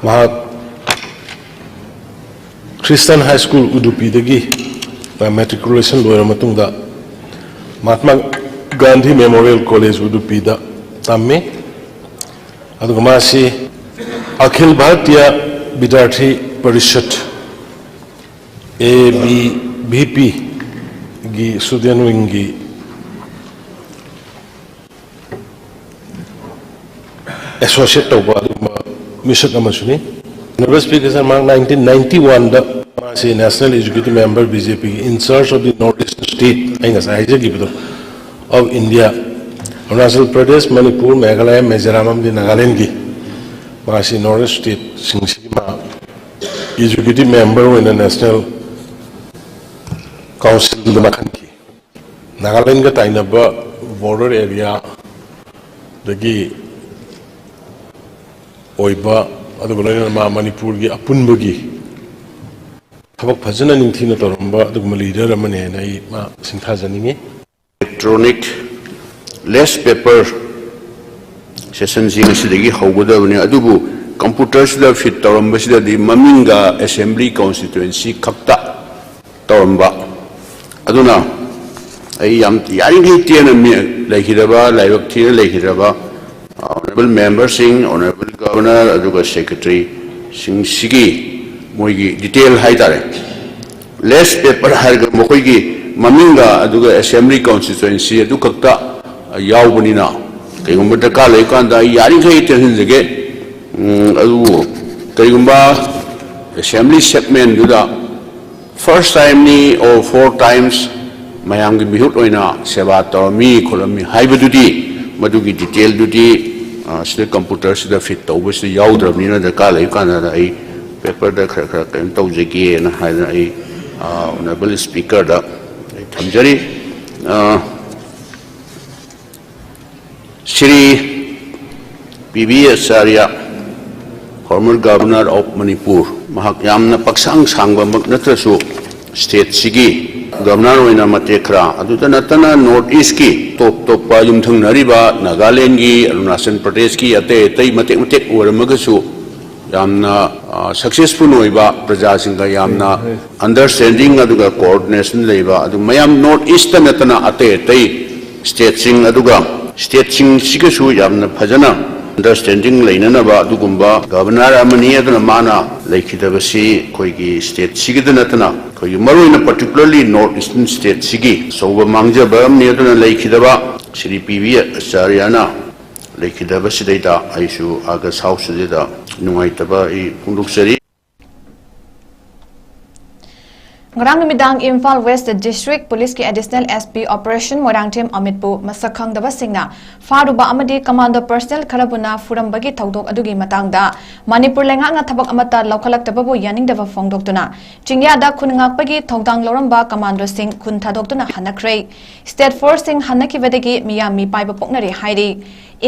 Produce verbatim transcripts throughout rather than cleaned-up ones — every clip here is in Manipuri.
ꯃꯍꯥꯛ Christian High School ꯎꯗꯨꯄꯤꯗꯒꯤ ꯃꯦꯇ꯭ꯔꯤꯀꯨꯂꯦꯁꯟ ꯂꯣꯏꯔ ꯃꯇꯨꯡꯗ ꯃꯍꯥꯠꯃꯥ ꯒꯥꯟꯙꯤ ꯃꯦꯃꯣꯔꯤꯌꯦꯜ ꯀꯣꯂꯦꯖ ꯎꯗꯨꯄꯤꯗ ꯇꯝꯃꯤ꯫ ꯑꯗꯨꯒ ꯃꯥꯁꯤ Akhil Bharatiya Vidyarthi Parishad, A B V ꯄꯤꯒꯤ ꯁ꯭ꯇꯨꯗꯦꯟ ꯋꯤꯡꯒꯤ ꯑꯦꯁꯣꯁꯤꯌꯦꯠ ꯇꯧꯕ ꯑꯗꯨꯒꯨꯝꯕ ꯃꯤꯁꯛ ꯑꯃꯁꯨꯅꯤ꯫ Honourable Speaker, ꯁꯔ, ꯃꯍꯥꯛ ꯅꯥꯏꯟꯇꯤꯟ ꯅꯥꯏꯟꯇꯤ ꯋꯥꯟꯗ ꯃꯥꯁꯤ National Executive Member, B J ꯄꯤꯒꯤ In Charge of the North Eastern State, ꯑꯩ ꯉꯁꯥꯏ ꯍꯥꯏꯖꯈꯤꯕꯗꯣ, of India, ꯑꯔꯨꯅꯥꯆꯜ ꯄ꯭ꯔꯗꯦꯁ, ꯃꯅꯤꯄꯨꯔ, ꯃꯦꯘꯥꯂꯌꯥ, ꯃꯤꯖꯣꯔꯥꯝ ꯑꯃꯗꯤ ꯅꯥꯒꯥꯂꯦꯟꯒꯤ ꯃꯥꯁꯤ North East ꯁ꯭ꯇꯦꯠꯁꯤꯡꯁꯤꯒꯤ ꯃꯥ ꯑꯦꯛꯖꯤꯀ꯭ꯌꯨꯇꯤꯚ ꯃꯦꯝꯕꯔ ꯑꯣꯏꯅ ꯅꯦꯁꯅꯦꯜ ꯀꯥꯎꯟꯁꯤꯜꯗ ꯈꯟꯈꯤ꯫ ꯅꯥꯒꯥꯂꯦꯟꯒ ꯇꯥꯏꯅꯕ ꯕꯣꯔꯗꯔ ꯑꯦꯔꯤꯌꯥꯗꯒꯤ ꯑꯣꯏꯕ, ꯑꯗꯨꯒ ꯂꯣꯏꯅꯅ ꯃꯥ ꯃꯅꯤꯄꯨꯔꯒꯤ ꯑꯄꯨꯟꯕꯒꯤ ꯊꯕꯛ ꯐꯖꯅ ꯅꯤꯡꯊꯤꯅ ꯇꯧꯔꯝꯕ ꯑꯗꯨꯒꯨꯝꯕ ꯂꯤꯗꯔ ꯑꯃꯅꯤ ꯍꯥꯏꯅ ꯑꯩ ꯃꯥ ꯁꯤꯡꯊꯥꯖꯅꯤꯡꯉꯤ꯫ Electronic less paper session ꯁꯤ ꯉꯁꯤꯗꯒꯤ ꯍꯧꯒꯗꯕꯅꯤ, ꯑꯗꯨꯕꯨ ꯀꯝꯄ꯭ꯌꯨꯇꯔꯁꯤꯗ ꯐꯤꯠ ꯇꯧꯔꯝꯕꯁꯤꯗꯗꯤ ꯃꯃꯤꯡꯒ ꯑꯦꯁꯦꯝꯕ꯭ꯂꯤ ꯀꯟꯁꯇꯤꯇ꯭ꯋꯦꯟꯁꯤ ꯈꯛꯇ ꯇꯧꯔꯝꯕ꯫ ꯑꯗꯨꯅ ꯑꯩ ꯌꯥꯝ ꯌꯥꯔꯤꯈꯩ ꯇꯦꯟꯅ ꯃꯤ-, ꯂꯩꯈꯤꯗꯕ, ꯂꯥꯏꯕꯛ ꯊꯤꯅ ꯂꯩꯈꯤꯗ꯭ꯔꯕ, ꯑ, Honourable Memberꯁꯤꯡ, Honourable Governor, ꯑꯗꯨꯒ Secretaryꯁꯤꯡꯁꯤꯒꯤ ꯃꯣꯏꯒꯤ detail ꯍꯥꯏꯇꯥꯔꯦ, less paper ꯍꯥꯏꯔꯒ ꯃꯈꯣꯏꯒꯤ ꯃꯃꯤꯡꯒ ꯑꯗꯨꯒ ꯑꯦꯁꯦꯝꯕ꯭ꯂꯤ ꯀꯟꯁꯇꯤꯇ꯭ꯋꯦꯟꯁꯤ ꯑꯗꯨ ꯈꯛꯇ ꯌꯥꯎꯕꯅꯤꯅ, ꯀꯩꯒꯨꯝꯕ ꯗꯔꯀꯥꯔ ꯂꯩꯕ ꯀꯥꯟꯗ ꯑꯩ ꯌꯥꯔꯤꯈꯩ ꯇꯦꯟꯍꯟꯖꯒꯦ꯫ ꯎꯝ, ꯑꯗꯨꯕꯨ ꯀꯔꯤꯒꯨꯝꯕ ꯑꯦꯁꯦꯝꯕ꯭ꯂꯤ ꯁꯦꯒꯃꯦꯟꯗꯨꯗ first timeꯅꯤ or four times ꯃꯌꯥꯝꯒꯤ ꯃꯤꯍꯨꯠ ꯑꯣꯏꯅ ꯁꯦꯕꯥ ꯇꯧꯔꯝꯃꯤ ꯈꯣꯠꯂꯝꯃꯤ ꯍꯥꯏꯕꯗꯨꯗꯤ, ꯃꯗꯨꯒꯤ detailꯗꯨꯗꯤ, ꯑ, ꯁꯤꯗ ꯀꯝꯄ꯭ꯌꯨꯇꯔꯁꯤꯗ ꯐꯤꯠ ꯇꯧꯕꯁꯤꯗ ꯌꯥꯎꯗ꯭ꯔꯕꯅꯤꯅ, ꯗꯔꯀꯥꯔ ꯂꯩꯕ ꯀꯥꯟꯗ ꯑꯩ ꯄꯦꯄꯔꯗ ꯈꯔ ꯈꯔ ꯀꯩꯅꯣ ꯇꯧꯖꯒꯦꯅ ꯍꯥꯏꯗꯅ ꯑꯩ, ꯑ, Honourable Speakerꯗ ꯑꯩ ꯊꯝꯖꯔꯤ꯫ ꯑ, Shri P B Acharya, former Governor of Manipur, ꯃꯍꯥꯛ ꯌꯥꯝꯅ ꯄꯥꯛꯁꯥꯡ ꯁꯥꯡꯕꯃꯛ ꯅꯠꯇ꯭ꯔꯁꯨ ꯁ꯭ꯇꯦꯠꯁꯤꯒꯤ ꯒꯕꯔꯅꯔ ꯑꯣꯏꯅ ꯃꯇꯦꯛ ꯈꯔ, ꯑꯗꯨꯇ ꯅꯠꯇꯅ North Eastꯀꯤ ꯇꯣꯞ ꯇꯣꯞꯄ ꯌꯨꯝꯊꯪꯅꯔꯤꯕ ꯅꯥꯒꯥꯂꯦꯟꯒꯤ, ꯑꯔꯨꯅꯥꯆꯜ ꯄ꯭ꯔꯗꯦꯁꯀꯤ ꯑꯇꯩ ꯑꯇꯩ ꯃꯇꯦꯛ ꯃꯇꯦꯛ ꯑꯣꯏꯔꯝꯃꯒꯁꯨ, ꯌꯥꯝꯅ ꯁꯛꯁꯦꯁꯐꯨꯜ ꯑꯣꯏꯕ, ꯄ꯭ꯔꯖꯥꯁꯤꯡꯒ ꯌꯥꯝꯅ ꯑꯟꯗꯔꯁ꯭ꯇꯦꯟꯗꯤꯡ ꯑꯗꯨꯒ ꯀꯣꯑꯣꯔꯗꯤꯅꯦꯁꯟ ꯂꯩꯕ, ꯑꯗꯨ ꯃꯌꯥꯝ ꯅꯣꯔꯠ ꯏꯁꯇ ꯅꯠꯇꯅ ꯑꯇꯩ ꯑꯇꯩ ꯁ꯭ꯇꯦꯠꯁꯤꯡ ꯑꯗꯨꯒ ꯁ꯭ꯇꯦꯠꯁꯤꯡꯁꯤꯒꯁꯨ ꯌꯥꯝꯅ ꯐꯖꯅ ꯑꯟꯗꯔꯁ꯭ꯇꯦꯟꯗꯤꯡ ꯂꯩꯅꯅꯕ ꯑꯗꯨꯒꯨꯝꯕ ꯒꯚꯔꯅꯔ ꯑꯃꯅꯤ꯫ ꯑꯗꯨꯅ ꯃꯥꯅ ꯂꯩꯈꯤꯗꯕꯁꯤ ꯑꯩꯈꯣꯏꯒꯤ ꯁ꯭ꯇꯦꯠꯁꯤꯒꯤꯗ ꯅꯠꯇꯅ ꯑꯩꯈꯣꯏꯒꯤ ꯃꯔꯨꯑꯣꯏꯅ ꯄꯥꯔꯇꯤꯀꯨꯂꯔꯂꯤ ꯅꯣꯔꯠ ꯏꯁꯇꯔꯟ ꯁ꯭ꯇꯦꯠꯁꯤꯒꯤ ꯑꯆꯧꯕ ꯃꯥꯡꯖꯕ ꯑꯃꯅꯤ꯫ ꯑꯗꯨꯅ ꯂꯩꯈꯤꯗꯕ ꯁ꯭ꯔꯤ ꯄꯤ ꯕꯤ ꯑꯆꯥꯔꯌꯥꯅ ꯂꯩꯈꯤꯗꯕꯁꯤꯗꯩꯗ ꯑꯩꯁꯨ ꯑꯥꯒꯁ ꯍꯥꯎꯁꯁꯤꯗ ꯅꯨꯡꯉꯥꯏꯇꯕ ꯑꯩ ꯐꯣꯡꯗꯣꯛꯆꯔꯤ꯫ ꯉꯔꯥꯡ ꯅꯨꯃꯤꯗꯥꯡ ꯏꯝꯐꯥꯜ ꯋꯦꯁ ꯗꯤꯁꯇ꯭ꯔꯤꯛ ꯄꯨꯂꯤꯁꯀꯤ additional S P operation Moirangthem ꯑꯃꯤꯠꯄꯨ ꯃꯁꯛ ꯈꯪꯗꯕꯁꯤꯡꯅ ꯐꯥꯔꯨꯕ ꯑꯃꯗꯤ ꯀꯃꯥꯟꯗꯣ ꯄꯔꯁꯅꯦꯜ ꯈꯔꯕꯨꯅ ꯐꯨꯔꯝꯕꯒꯤ ꯊꯧꯗꯣꯛ ꯑꯗꯨꯒꯤ ꯃꯇꯥꯡꯗ ꯃꯅꯤꯄꯨꯔ ꯂꯩꯉꯥꯛꯅ ꯊꯕꯛ ꯑꯃꯠꯇ ꯂꯧꯈꯠꯂꯛꯇꯕꯕꯨ ꯌꯥꯅꯤꯡꯗꯕ ꯐꯣꯡꯗꯣꯛꯇꯨꯅ ꯆꯤꯡꯌꯥꯗ ꯈꯨꯟ ꯉꯥꯛꯄꯒꯤ ꯊꯧꯗꯥꯡ ꯂꯧꯔꯝꯕ ꯀꯃꯥꯟꯗꯣꯁꯤꯡ ꯈꯨꯟ ꯊꯥꯗꯣꯛꯇꯨꯅ ꯍꯟꯅꯈ꯭ꯔꯦ꯫ ꯁ꯭ꯇꯦꯠ ꯐꯣꯔꯁꯁꯤꯡ ꯍꯟꯅꯈꯤꯕꯗꯒꯤ ꯃꯤꯌꯥꯝ ꯃꯤꯄꯥꯏꯕ ꯄꯣꯛꯅꯔꯦ ꯍꯥꯏꯔꯤ꯫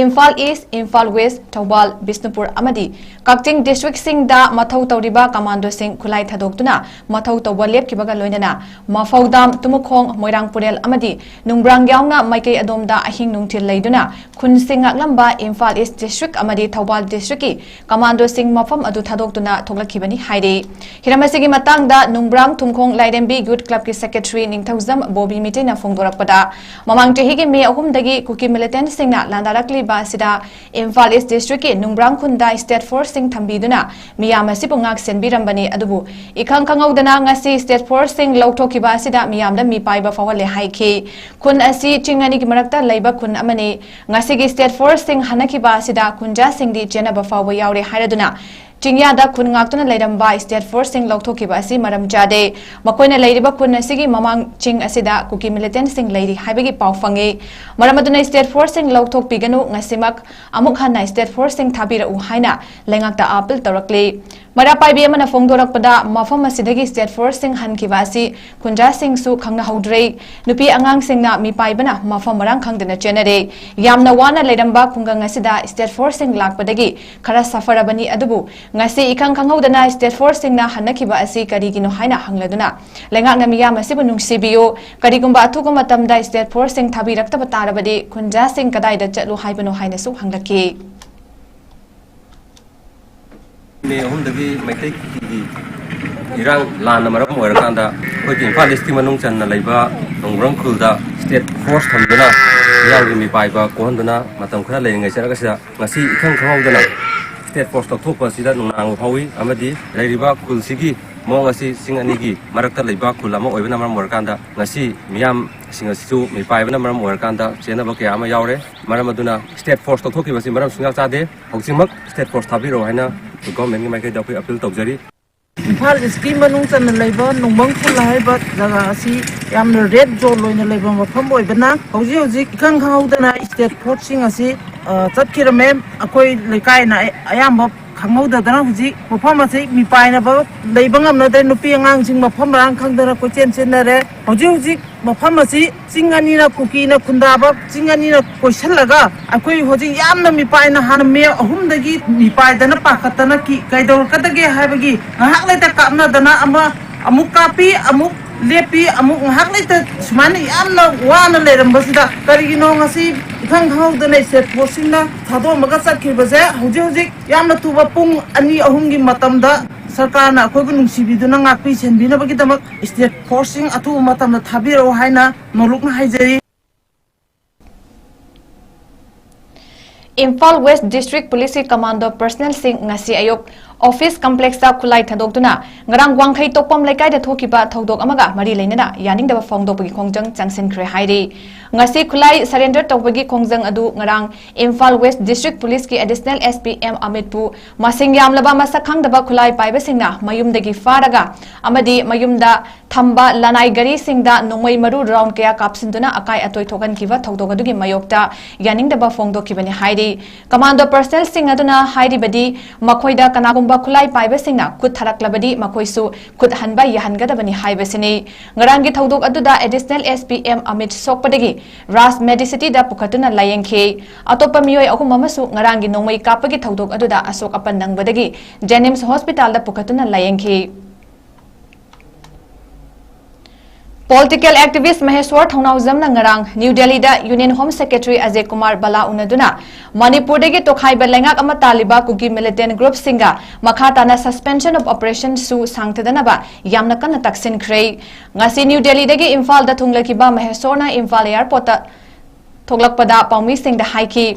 ꯏꯝꯐꯥꯜ ꯏꯁ, ꯏꯝꯐꯥꯜ ꯋꯦꯁ, ꯊꯧꯕꯥꯜ, ꯕꯤꯁꯅꯨꯄꯨꯔ ꯑꯃꯗꯤ ꯀꯛꯆꯤꯡ ꯗꯤꯁꯇ꯭ꯔꯤꯛꯁꯤꯡꯗ ꯃꯊꯧ ꯇꯧꯔꯤꯕ ꯀꯃꯥꯟꯗꯣꯁꯤꯡ ꯈꯨꯠꯂꯥꯏ ꯊꯥꯗꯣꯛꯇꯨꯅ ꯃꯊꯧ ꯇꯧꯕ ꯂꯦꯞꯈꯤꯕꯒ ꯂꯣꯏꯅꯅ ꯃꯐꯧꯗꯥꯝ, ꯇꯨꯃꯈꯣꯡ, ꯃꯣꯏꯔꯥꯡ ꯄꯨꯔꯦꯜ ꯑꯃꯗꯤ ꯅꯨꯡꯕ꯭ꯔꯥꯡ ꯌꯥꯎꯅ ꯃꯥꯏꯀꯩ ꯑꯗꯣꯝꯗ ꯑꯍꯤꯡ ꯅꯨꯡꯊꯤꯜ ꯂꯩꯗꯨꯅ ꯈꯨꯟꯁꯤꯡ ꯉꯥꯛꯂꯝꯕ ꯏꯝꯐꯥꯜ ꯏꯁ ꯗꯤꯁꯇ꯭ꯔꯤꯛ ꯑꯃꯗꯤ ꯊꯧꯕꯥꯜ ꯗꯤꯁꯇ꯭ꯔꯤꯛꯀꯤ ꯀꯃꯥꯟꯗꯣꯁꯤꯡ ꯃꯐꯝ ꯑꯗꯨ ꯊꯥꯗꯣꯛꯇꯨꯅ ꯊꯣꯛꯂꯛꯈꯤꯕꯅꯤ ꯍꯥꯏꯔꯤ꯫ ꯍꯤꯔꯝ ꯑꯁꯤꯒꯤ ꯃꯇꯥꯡꯗ ꯅꯨꯡꯕ꯭ꯔꯥꯡ ꯊꯨꯝꯈꯣꯡ ꯂꯥꯏꯔꯦꯝꯕꯤ ꯌꯨꯠ ꯀ꯭ꯂꯕꯀꯤ ꯁꯦꯀ꯭ꯔꯦꯇꯔꯤ ꯅꯤꯡꯊꯧꯖꯝ ꯕꯣꯕꯤ ꯃꯩꯇꯩꯅ ꯐꯣꯡꯗꯣꯔꯛꯄꯗ, ꯃꯃꯥꯡ ꯆꯍꯤꯒꯤ ꯃꯦ ꯑꯍꯨꯝꯗꯒꯤ ꯀꯨꯀꯤ ꯃꯤꯂꯤꯇꯦꯟꯠꯁꯤꯡꯅ ꯂꯥꯟꯗꯥꯔꯛꯂꯤꯕ ꯑꯁꯤꯗ ꯏꯝꯐꯥꯜ ꯏꯁ ꯗꯤꯁꯇ꯭ꯔꯤꯛꯀꯤ ꯅꯨꯡꯕ꯭ꯔꯥꯡ ꯈꯨꯟꯗ ꯁ꯭ꯇꯦꯠ ꯐꯣꯔꯁꯁꯤꯡ ꯊꯝꯕꯤꯗꯨꯅ ꯃꯤꯌꯥꯝ ꯑꯁꯤꯕꯨ ꯉꯥꯛ ꯁꯦꯟꯕꯤꯔꯝꯕꯅꯤ꯫ ꯑꯗꯨꯕꯨ ꯏꯈꯪ ꯈꯪꯍꯧꯗꯅ ꯉꯁꯤ ꯁ꯭ꯇꯦꯠ ꯐꯣꯔꯁꯁꯤꯡ ꯂꯧꯊꯣꯛꯈꯤꯕ ꯑꯁꯤꯗ ꯃꯤꯌꯥꯝꯗ ꯃꯤꯄꯥꯏꯕ ꯐꯥꯎꯍꯜꯂꯦ ꯍꯥꯏꯈꯤ꯫ ꯈꯨꯟ ꯑꯁꯤ ꯆꯤꯡ ꯑꯅꯤꯒꯤ ꯃꯔꯛꯇ ꯂꯩꯕ ꯈꯨꯟ ꯑꯃꯅꯤ꯫ ꯉꯁꯤꯒꯤ ꯁ꯭ꯇꯦꯠ ꯐꯣꯔꯁꯁꯤꯡ ꯍꯟꯅꯈꯤꯕ ꯑꯁꯤꯗ ꯈꯨꯟꯖꯥꯁꯤꯡꯗꯤ ꯆꯦꯟꯅꯕ ꯐꯥꯎꯕ ꯌꯥꯎꯔꯦ ꯍꯥꯏꯔꯗꯨꯅ ꯆꯤꯡꯌꯥꯗ ꯈꯨꯟ ꯉꯥꯛꯇꯨꯅ ꯂꯩꯔꯝꯕ ꯁ꯭ꯇꯦꯠ ꯐꯣꯔꯁꯁꯤꯡ ꯂꯧꯊꯣꯛꯈꯤꯕ ꯑꯁꯤ ꯃꯔꯝ ꯆꯥꯗꯦ꯫ ꯃꯈꯣꯏꯅ ꯂꯩꯔꯤꯕ ꯈꯨꯟ ꯑꯁꯤꯒꯤ ꯃꯃꯥꯡ ꯆꯤꯡ ꯑꯁꯤꯗ ꯀꯨꯀꯤ ꯃꯤꯂꯤꯇꯦꯟꯠꯁꯤꯡ ꯂꯩꯔꯤ ꯍꯥꯏꯕꯒꯤ ꯄꯥꯎ ꯐꯪꯉꯤ꯫ ꯃꯔꯝ ꯑꯗꯨꯅ ꯁ꯭ꯇꯦꯠ ꯐꯣꯔꯁꯁꯤꯡ ꯂꯧꯊꯣꯛꯄꯤꯒꯅꯨ, ꯉꯁꯤꯃꯛ ꯑꯃꯨꯛ ꯍꯟꯅ ꯁ꯭ꯇꯦꯠ ꯐꯣꯔꯁꯁꯤꯡ ꯊꯥꯕꯤꯔꯛꯎ ꯍꯥꯏꯅ ꯂꯩꯉꯥꯛꯇ ꯑꯥꯄꯤꯜ ꯇꯧꯔꯛꯂꯤ꯫ ꯃꯩꯔꯥ ꯄꯥꯏꯕꯤ ꯑꯃꯅ ꯐꯣꯡꯗꯣꯔꯛꯄꯗ, ꯃꯐꯝ ꯑꯁꯤꯗꯒꯤ ꯁ꯭ꯇꯦꯠ ꯐꯣꯔꯁꯁꯤꯡ ꯍꯟꯈꯤꯕ ꯑꯁꯤ ꯈꯨꯟꯖꯥꯁꯤꯡꯁꯨ ꯈꯪꯅꯍꯧꯗ꯭ꯔꯦ꯫ ꯅꯨꯄꯤ ꯑꯉꯥꯡꯁꯤꯡꯅ ꯃꯤꯄꯥꯏꯕꯅ ꯃꯐꯝ ꯃꯔꯥꯡ ꯈꯪꯗꯅ ꯆꯦꯟꯅꯔꯦ꯫ ꯌꯥꯝꯅ ꯋꯥꯅ ꯂꯩꯔꯝꯕ ꯈꯨꯡꯒꯪ ꯑꯁꯤꯗ ꯁ꯭ꯇꯦꯠ ꯐꯣꯔꯁꯁꯤꯡ ꯂꯥꯛꯄꯗꯒꯤ ꯈꯔ ꯁꯥꯐꯔꯕꯅꯤ꯫ ꯑꯗꯨꯕꯨ ꯉꯁꯤ ꯏꯈꯪ ꯈꯪꯍꯧꯗꯅ ꯁ꯭ꯇꯦꯠ ꯐꯣꯔꯁꯁꯤꯡꯅ ꯍꯟꯅꯈꯤꯕ ꯑꯁꯤ ꯀꯔꯤꯒꯤꯅꯣ ꯍꯥꯏꯅ ꯍꯪꯂꯗꯨꯅ ꯂꯩꯉꯥꯛꯅ ꯃꯤꯌꯥꯝ ꯑꯁꯤꯕꯨ ꯅꯨꯡꯁꯤꯕꯤꯌꯨ, ꯀꯔꯤꯒꯨꯝꯕ ꯑꯊꯨꯕ ꯃꯇꯝꯗ ꯁ꯭ꯇꯦꯠ ꯐꯣꯔꯁꯁꯤꯡ ꯊꯥꯕꯤꯔꯛꯇꯕ ꯇꯥꯔꯕꯗꯤ ꯈꯨꯟꯖꯥꯁꯤꯡ ꯀꯗꯥꯏꯗ ꯆꯠꯂꯨ ꯍꯥꯏꯕꯅꯣ ꯍꯥꯏꯅꯁꯨ ꯍꯪꯂꯛꯈꯤ꯫ ꯃꯦ ꯑꯍꯨꯝꯗꯒꯤ ꯃꯩꯇꯩ ꯀꯨꯀꯤꯒꯤ ꯏꯔꯥꯡ ꯂꯥꯟꯅ ꯃꯔꯝ ꯑꯣꯏꯔꯀꯥꯟꯗ ꯑꯩꯈꯣꯏꯒꯤ ꯏꯝꯐꯥꯜ ꯏꯁꯀꯤ ꯃꯅꯨꯡ ꯆꯟꯅ ꯂꯩꯕ ꯅꯣꯡꯕ꯭ꯔꯝ ꯈꯨꯜꯗ ꯁ꯭ꯇꯦꯠ ꯐꯣꯔꯁ ꯊꯝꯗꯨꯅ ꯃꯤꯌꯥꯝꯒꯤ ꯃꯤꯄꯥꯏꯕ ꯀꯣꯛꯍꯟꯗꯨꯅ ꯃꯇꯝ ꯈꯔ ꯂꯩꯔꯤꯉꯩ ꯆꯠꯂꯒꯁꯤꯗ ꯉꯁꯤ ꯏꯈꯪ ꯈꯪꯍꯧꯗꯅ ꯁ꯭ꯇꯦꯠ ꯐꯣꯔꯁ ꯂꯧꯊꯣꯛꯄ ꯑꯁꯤꯗ ꯅꯨꯡꯅꯥꯡꯕ ꯐꯥꯎꯏ꯫ ꯑꯃꯗꯤ ꯂꯩꯔꯤꯕ ꯈꯨꯜꯁꯤꯒꯤ ꯃꯑꯣꯡ ꯑꯁꯤ ꯆꯤꯡ ꯑꯅꯤꯒꯤ ꯃꯔꯛꯇ ꯂꯩꯕ ꯈꯨꯜ ꯑꯃ ꯑꯣꯏꯕꯅ ꯃꯔꯝ ꯑꯣꯏꯔꯀꯥꯟꯗ ꯉꯁꯤ ꯃꯤꯌꯥꯝꯁꯤꯡ ꯑꯁꯤꯁꯨ ꯃꯤꯄꯥꯏꯕꯅ ꯃꯔꯝ ꯑꯣꯏꯔꯀꯥꯟꯗ ꯆꯦꯟꯅꯕ ꯀꯌꯥ ꯑꯃ ꯌꯥꯎꯔꯦ꯫ ꯃꯔꯝ ꯑꯗꯨꯅ ꯁ꯭ꯇꯦꯠ ꯐꯣꯔꯁ ꯂꯧꯊꯣꯛꯈꯤꯕꯁꯤ ꯃꯔꯝ ꯁꯨꯡꯌꯥ ꯆꯥꯗꯦ꯫ ꯍꯧꯖꯤꯛꯃꯛ ꯁ꯭ꯇꯦꯠ ꯐꯣꯔꯁ ꯊꯥꯕꯤꯔꯛꯑꯣ ꯍꯥꯏꯅ ꯒꯣꯔꯃꯦꯟꯒꯤ ꯃꯥꯏꯀꯩꯗ ꯑꯩꯈꯣꯏ ꯑꯄꯤꯜ ꯇꯧꯖꯔꯤ꯫ ꯏꯝꯐꯥꯜ ꯏꯁꯀꯤ ꯃꯅꯨꯡ ꯆꯟꯅ ꯂꯩꯕ ꯅꯣꯡꯕꯪ ꯈꯨꯜ ꯍꯥꯏꯔꯤꯕ ꯖꯒꯥ ꯑꯁꯤ ꯌꯥꯝꯅ ꯔꯦꯗ ꯖꯣꯟ ꯑꯣꯏꯅ ꯂꯩꯕ ꯃꯐꯝ ꯑꯣꯏꯕꯅ ꯍꯧꯖꯤꯛ ꯍꯧꯖꯤꯛ ꯏꯈꯪ ꯈꯪꯍꯧꯗꯅ ꯁ꯭ꯇꯦꯠ ꯐꯣꯔꯁꯁꯤꯡ ꯑꯁꯤ, ꯑ, ꯆꯠꯈꯤꯔꯝꯃꯦ꯫ ꯑꯩꯈꯣꯏ ꯂꯩꯀꯥꯏꯅ ꯑꯌꯥꯝꯕ ꯈꯪꯍꯧꯗꯗꯅ ꯍꯧꯖꯤꯛ ꯃꯐꯝ ꯑꯁꯤ ꯃꯤꯄꯥꯏꯅꯕ ꯂꯩꯕ ꯉꯝꯅꯗ꯭ꯔꯦ꯫ ꯅꯨꯄꯤ ꯑꯉꯥꯡꯁꯤꯡ ꯃꯐꯝ ꯃꯔꯥꯡ ꯈꯪꯗꯅ ꯀꯣꯏꯆꯦꯟ ꯆꯦꯟꯅꯔꯦ꯫ ꯍꯧꯖꯤꯛ ꯍꯧꯖꯤꯛ ꯃꯐꯝ ꯑꯁꯤ ꯆꯤꯡ ꯑꯅꯤꯅ, ꯀꯨꯀꯤꯅ ꯈꯨꯟꯗꯥꯕ ꯆꯤꯡ ꯑꯅꯤꯅ ꯀꯣꯏꯁꯤꯜꯂꯒ ꯑꯩꯈꯣꯏ ꯍꯧꯖꯤꯛ ꯌꯥꯝꯅ ꯃꯤꯄꯥꯏꯅ, ꯍꯥꯟꯅ ꯃꯦ ꯑꯍꯨꯝꯗꯒꯤ ꯃꯤꯄꯥꯏꯗꯅ ꯄꯥꯈꯠꯇꯅ ꯀꯤ-, ꯀꯩꯗꯧꯔꯛꯀꯗꯒꯦ ꯍꯥꯏꯕꯒꯤ ꯉꯥꯏꯍꯥꯛ ꯂꯩꯇ ꯀꯥꯞꯅꯗꯅ ꯑꯃ ꯑꯃꯨꯛ ꯀꯥꯞꯄꯤ, ꯑꯃꯨꯛ ꯂꯦꯞꯄꯤ, ꯑꯃꯨꯛ ꯉꯥꯏꯍꯥꯛ ꯂꯩꯇ ꯁꯨꯃꯥꯏꯅ ꯌꯥꯝꯅ ꯋꯥꯅ ꯂꯩꯔꯝꯕꯁꯤꯗ ꯀꯔꯤꯒꯤꯅꯣ ꯉꯁꯤ ꯏꯈꯪ ꯈꯪꯍꯧꯗꯅ ꯁ꯭ꯇꯦꯠ ꯐꯣꯔꯁꯁꯤꯡꯅ ꯊꯥꯗꯣꯛꯑꯝꯃꯒ ꯆꯠꯈꯤꯕꯁꯦ? ꯍꯧꯖꯤꯛ ꯍꯧꯖꯤꯛ ꯌꯥꯝꯅ ꯊꯨꯕ ꯄꯨꯡ ꯑꯅꯤ ꯑꯍꯨꯝꯒꯤ ꯃꯇꯝꯗ ꯁꯔꯀꯥꯔꯅ ꯑꯩꯈꯣꯏꯕꯨ ꯅꯨꯡꯁꯤꯕꯤꯗꯨꯅ ꯉꯥꯛꯄꯤ ꯁꯦꯟꯕꯤꯅꯕꯒꯤꯗꯃꯛ ꯁ꯭ꯇꯦꯠ ꯐꯣꯔꯁꯁꯤꯡ ꯑꯊꯨꯕ ꯃꯇꯝꯗ ꯊꯥꯕꯤꯔꯛꯎ ꯍꯥꯏꯅ ꯅꯣꯂꯨꯛꯅ ꯍꯥꯏꯖꯔꯤ꯫ ꯏꯝꯐꯥꯜ ꯋꯦꯁ ꯗꯤꯁꯇ꯭ꯔꯤꯛ ꯄꯨꯂꯤꯁꯀꯤ ꯀꯃꯥꯟꯗꯣ ꯄꯔꯁꯅꯦꯜꯁꯤꯡ ꯉꯁꯤ ꯑꯌꯨꯛ ꯑꯣꯐꯤꯁ ꯀꯝꯄ꯭ꯂꯦꯛꯁꯇ ꯈꯨꯠꯂꯥꯏ ꯊꯥꯗꯣꯛꯇꯨꯅ ꯉꯔꯥꯡ ꯋꯥꯡꯈꯩ ꯇꯣꯛꯄꯝ ꯂꯩꯀꯥꯏꯗ ꯊꯣꯛꯈꯤꯕ ꯊꯧꯗꯣꯛ ꯑꯃꯒ ꯃꯔꯤ ꯂꯩꯅꯅ ꯌꯥꯅꯤꯡꯗꯕ ꯐꯣꯡꯗꯣꯛꯄꯒꯤ ꯈꯣꯡꯖꯪ ꯆꯪꯁꯤꯟꯈ꯭ꯔꯦ ꯍꯥꯏꯔꯤ꯫ ꯉꯁꯤ ꯈꯨꯠꯂꯥꯏ ꯁꯔꯦꯟꯗꯔ ꯇꯧꯕꯒꯤ ꯈꯣꯡꯖꯪ ꯑꯗꯨ ꯉꯔꯥꯡ ꯏꯝꯐꯥꯜ ꯋꯦꯁ ꯗꯤꯁꯇ꯭ꯔꯤꯛ ꯄꯨꯂꯤꯁꯀꯤ ꯑꯦꯗꯤꯁꯅꯦꯜ ꯑꯦꯁ ꯄꯤ ꯑꯦꯝ ꯑꯃꯤꯠꯄꯨ ꯃꯁꯤꯡ ꯌꯥꯝꯂꯕ ꯃꯁꯛ ꯈꯪꯗꯕ ꯈꯨꯠꯂꯥꯏ ꯄꯥꯏꯕꯁꯤꯡꯅ ꯃꯌꯨꯝꯗꯒꯤ ꯐꯥꯔꯒ ꯑꯃꯗꯤ ꯃꯌꯨꯝꯗ ꯊꯝꯕ ꯂꯅꯥꯏ ꯒꯥꯔꯤꯁꯤꯡꯗ ꯅꯣꯡꯃꯩ ꯃꯔꯨ ꯔꯥꯎꯟ ꯀꯌꯥ ꯀꯥꯞꯁꯤꯟꯗꯨꯅ ꯑꯀꯥꯏ ꯑꯇꯣꯏ ꯊꯣꯛꯍꯟꯈꯤꯕ ꯊꯧꯗꯣꯛ ꯑꯗꯨꯒꯤ ꯃꯥꯌꯣꯛꯇ ꯌꯥꯅꯤꯡꯗꯕ ꯐꯣꯡꯗꯣꯛꯈꯤꯕꯅꯤ ꯍꯥꯏꯔꯤ꯫ ꯀꯃꯥꯟꯗꯣ ꯄꯔꯁꯅꯦꯜꯁꯤꯡ ꯑꯗꯨꯅ ꯍꯥꯏꯔꯤꯕꯗꯤ, ꯃꯈꯣꯏꯗ ꯀꯅꯥꯒꯨꯝꯕ ꯈꯨꯠꯂꯥꯏ ꯄꯥꯏꯕꯁꯤꯡꯅ ꯈꯨꯠ ꯊꯥꯔꯛꯂꯕꯗꯤ ꯃꯈꯣꯏꯁꯨ ꯈꯨꯠ ꯍꯟꯕ ꯌꯥꯍꯟꯒꯗꯕꯅꯤ ꯍꯥꯏꯕꯁꯤꯅꯤ꯫ ꯉꯔꯥꯡꯒꯤ ꯊꯧꯗꯣꯛ ꯑꯗꯨꯗ additional S P M Amit ꯁꯣꯛꯄꯗꯒꯤ ꯔꯥꯖ ꯃꯦꯗꯤꯁꯤꯇꯤꯗ ꯄꯨꯈꯠꯇꯨꯅ ꯂꯥꯌꯦꯡꯈꯤ꯫ ꯑꯇꯣꯞꯄ ꯃꯤꯑꯣꯏ ꯑꯍꯨꯝ ꯑꯃꯁꯨ ꯉꯔꯥꯡꯒꯤ ꯅꯣꯡꯃꯩ ꯀꯥꯞꯄꯒꯤ ꯊꯧꯗꯣꯛ ꯑꯗꯨꯗ ꯑꯁꯣꯛ ꯑꯄꯟ ꯅꯪꯕꯗꯒꯤ ꯖꯦꯅꯤꯝꯁ ꯍꯣꯁꯄꯤꯇꯥꯜꯗ ꯄꯨꯈꯠꯇꯨꯅ ꯂꯥꯌꯦꯡꯈꯤ꯫ Political activist Maheshwar Thongnaojamna ngarang New Delhi da Union Home Secretary Ajay Kumar Bhalla ꯎꯅꯗꯨꯅ ꯃꯅꯤꯄꯨꯔꯗꯒꯤ ꯇꯣꯈꯥꯏꯕ ꯂꯩꯉꯥꯛ ꯑꯃ ꯇꯥꯜꯂꯤꯕ ꯀꯨꯀꯤ militant group ꯁꯤꯡꯒ ꯃꯈꯥ ꯇꯥꯅ suspension of operation ꯁꯨ ꯁꯥꯡꯊꯗꯅꯕ ꯌꯥꯝꯅ ꯀꯟꯅ ꯇꯛꯁꯤꯟꯈ꯭ꯔꯦ꯫ ꯉꯁꯤ ꯅ꯭ꯌꯨ ꯗꯦꯜꯂꯤꯗꯒꯤ ꯏꯝꯐꯥꯜꯗ ꯊꯨꯡꯂꯈꯤꯕ ꯃꯍꯦꯁꯣꯔꯅ ꯏꯝꯐꯥꯜ airport ꯇ ꯊꯣꯛꯂꯛꯄꯗ ꯄꯥꯎꯃꯤꯁꯤꯡꯗ ꯍꯥꯏꯈꯤ꯫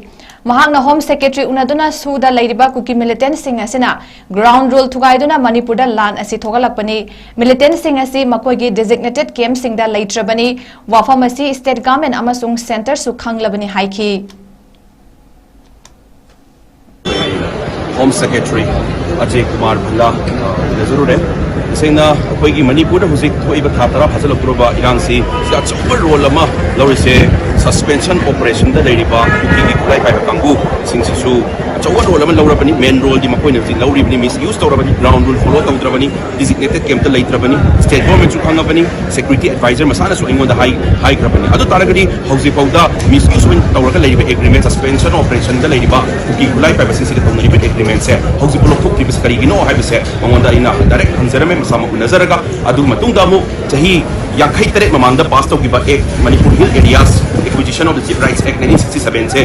ꯃꯍꯥꯛꯅ Home Secretary ꯎꯅꯗꯨꯅ ꯁꯨꯗ ꯂꯩꯔꯤꯕ ꯀꯨꯀꯤ militant ꯁꯤꯡ ꯑꯁꯤꯅ ground rule ꯊꯨꯒꯥꯏꯗꯨꯅ ꯃꯅꯤꯄꯨꯔꯗ ꯂꯥꯟ ꯑꯁꯤ ꯊꯣꯛꯍꯜꯂꯛꯄꯅꯤ꯫ Militant ꯁꯤꯡ ꯑꯁꯤ ꯃꯈꯣꯏꯒꯤ designated camp ꯁꯤꯡꯗ ꯂꯩꯇ꯭ꯔꯕꯅꯤ꯫ ꯋꯥꯐꯝ ꯑꯁꯤ state government ꯑꯃꯁꯨꯡ centre ꯁꯨ ꯈꯪꯂꯕꯅꯤ ꯍꯥꯏꯈꯤ꯫ Home Secretary Ajay Kumar Bhalla ꯎꯅꯖꯔꯨꯔꯦ꯫ ꯇꯁꯦꯡꯅ ꯑꯩꯈꯣꯏꯒꯤ ꯃꯅꯤꯄꯨꯔꯗ ꯍꯧꯖꯤꯛ ꯊꯣꯛꯏꯕ ꯊꯥ ꯇꯔꯥ ꯐꯥꯖꯤꯜꯂꯛꯇꯣꯔꯕ ꯏꯔꯥꯡꯁꯤ ꯁꯤꯗ ꯑꯆꯧꯕ role ꯑꯃ ꯂꯧꯔꯤꯁꯦ suspension operation ꯗ ꯂꯩꯔꯤꯕ ꯀꯨꯀꯤꯒꯤ ꯈꯨꯠꯂꯥꯏ ꯄꯥꯏꯕ ꯀꯥꯡꯕꯨꯁꯤꯡꯁꯤꯁꯨ ꯑꯆꯧꯕ role ꯑꯃ ꯂꯧꯔꯕꯅꯤ꯫ Main role ꯗꯤ ꯃꯈꯣꯏꯅ ꯍꯧꯖꯤꯛ ꯂꯧꯔꯤꯕꯅꯤ, misuse ꯇꯧꯔꯕꯅꯤ, ground rule follow ꯇꯧꯗ꯭ꯔꯕꯅꯤ, designated camp ꯇ ꯂꯩꯇ꯭ꯔꯕꯅꯤ, state government ꯁꯨ ꯈꯪꯉꯕꯅꯤ, security advisor ꯃꯁꯥꯅꯁꯨ ꯑꯩꯉꯣꯟꯗ ꯍꯥꯏ ꯍꯥꯏꯈ꯭ꯔꯕꯅꯤ꯫ ꯑꯗꯨ ꯇꯥꯔꯒꯗꯤ ꯍꯧꯖꯤꯛꯐꯥꯎꯗ misuse ꯑꯣꯏꯅ ꯇꯧꯔꯒ ꯂꯩꯔꯤꯕ agreement, suspension operation ꯗ ꯂꯩꯔꯤꯕ ꯀꯨꯀꯤ ꯈꯨꯠꯂꯥꯏ ꯄꯥꯏꯕꯁꯤꯡꯁꯤꯒ ꯇꯧꯅꯔꯤꯕ agreement ꯁꯦ ꯍꯧꯖꯤꯛꯐꯥꯎ ꯂꯧꯊꯣꯛꯇ꯭ꯔꯤꯕꯁꯤ ꯀꯔꯤꯒꯤꯅꯣ ꯍꯥꯏꯕꯁꯦ ꯃꯉꯣꯟꯗ ꯑꯩꯅ direct ꯍꯪꯖꯔꯝꯃꯦ꯫ ꯃꯁꯥꯃꯛ ꯎꯅꯖꯔꯒ ꯑꯗꯨꯒꯤ ꯃꯇꯨꯡꯗ ꯑꯃꯨꯛ ꯆꯍꯤ ꯌꯥꯡꯈꯩ ꯇꯔꯦꯠ ꯃꯃꯥꯡꯗ pass ꯇꯧꯈꯤꯕ act, Manipur Hill Areas Acquisition of the Chief Rights Act nineteen sixty seven say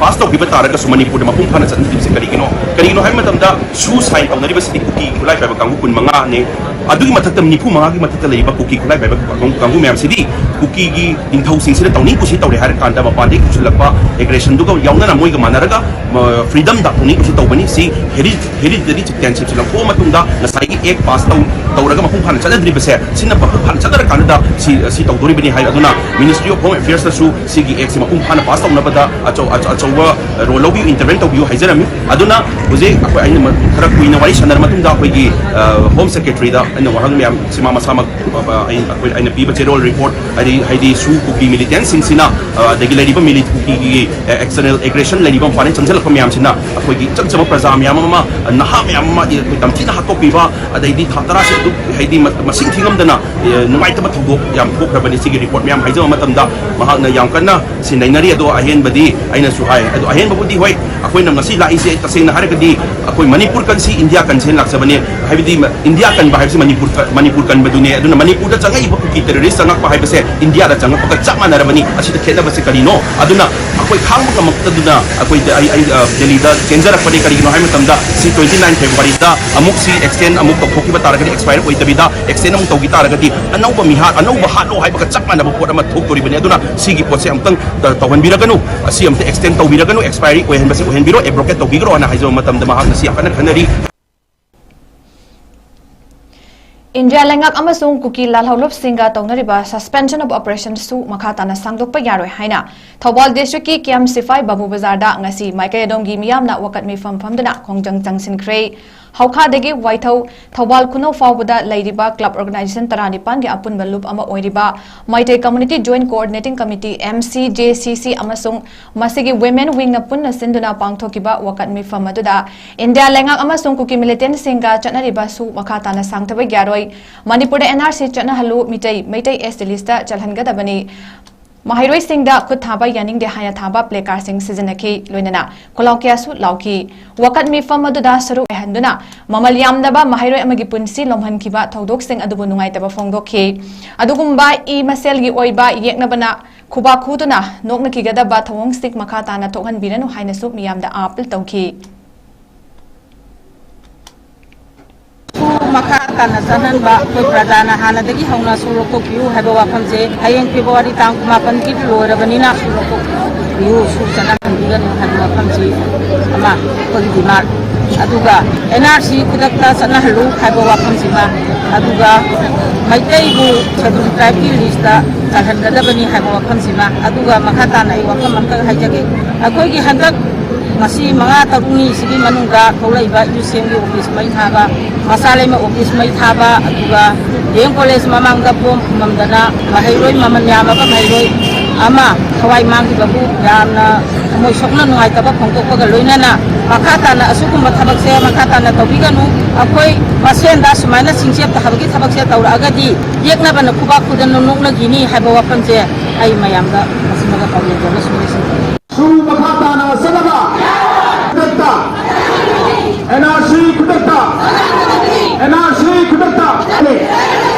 pass ꯇꯧꯈꯤꯕ ꯇꯥꯔꯒꯁꯨ ꯃꯅꯤꯄꯨꯔꯗ ꯃꯄꯨꯡ ꯐꯥꯅ ꯆꯠꯅꯗ꯭ꯔꯤꯕꯁꯦ ꯀꯔꯤꯒꯤꯅꯣ? ꯀꯔꯤꯒꯤꯅꯣ ꯍꯥꯏꯕ ꯃꯇꯝꯗ ꯁꯨ sign ꯇꯧꯅꯔꯤꯕꯁꯤꯗꯤ ꯀꯨꯀꯤ ꯈꯨꯠꯂꯥꯏ ꯄꯥꯏꯕ ꯀꯥꯡꯕꯨ ꯀꯨꯟ ꯃꯉꯥꯅꯦ꯫ ꯑꯗꯨꯒꯤ ꯃꯊꯛꯇ ꯅꯤꯐꯨ ꯃꯉꯥꯒꯤ ꯃꯊꯛꯇ ꯂꯩꯔꯤꯕ ꯀꯨꯀꯤ ꯈꯨꯠꯂꯥꯏ ꯄꯥꯏꯕ ꯀꯥꯡꯕꯨ ꯃꯌꯥꯝꯁꯤꯗꯤ ꯀꯨꯀꯤꯒꯤ ꯅꯤꯡꯊꯧꯁꯤꯡꯁꯤꯅ ꯇꯧꯅꯤꯡ ꯀꯨꯁꯤ ꯇꯧꯔꯦ ꯍꯥꯏꯔ ꯀꯥꯟꯗ ꯃꯄꯥꯟꯗꯒꯤ ꯄꯨꯁꯤꯜꯂꯛꯄ aggression ꯗꯨꯒ ꯌꯥꯎꯅꯅ ꯃꯣꯏꯒ ꯃꯥꯟꯅꯔꯒ freedom ꯗ ꯇꯧꯅꯤꯡ ꯀꯨꯁꯤ ꯇꯧꯕꯅꯤ꯫ ꯁꯤ hereditary citizenship ꯁꯤ ꯂꯧꯊꯣꯛꯑ ꯃꯇꯨꯡꯗ ꯉꯁꯥꯏꯒꯤ act pass ꯇꯧ ꯇꯧꯔꯒ ꯃꯄꯨꯡ ꯐꯥꯅ ꯆꯠꯅꯗ꯭ꯔꯤꯕꯁꯦ ꯁꯤꯅ ꯃꯄꯨꯡ ꯐꯥꯅ ꯆꯠꯅꯔꯀꯥꯟꯗ ꯁꯤ ꯁꯤ ꯇꯧꯗꯣꯔꯤꯕꯅꯤ ꯍꯥꯏ꯫ ꯑꯗꯨꯅ Ministry of Home Affairs ꯇꯁꯨ ꯁꯤꯒꯤ act ꯁꯤ ꯃꯄꯨꯡ ꯐꯥꯅ pass ꯇꯧꯅꯕꯗ ꯑꯆꯧ ꯑꯆꯧ ꯑꯆꯧꯕ role ꯂꯧꯕꯤꯌꯨ, intervene ꯇꯧꯕꯤꯌꯨ ꯍꯥꯏꯖꯔꯝꯃꯤ꯫ ꯑꯗꯨꯅ ꯍꯧꯖꯤꯛ ꯑꯩꯈꯣꯏ ꯑꯩꯅ ꯈꯔ ꯀꯨꯏꯅ ꯋꯥꯔꯤ ꯁꯥꯟꯅꯔ ꯃꯇꯨꯡꯗ ꯑꯩꯈꯣꯏꯒꯤ Home Secretary ꯗ ꯑꯩꯅ ꯋꯥꯍꯪ ꯃꯌꯥꯝ ꯁꯤꯃꯥ ꯃꯁꯥꯃꯛ ꯑꯩ ꯑꯩꯈꯣꯏ ꯑꯩꯅ ꯄꯤꯕ ꯆꯦꯔꯣꯜ report ꯍꯥꯏꯗꯤ ꯍꯥꯏꯗꯤ ꯁꯨ ꯀꯨꯀꯤ militant ꯁꯤꯡꯁꯤꯅ ꯑꯗꯒꯤ ꯂꯩꯔꯤꯕ ꯃꯤꯂꯤ ꯀꯨꯀꯤꯒꯤ external aggression ꯂꯩꯔꯤꯕ ꯃꯄꯥꯟꯗꯒꯤ ꯆꯪꯁꯤꯜꯂꯛꯄ ꯃꯌꯥꯝꯁꯤꯅ ꯑꯩꯈꯣꯏꯒꯤ ꯏꯆꯝ ꯆꯝꯕ ꯄ꯭ꯔꯖꯥ ꯃꯌꯥꯝ ꯑꯃ ꯅꯍꯥ ꯃꯌꯥꯝ ꯑꯃ ꯑꯩꯈꯣꯏ ꯇꯝꯊꯤꯅ ꯍꯥꯠꯇꯣꯛꯄꯤꯕ ꯑꯗꯩꯗꯤ ꯊꯥ ꯇꯔꯥꯁꯦ ꯑꯗꯨ ꯍꯥꯏꯗꯤ ꯃꯁꯤꯡ ꯊꯤꯉꯝꯗꯅ ꯅꯨꯡꯉꯥꯏꯇꯕ ꯊꯧꯗꯣꯛ ꯌꯥꯝ ꯊꯣꯛꯈ꯭ꯔꯕꯅꯤ꯫ ꯁꯤꯒꯤ report ꯃꯌꯥꯝ ꯍꯥꯏꯖꯕ ꯃꯇꯝꯗ ꯃꯍꯥꯛꯅ ꯌꯥꯝ ꯀꯟꯅ ꯁꯤ ꯅꯩꯅꯔꯤ꯫ ꯑꯗꯣ ꯑꯍꯦꯟꯕꯗꯤ ꯑꯩꯅꯁꯨ ꯍꯥꯏ꯫ ꯑꯗꯣ ꯑꯍꯦꯟꯕꯕꯨꯗꯤ ꯍꯣꯏ ꯑꯩꯈꯣꯏꯅ ꯉꯁꯤ ꯂꯥꯛꯏꯁꯦ ꯇꯁꯦꯡꯅ ꯍꯥꯏꯔꯒꯗꯤ ꯑꯩꯈꯣꯏ ꯃꯅꯤꯄꯨꯔ ꯀꯟꯁꯤ ꯏꯟꯗꯤꯌꯥ ꯀꯟꯁꯦꯅ ꯂꯥꯛꯆꯕꯅꯤ꯫ ꯍꯥꯏꯕꯗꯤ ꯏꯟꯗꯤꯌꯥ ꯀꯟꯕ ꯍꯥꯏꯕꯁꯤ ꯃꯅꯤꯄꯨꯔ ꯀ-, ꯃꯅꯤꯄꯨꯔ ꯀꯟꯕꯗꯨꯅꯦ꯫ ꯑꯗꯨꯅ ꯃꯅꯤꯄꯨꯔꯗ ꯆꯪꯉꯛꯏꯕ ꯀꯨꯀꯤ terrorist ꯆꯪꯉꯛꯄ ꯍꯥꯏꯕꯁꯦ ꯏꯟꯗꯤꯌꯥꯗ ꯆꯪꯉꯛꯄꯒ ꯆꯞ ꯃꯥꯟꯅꯔꯕꯅꯤ꯫ ꯑꯁꯤꯗ ꯈꯦꯠꯅꯕꯁꯦ ꯀꯔꯤꯅꯣ? ꯑꯗꯨꯅ ꯑꯩꯈꯣꯏ ꯈꯥꯡꯕ ꯉꯝꯃꯛꯇꯗꯨꯅ ꯑꯩꯈꯣꯏꯗ, ꯑꯩ, ꯑꯩ, ꯑ, ꯗꯦꯜꯂꯤꯗ ꯆꯦꯟꯖꯔꯛꯄꯅꯤ꯫ ꯀꯔꯤꯒꯤꯅꯣ ꯍꯥꯏꯕ ꯃꯇꯝꯗ ꯁꯤ twenty nine February ꯗ ꯑꯃꯨꯛ ꯁꯤ extend ꯑꯃꯨꯛ ꯇꯧꯊꯣꯛꯈꯤꯕ ꯇꯥꯔꯒꯗꯤ, expire ꯑꯣꯏꯗꯕꯤꯗ extend ꯑꯃꯨꯛ ꯇꯧꯈꯤ ꯇꯥꯔꯒꯗꯤ ꯑꯅꯧꯕ ꯃꯤꯍꯥꯠ, ꯑꯅꯧꯕ ꯍꯥꯠꯂꯣ ꯍꯥꯏꯕꯒ ꯆꯞ ꯃꯥꯟꯅꯕ ꯄꯣꯠ ꯑꯃ ꯊꯣꯛꯇꯣꯔꯤꯕꯅꯤ꯫ ꯑꯗꯨꯅ ꯁꯤꯒꯤ ꯄꯣꯠꯁꯦ ꯑꯃꯨꯛꯇꯪ ꯇ-, ꯇꯧꯍꯟꯕꯤꯔꯒꯅꯨ, ꯑꯁꯤ ꯑꯝꯇ extend ꯇꯧꯕꯤꯔꯒꯅꯨ, expiry ꯑꯣꯏꯍꯟꯕꯁꯦ ꯑꯣꯏꯍꯟꯕꯤꯔꯣ, abrogate ꯇꯧꯕꯤꯈ꯭ꯔꯣ ꯍꯥꯏꯅ ꯍꯥꯏꯖꯕ ꯃꯇꯝꯗ ꯃꯍꯥꯛꯅ ꯁꯤ ꯌꯥꯝ ꯀꯟꯅ ꯈꯟꯅꯔꯤ꯫ ꯏꯟꯗꯤꯌꯥ ꯂꯩꯉꯥꯛ ꯑꯃꯁꯨꯡ ꯀꯨꯀꯤ ꯂꯥꯜꯍꯧꯂꯨꯞꯁꯤꯡꯒ ꯇꯧꯅꯔꯤꯕ suspension of operation ꯁꯨ ꯃꯈꯥ ꯇꯥꯅ ꯁꯥꯡꯗꯣꯛꯄ ꯌꯥꯔꯣꯏ ꯍꯥꯏꯅ ꯊꯧꯕꯥꯜ district ꯀꯤ ꯀꯦ ꯑꯦꯝ ꯁꯤꯐꯥꯏ ꯕꯥꯕꯨ ꯕꯖꯥꯔꯗ ꯉꯁꯤ ꯃꯥꯏꯀꯩ ꯑꯗꯣꯝꯒꯤ ꯃꯤꯌꯥꯝꯅ ꯋꯥꯀꯠ ꯃꯤꯐꯝ ꯐꯝꯗꯨꯅ ꯈꯣꯡꯖꯪ ꯆꯪꯁꯤꯟꯈ꯭ꯔꯦ꯫ ꯍꯧꯈꯥꯗꯒꯤ ꯋꯥꯏꯊꯧ ꯊꯧꯕꯥꯜ ꯈꯨꯅꯧ ꯐꯥꯎꯕꯗ ꯂꯩꯔꯤꯕ club organization ꯇꯔꯥꯅꯤꯄꯥꯟꯒꯤ ꯑꯄꯨꯟꯕ ꯂꯨꯞ ꯑꯃ ꯑꯣꯏꯔꯤꯕ Meitei Community Joint Coordinating Committee, M C J C C, ꯑꯃꯁꯨꯡ ꯃꯁꯤꯒꯤ Women Wing ꯅ ꯄꯨꯟꯅ ꯁꯤꯟꯗꯨꯅ ꯄꯥꯡꯊꯣꯛꯈꯤꯕ ꯋꯥꯀꯠ ꯃꯤꯐꯝ ꯑꯗꯨꯗ ꯏꯟꯗꯤꯌꯥ ꯂꯩꯉꯥꯛ ꯑꯃꯁꯨꯡ ꯀꯨꯀꯤ militant ꯁꯤꯡꯒ ꯆꯠꯅꯔꯤꯕ ꯁꯨ ꯃꯈꯥ ꯇꯥꯅ ꯁꯥꯡꯊꯕ ꯌꯥꯔꯣꯏ, ꯃꯅꯤꯄꯨꯔꯗ N R C ꯆꯠꯅꯍꯜꯂꯨ, Meitei, Meitei S T list ꯆꯜꯍꯟꯒꯗꯕꯅꯤ, ꯃꯍꯩꯔꯣꯏꯁꯤꯡꯗ ꯈꯨꯠ ꯊꯥꯕ ꯌꯥꯅꯤꯡꯗꯦ ꯍꯥꯏꯅ ꯊꯥꯕ placard ꯁꯤꯡ ꯁꯤꯖꯤꯟꯅꯈꯤ꯫ ꯂꯣꯏꯅꯅ ꯈꯣꯜꯂꯥꯎ ꯀꯌꯥꯁꯨ ꯂꯥꯎꯈꯤ꯫ ꯋꯥꯀꯠ ꯃꯤꯐꯝ ꯑꯗꯨꯗ ꯁꯔꯨꯛ ꯌꯥꯍꯟꯗꯨꯅ ꯃꯃꯜ ꯌꯥꯝꯗꯕ ꯃꯍꯩꯔꯣꯏ ꯑꯃꯒꯤ ꯄꯨꯟꯁꯤ ꯂꯣꯝꯍꯟꯈꯤꯕ ꯊꯧꯗꯣꯛꯁꯤꯡ ꯑꯗꯨꯕꯨ ꯅꯨꯡꯉꯥꯏꯇꯕ ꯐꯣꯡꯗꯣꯛꯈꯤ꯫ ꯑꯗꯨꯒꯨꯝꯕ ꯏ ꯃꯁꯦꯜꯒꯤ ꯑꯣꯏꯕ ꯌꯦꯛꯅꯕꯅ ꯈꯨꯕꯥꯛ ꯈꯨꯗꯨꯅ ꯅꯣꯛꯅꯈꯤꯒꯗꯕ ꯊꯧꯑꯣꯡꯁꯤꯡ ꯃꯈꯥ ꯇꯥꯅ ꯊꯣꯛꯍꯟꯕꯤꯔꯅꯨ ꯍꯥꯏꯅꯁꯨ ꯃꯤꯌꯥꯝꯗ ꯑꯥꯄꯤꯜ ꯇꯧꯈꯤ꯫ ꯁꯨ ꯃꯈꯥ ꯇꯥꯅ ꯆꯠꯍꯟꯕ ꯑꯩꯈꯣꯏ ꯄ꯭ꯔꯖꯥꯅ ꯍꯥꯟꯅꯗꯒꯤ ꯍꯧꯅ ꯁꯨ ꯂꯧꯊꯣꯛꯄꯤꯌꯨ ꯍꯥꯏꯕ ꯋꯥꯐꯝꯁꯦ ꯍꯌꯦꯡ February ꯇꯥꯡ ꯀꯨꯟꯃꯥꯄꯟꯒꯤ ꯂꯣꯏꯔꯕꯅꯤꯅ ꯁꯨ ꯂꯧꯊꯣꯛꯄꯤꯌꯨ, ꯁꯨ ꯆꯠꯅꯍꯟꯕꯤꯒꯅꯨ ꯍꯥꯏꯕ ꯋꯥꯐꯝꯁꯤ ꯑꯃ ꯑꯩꯈꯣꯏꯒꯤ demand꯫ ꯑꯗꯨꯒ N R C ꯈꯨꯗꯛꯇ ꯆꯠꯅꯍꯜꯂꯨ ꯍꯥꯏꯕ ꯋꯥꯐꯝꯁꯤꯃ, ꯑꯗꯨꯒ ꯃꯩꯇꯩꯕꯨ Scheduled Tribe ꯀꯤ list ꯆꯜꯍꯟꯒꯗꯕꯅꯤ ꯍꯥꯏꯕ ꯋꯥꯐꯝꯁꯤꯃ, ꯑꯗꯨꯒ ꯃꯈꯥ ꯇꯥꯅ ꯑꯩ ꯋꯥꯐꯝ ꯑꯃꯈꯛ ꯍꯥꯏꯖꯒꯦ꯫ ꯑꯩꯈꯣꯏꯒꯤ ꯍꯟꯗꯛ ꯉꯁꯤ ꯃꯉꯥ ꯇꯔꯨꯛꯅꯤ ꯁꯤꯒꯤ ꯃꯅꯨꯡꯗ ꯊꯣꯛꯂꯛꯏꯕ ꯌꯨ ꯁꯤ ꯑꯦꯝꯒꯤ office ꯃꯩ ꯊꯥꯕ, ꯃꯆꯥꯂꯩꯃ office ꯃꯩ ꯊꯥꯕ, ꯑꯗꯨꯒ D M college ꯃꯃꯥꯡꯗ ꯐꯣꯝ ꯐꯪꯉꯝꯗꯅ ꯃꯍꯩꯔꯣꯏ ꯃꯃꯜ ꯌꯥꯝꯂꯕ ꯃꯍꯩꯔꯣꯏ ꯑꯃ ꯊꯋꯥꯏ ꯃꯥꯡꯈꯤꯕꯕꯨ ꯌꯥꯝꯅ ꯊꯃꯣꯏ ꯁꯣꯛꯅ ꯅꯨꯡꯉꯥꯏꯇꯕ ꯐꯣꯡꯗꯣꯛꯄꯒ ꯂꯣꯏꯅꯅ ꯃꯈꯥ ꯇꯥꯅ ꯑꯁꯤꯒꯨꯝꯕ ꯊꯕꯛꯁꯦ ꯃꯈꯥ ꯇꯥꯅ ꯇꯧꯕꯤꯒꯅꯨ꯫ ꯑꯩꯈꯣꯏ ꯃꯁꯦꯟꯗ ꯁꯨꯃꯥꯏꯅ ꯆꯤꯡꯆꯦꯞ ꯇꯥꯍꯕꯒꯤ ꯊꯕꯛꯁꯦ ꯇꯧꯔꯛꯑꯒꯗꯤ ꯌꯦꯛꯅꯕꯅ ꯈꯨꯕꯥꯛ ꯈꯨꯗꯅ ꯅꯣꯛꯅꯈꯤꯅꯤ ꯍꯥꯏꯕ ꯋꯥꯐꯝꯁꯦ ꯑꯩ ꯃꯌꯥꯝꯗ ꯃꯁꯤꯃꯒ ꯄꯥꯎꯗꯝꯖꯔꯒ ꯁꯨꯝ ꯂꯣꯏꯁꯤꯟꯖꯔꯦ꯫ ꯁꯨ ꯃꯈꯥ ꯇꯥꯅ ꯆꯠꯅꯕ ꯈꯨꯗꯛꯇ N R C ꯈꯨꯗꯛꯇ, N R C ꯈꯨꯗꯛꯇ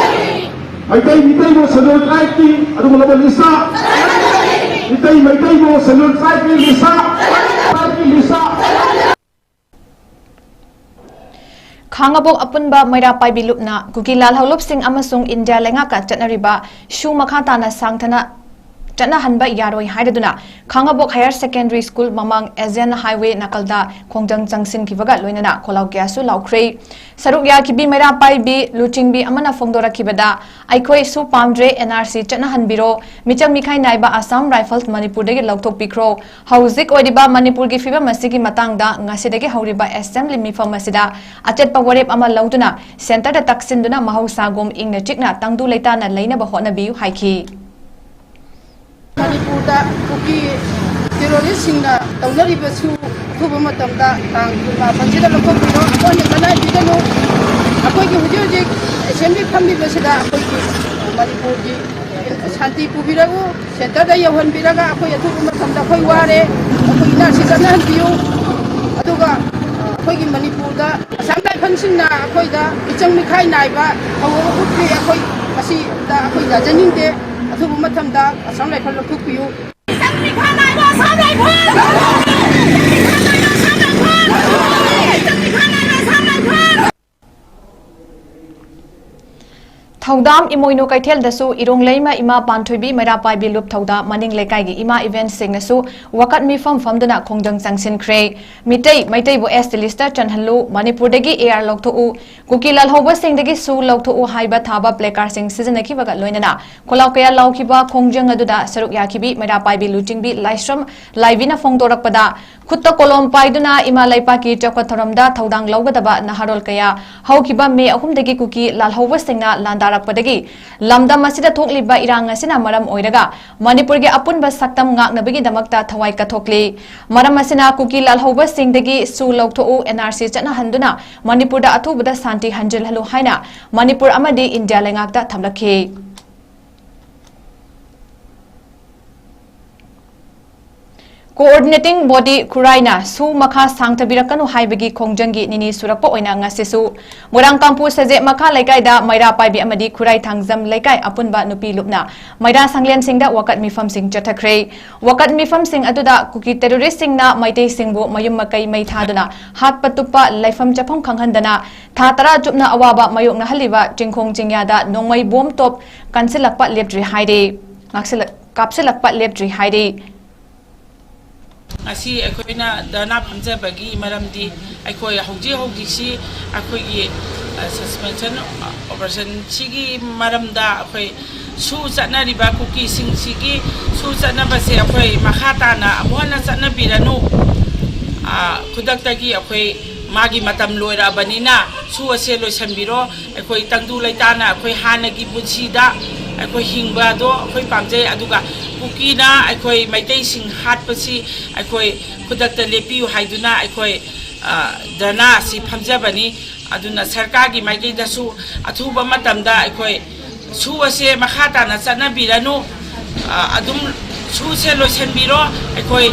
ꯃꯩꯇꯩ ꯃꯤꯇꯩꯕꯨ ꯁꯦꯂꯨꯜ ꯇ꯭ꯔꯥꯏꯕꯀꯤ ꯑꯗꯨꯒꯨꯝꯂꯕ ꯂꯤꯁꯥ, ꯃꯤꯇꯩ ꯃꯩꯇꯩꯕꯨ ꯁꯦꯂꯨꯜ ꯇ꯭ꯔꯥꯏꯕꯀꯤ ꯂꯤꯁꯥ, ꯇ꯭ꯔꯥꯏꯕꯀꯤ ꯂꯤꯁꯥ꯫ ꯈꯥꯉꯕꯣꯛ ꯑꯄꯨꯟꯕ ꯃꯩꯔꯥ ꯄꯥꯏꯕꯤ ꯂꯨꯞꯅ ꯀꯨꯀꯤ ꯂꯥꯜꯍꯧꯂꯨꯞꯁꯤꯡ ꯑꯃꯁꯨꯡ ꯏꯟꯗꯤꯌꯥ ꯂꯩꯉꯥꯛꯀ ꯆꯠꯅꯔꯤꯕ ꯁꯨ ꯃꯈꯥ ꯇꯥꯅ ꯁꯥꯡꯊꯅ ꯆꯠꯅꯍꯟꯕ ꯌꯥꯔꯣꯏ ꯍꯥꯏꯔꯗꯨꯅ ꯈꯥꯉꯕꯣꯛ ꯍꯥꯌꯔ ꯁꯦꯀꯦꯟꯗꯔꯤ ꯁ꯭ꯀꯨꯜ ꯃꯃꯥꯡ ꯑꯦꯖꯦꯟ ꯍꯥꯏꯋꯦ ꯅꯥꯀꯜꯗ ꯈꯣꯡꯖꯪ ꯆꯪꯁꯤꯟꯈꯤꯕꯒ ꯂꯣꯏꯅꯅ ꯈꯣꯜꯂꯥꯎ ꯀꯌꯥꯁꯨ ꯂꯥꯎꯈ꯭ꯔꯦ꯫ ꯁꯔꯨꯛ ꯌꯥꯈꯤꯕꯤ ꯃꯩꯔꯥ ꯄꯥꯏꯕꯤ ꯂꯨꯆꯤꯡꯕꯤ ꯑꯃꯅ ꯐꯣꯡꯗꯣꯔꯛꯈꯤꯕꯗ, ꯑꯩꯈꯣꯏꯁꯨ ꯄꯥꯝꯗ꯭ꯔꯦ, ꯑꯦꯟ ꯑꯥꯔ ꯁꯤ ꯆꯠꯅꯍꯟꯕꯤꯔꯣ, ꯃꯤꯆꯪ ꯃꯤꯈꯥꯏ ꯅꯥꯏꯕ ꯑꯁꯥꯝ ꯔꯥꯏꯐꯜꯁ ꯃꯅꯤꯄꯨꯔꯗꯒꯤ ꯂꯧꯊꯣꯛꯄꯤꯈ꯭ꯔꯣ, ꯍꯧꯖꯤꯛ ꯑꯣꯏꯔꯤꯕ ꯃꯅꯤꯄꯨꯔꯒꯤ ꯐꯤꯕꯝ ꯑꯁꯤꯒꯤ ꯃꯇꯥꯡꯗ ꯉꯁꯤꯗꯒꯤ ꯍꯧꯔꯤꯕ ꯑꯦꯁꯦꯝꯕ꯭ꯂꯤ ꯃꯤꯐꯝ ꯑꯁꯤꯗ ꯑꯆꯦꯠꯄ ꯋꯥꯔꯦꯞ ꯑꯃ ꯂꯧꯗꯨꯅ ꯁꯦꯟꯇꯔꯗ ꯇꯛꯁꯤꯟꯗꯨꯅ ꯃꯍꯧꯁꯥꯒꯨꯝ ꯏꯪꯅ ꯆꯤꯛꯅ ꯇꯪꯗꯨ ꯂꯩꯇꯥꯅ ꯂꯩꯅꯕ ꯍꯣꯠꯅꯕꯤꯌꯨ ꯍꯥꯏꯈꯤ꯫ ꯃꯅꯤꯄꯨꯔꯗ ꯀꯨꯀꯤ ꯇꯦꯔꯣꯔꯤꯁꯁꯤꯡꯅ ꯇꯧꯅꯔꯤꯕꯁꯨ ꯑꯊꯨꯕ ꯃꯇꯝꯗ ꯇꯥꯡ ꯀꯨꯟꯃꯥꯄꯟꯁꯤꯗ ꯂꯧꯊꯣꯛꯄꯤꯔꯣ꯫ ꯑꯩꯈꯣꯏꯅ ꯀꯗꯥꯏꯗꯒꯤꯅꯣ ꯑꯩꯈꯣꯏꯒꯤ ꯍꯧꯖꯤꯛ ꯍꯧꯖꯤꯛ ꯑꯦꯁꯦꯝꯕ꯭ꯂꯤ ꯐꯝꯃꯤꯕꯁꯤꯗ ꯑꯩꯈꯣꯏꯒꯤ ꯃꯅꯤꯄꯨꯔꯒꯤ ꯁꯥꯟꯇꯤ ꯄꯨꯕꯤꯔꯛꯎ꯫ ꯁꯦꯟꯇꯔꯗ ꯌꯧꯍꯟꯕꯤꯔꯒ ꯑꯩꯈꯣꯏ ꯑꯊꯨꯕ ꯃꯇꯝꯗ ꯑꯩꯈꯣꯏ ꯋꯥꯔꯦ, ꯑꯩꯈꯣꯏ ꯏꯟ ꯑꯥꯔ ꯁꯤ ꯆꯠꯅꯍꯟꯕꯤꯌꯨ꯫ ꯑꯗꯨꯒ ꯑꯩꯈꯣꯏꯒꯤ ꯃꯅꯤꯄꯨꯔꯗ ꯑꯁꯥꯝ ꯔꯥꯏꯐꯜꯁꯤꯡꯅ ꯑꯩꯈꯣꯏꯗ ꯃꯤꯆꯪ ꯃꯤꯈꯥꯏ ꯅꯥꯏꯕ ꯊꯧꯑꯣꯡ ꯎꯠꯂꯤ꯫ ꯑꯩꯈꯣꯏ ꯃꯁꯤꯗ ꯑꯩꯈꯣꯏ ꯌꯥꯖꯅꯤꯡꯗꯦ꯫ ꯑꯊꯨꯕ ꯃꯇꯝꯗ ꯑꯁꯥꯝ ꯔꯥꯏꯐꯜ ꯂꯧꯊꯣꯛꯄꯤꯌꯨ꯫ ꯃꯤꯆꯪ ꯃꯤꯈꯥꯏ ꯅꯥꯏꯕ ꯑꯁꯥꯝ ꯔꯥꯏꯐꯜ! ꯃꯤꯆꯪ ꯃꯤꯈꯥꯏ ꯅꯥꯏꯕ ꯑꯁꯥꯝ ꯔꯥꯏꯐꯜ! ꯃꯤꯆꯪ ꯃꯤꯈꯥꯏ ꯅꯥꯏꯕ ꯑꯁꯥꯝ ꯔꯥꯏꯐꯜ! ꯊꯧꯗꯥꯝ ꯏꯃꯣꯏꯅꯨ ꯀꯩꯊꯦꯜꯗꯁꯨ ꯏꯔꯣꯡ ꯂꯩꯃ ꯏꯃꯥ ꯄꯥꯟꯊꯣꯏꯕꯤ ꯃꯩꯔꯥ ꯄꯥꯏꯕꯤ ꯂꯨꯞ ꯊꯧꯗꯥ ꯃꯅꯤꯡ ꯂꯩꯀꯥꯏꯒꯤ ꯏꯃꯥ ꯏꯕꯦꯟꯁꯤꯡꯅꯁꯨ ꯋꯥꯀꯠ ꯃꯤꯐꯝ ꯐꯝꯗꯨꯅ ꯈꯣꯡꯖꯪ ꯆꯪꯁꯤꯟꯈ꯭ꯔꯦ꯫ ꯃꯤꯇꯩ, ꯃꯩꯇꯩꯕꯨ ꯑꯦꯁ ꯇꯤ ꯂꯤꯁꯇ ꯆꯟꯍꯜꯂꯨ, ꯃꯅꯤꯄꯨꯔꯗꯒꯤ ꯑꯦ ꯑꯥꯔ ꯂꯧꯊꯣꯛꯎ, ꯀꯨꯀꯤ ꯂꯥꯜꯍꯧꯕꯁꯤꯡꯗꯒꯤ ꯁꯨ ꯂꯧꯊꯣꯛꯎ ꯍꯥꯏꯕ ꯊꯥꯕ ꯄ꯭ꯂꯦꯀꯥꯔꯗꯁꯤꯡ ꯁꯤꯖꯤꯟꯅꯈꯤꯕꯒ ꯂꯣꯏꯅꯅ ꯈꯣꯜꯂꯥꯎ ꯀꯌꯥ ꯂꯥꯎꯈꯤꯕ ꯈꯣꯡꯖꯪ ꯑꯗꯨꯗ ꯁꯔꯨꯛ ꯌꯥꯈꯤꯕꯤ ꯃꯩꯔꯥ ꯄꯥꯏꯕꯤ ꯂꯨꯆꯤꯡꯕꯤ ꯂꯥꯏꯁ꯭ꯔꯝ ꯂꯥꯏꯕꯤꯅ ꯐꯣꯡꯗꯣꯔꯛꯄꯗ, ꯈꯨꯠꯇ ꯀꯣꯂꯣꯝ ꯄꯥꯏꯗꯨꯅ ꯏꯃꯥ ꯂꯩꯄꯥꯛꯀꯤ ꯆꯥꯎꯈꯠ ꯊꯧꯔꯝꯗ ꯊꯧꯗꯥꯡ ꯂꯧꯒꯗꯕ ꯅꯍꯥꯔꯣꯜ ꯀꯌꯥ ꯍꯧꯈꯤꯕ ꯃꯦ ꯑꯍꯨꯝꯗꯒꯤ ꯀꯨꯀꯤ ꯂꯥꯜꯍꯧꯕꯁꯤꯡꯅ ꯂꯥꯟꯗꯥꯔꯛꯄꯗꯒꯤ ꯂꯝꯗꯝ ꯑꯁꯤꯗ ꯊꯣꯛꯂꯤꯕ ꯏꯔꯥꯡ ꯑꯁꯤꯅ ꯃꯔꯝ ꯑꯣꯏꯔꯒ ꯃꯅꯤꯄꯨꯔꯒꯤ ꯑꯄꯨꯟꯕ ꯁꯛꯇꯝ ꯉꯥꯛꯅꯕꯒꯤꯗꯃꯛꯇ ꯊꯋꯥꯏ ꯀꯠꯊꯣꯛꯂꯤ꯫ ꯃꯔꯝ ꯑꯁꯤꯅ ꯀꯨꯀꯤ ꯂꯥꯜꯍꯧꯕꯁꯤꯡꯗꯒꯤ ꯁꯨ ꯂꯧꯊꯣꯛꯎ, ꯑꯦꯟ ꯑꯥꯔ ꯁꯤ ꯆꯠꯅꯍꯟꯗꯨꯅ ꯃꯅꯤꯄꯨꯔꯗ ꯑꯊꯨꯕꯗ ꯁꯥꯟꯇꯤ ꯍꯟꯖꯤꯜꯍꯜꯂꯨ ꯍꯥꯏꯅ ꯃꯅꯤꯄꯨꯔ ꯑꯃꯗꯤ ꯏꯟꯗꯤꯌꯥ ꯂꯩꯉꯥꯛꯇ ꯊꯝꯂꯛꯈꯤ꯫ Coordinating body ꯈꯨꯔꯥꯏꯅ ꯁꯨ ꯃꯈꯥ ꯁꯥꯡꯊꯕꯤꯔꯛꯀꯅꯨ ꯍꯥꯏꯕꯒꯤ ꯈꯣꯡꯖꯪꯒꯤ ꯅꯤꯅꯤ ꯁꯨꯔꯛꯄ ꯑꯣꯏꯅ ꯉꯁꯤꯁꯨ ꯃꯣꯏꯔꯥꯡꯀꯥꯡꯄꯨ ꯁꯖꯦꯛ ꯃꯈꯥ ꯂꯩꯀꯥꯏꯗ ꯃꯩꯔꯥ ꯄꯥꯏꯕꯤ ꯑꯃꯗꯤ ꯈꯨꯔꯥꯏ ꯊꯥꯡꯖꯝ ꯂꯩꯀꯥꯏ ꯑꯄꯨꯟꯕ ꯅꯨꯄꯤ ꯂꯨꯞꯅ ꯃꯩꯔꯥ ꯁꯪꯂꯦꯟꯁꯤꯡꯗ ꯋꯥꯀꯠ ꯃꯤꯐꯝꯁꯤꯡ ꯆꯠꯊꯈ꯭ꯔꯦ꯫ ꯋꯥꯀꯠ ꯃꯤꯐꯝꯁꯤꯡ ꯑꯗꯨꯗ ꯀꯨꯀꯤ ꯇꯦꯔꯣꯔꯤꯁ꯭ꯠꯁꯤꯡꯅ ꯃꯩꯇꯩꯁꯤꯡꯕꯨ ꯃꯌꯨꯝ ꯃꯀꯩ ꯃꯩ ꯊꯥꯗꯨꯅ ꯍꯥꯠꯄ ꯇꯨꯞꯄ ꯂꯩꯐꯝ ꯆꯥꯐꯝ ꯈꯪꯍꯟꯗꯅ ꯊꯥ ꯇꯔꯥ ꯆꯨꯞꯅ ꯑꯋꯥꯕ ꯃꯥꯌꯣꯛꯅꯍꯜꯂꯤꯕ ꯆꯤꯡꯈꯣꯡ ꯆꯤꯡꯌꯥꯗ ꯅꯣꯡꯃꯩ ꯕꯣꯝ ꯇꯣꯞ ꯀꯟꯁꯤꯜꯂꯛꯄ ꯂꯦꯞꯇ꯭ꯔꯤ ꯍꯥꯏꯔꯤ꯫ ꯉꯥꯛꯁꯤꯜꯂꯛ-, ꯀꯥꯞꯁꯤꯜꯂꯛꯄ ꯂꯦꯞꯇ꯭ꯔꯤ ꯍꯥꯏꯔꯤ꯫ ꯉꯁꯤ ꯑꯩꯈꯣꯏꯅ ꯙꯔꯅꯥ ꯐꯝꯖꯕꯒꯤ ꯃꯔꯝꯗꯤ ꯑꯩꯈꯣꯏ ꯍꯧꯖꯤꯛ ꯍꯧꯖꯤꯛꯁꯤ ꯑꯩꯈꯣꯏꯒꯤ, ꯑ, suspension operation ꯁꯤꯒꯤ ꯃꯔꯝꯗ ꯑꯩꯈꯣꯏ ꯁꯨ ꯆꯠꯅꯔꯤꯕ ꯀꯨꯀꯤꯁꯤꯡꯁꯤꯒꯤ ꯁꯨ ꯆꯠꯅꯕꯁꯦ ꯑꯩꯈꯣꯏ ꯃꯈꯥ ꯇꯥꯅ ꯑꯃꯨꯛ ꯍꯟꯅ ꯆꯠꯅꯕꯤꯔꯅꯨ꯫ ꯑ, ꯈꯨꯗꯛꯇꯒꯤ ꯑꯩꯈꯣꯏ ꯃꯥꯒꯤ ꯃꯇꯝ ꯂꯣꯏꯔꯛꯑꯕꯅꯤꯅ ꯁꯨ ꯑꯁꯦ ꯂꯣꯏꯁꯤꯟꯕꯤꯔꯣ꯫ ꯑꯩꯈꯣꯏ ꯇꯪꯗꯨ ꯂꯩꯇꯥꯅ ꯑꯩꯈꯣꯏ ꯍꯥꯟꯅꯒꯤ ꯄꯨꯟꯁꯤꯗ ꯑꯩꯈꯣꯏ ꯍꯤꯡꯕ ꯑꯗꯣ ꯑꯩꯈꯣꯏ ꯄꯥꯝꯖꯩ꯫ ꯑꯗꯨꯒ ꯀꯨꯀꯤꯅ ꯑꯩꯈꯣꯏ ꯃꯩꯇꯩꯁꯤꯡ ꯍꯥꯠꯄꯁꯤ ꯑꯩꯈꯣꯏ ꯈꯨꯗꯛꯇ ꯂꯦꯞꯄꯤꯌꯨ ꯍꯥꯏꯗꯨꯅ ꯑꯩꯈꯣꯏ, ꯑ, ꯙꯔꯅꯥ ꯑꯁꯤ ꯐꯝꯖꯕꯅꯤ꯫ ꯑꯗꯨꯅ ꯁꯔꯀꯥꯔꯒꯤ ꯃꯥꯏꯀꯩꯗꯁꯨ ꯑꯊꯨꯕ ꯃꯇꯝꯗ ꯑꯩꯈꯣꯏ ꯁꯨ ꯑꯁꯦ ꯃꯈꯥ ꯇꯥꯅ ꯆꯠꯅꯕꯤꯔꯅꯨ꯫ ꯑ, ꯑꯗꯨꯝ ꯁꯨꯁꯦ ꯂꯣꯏꯁꯤꯟꯕꯤꯔꯣ꯫ ꯑꯩꯈꯣꯏ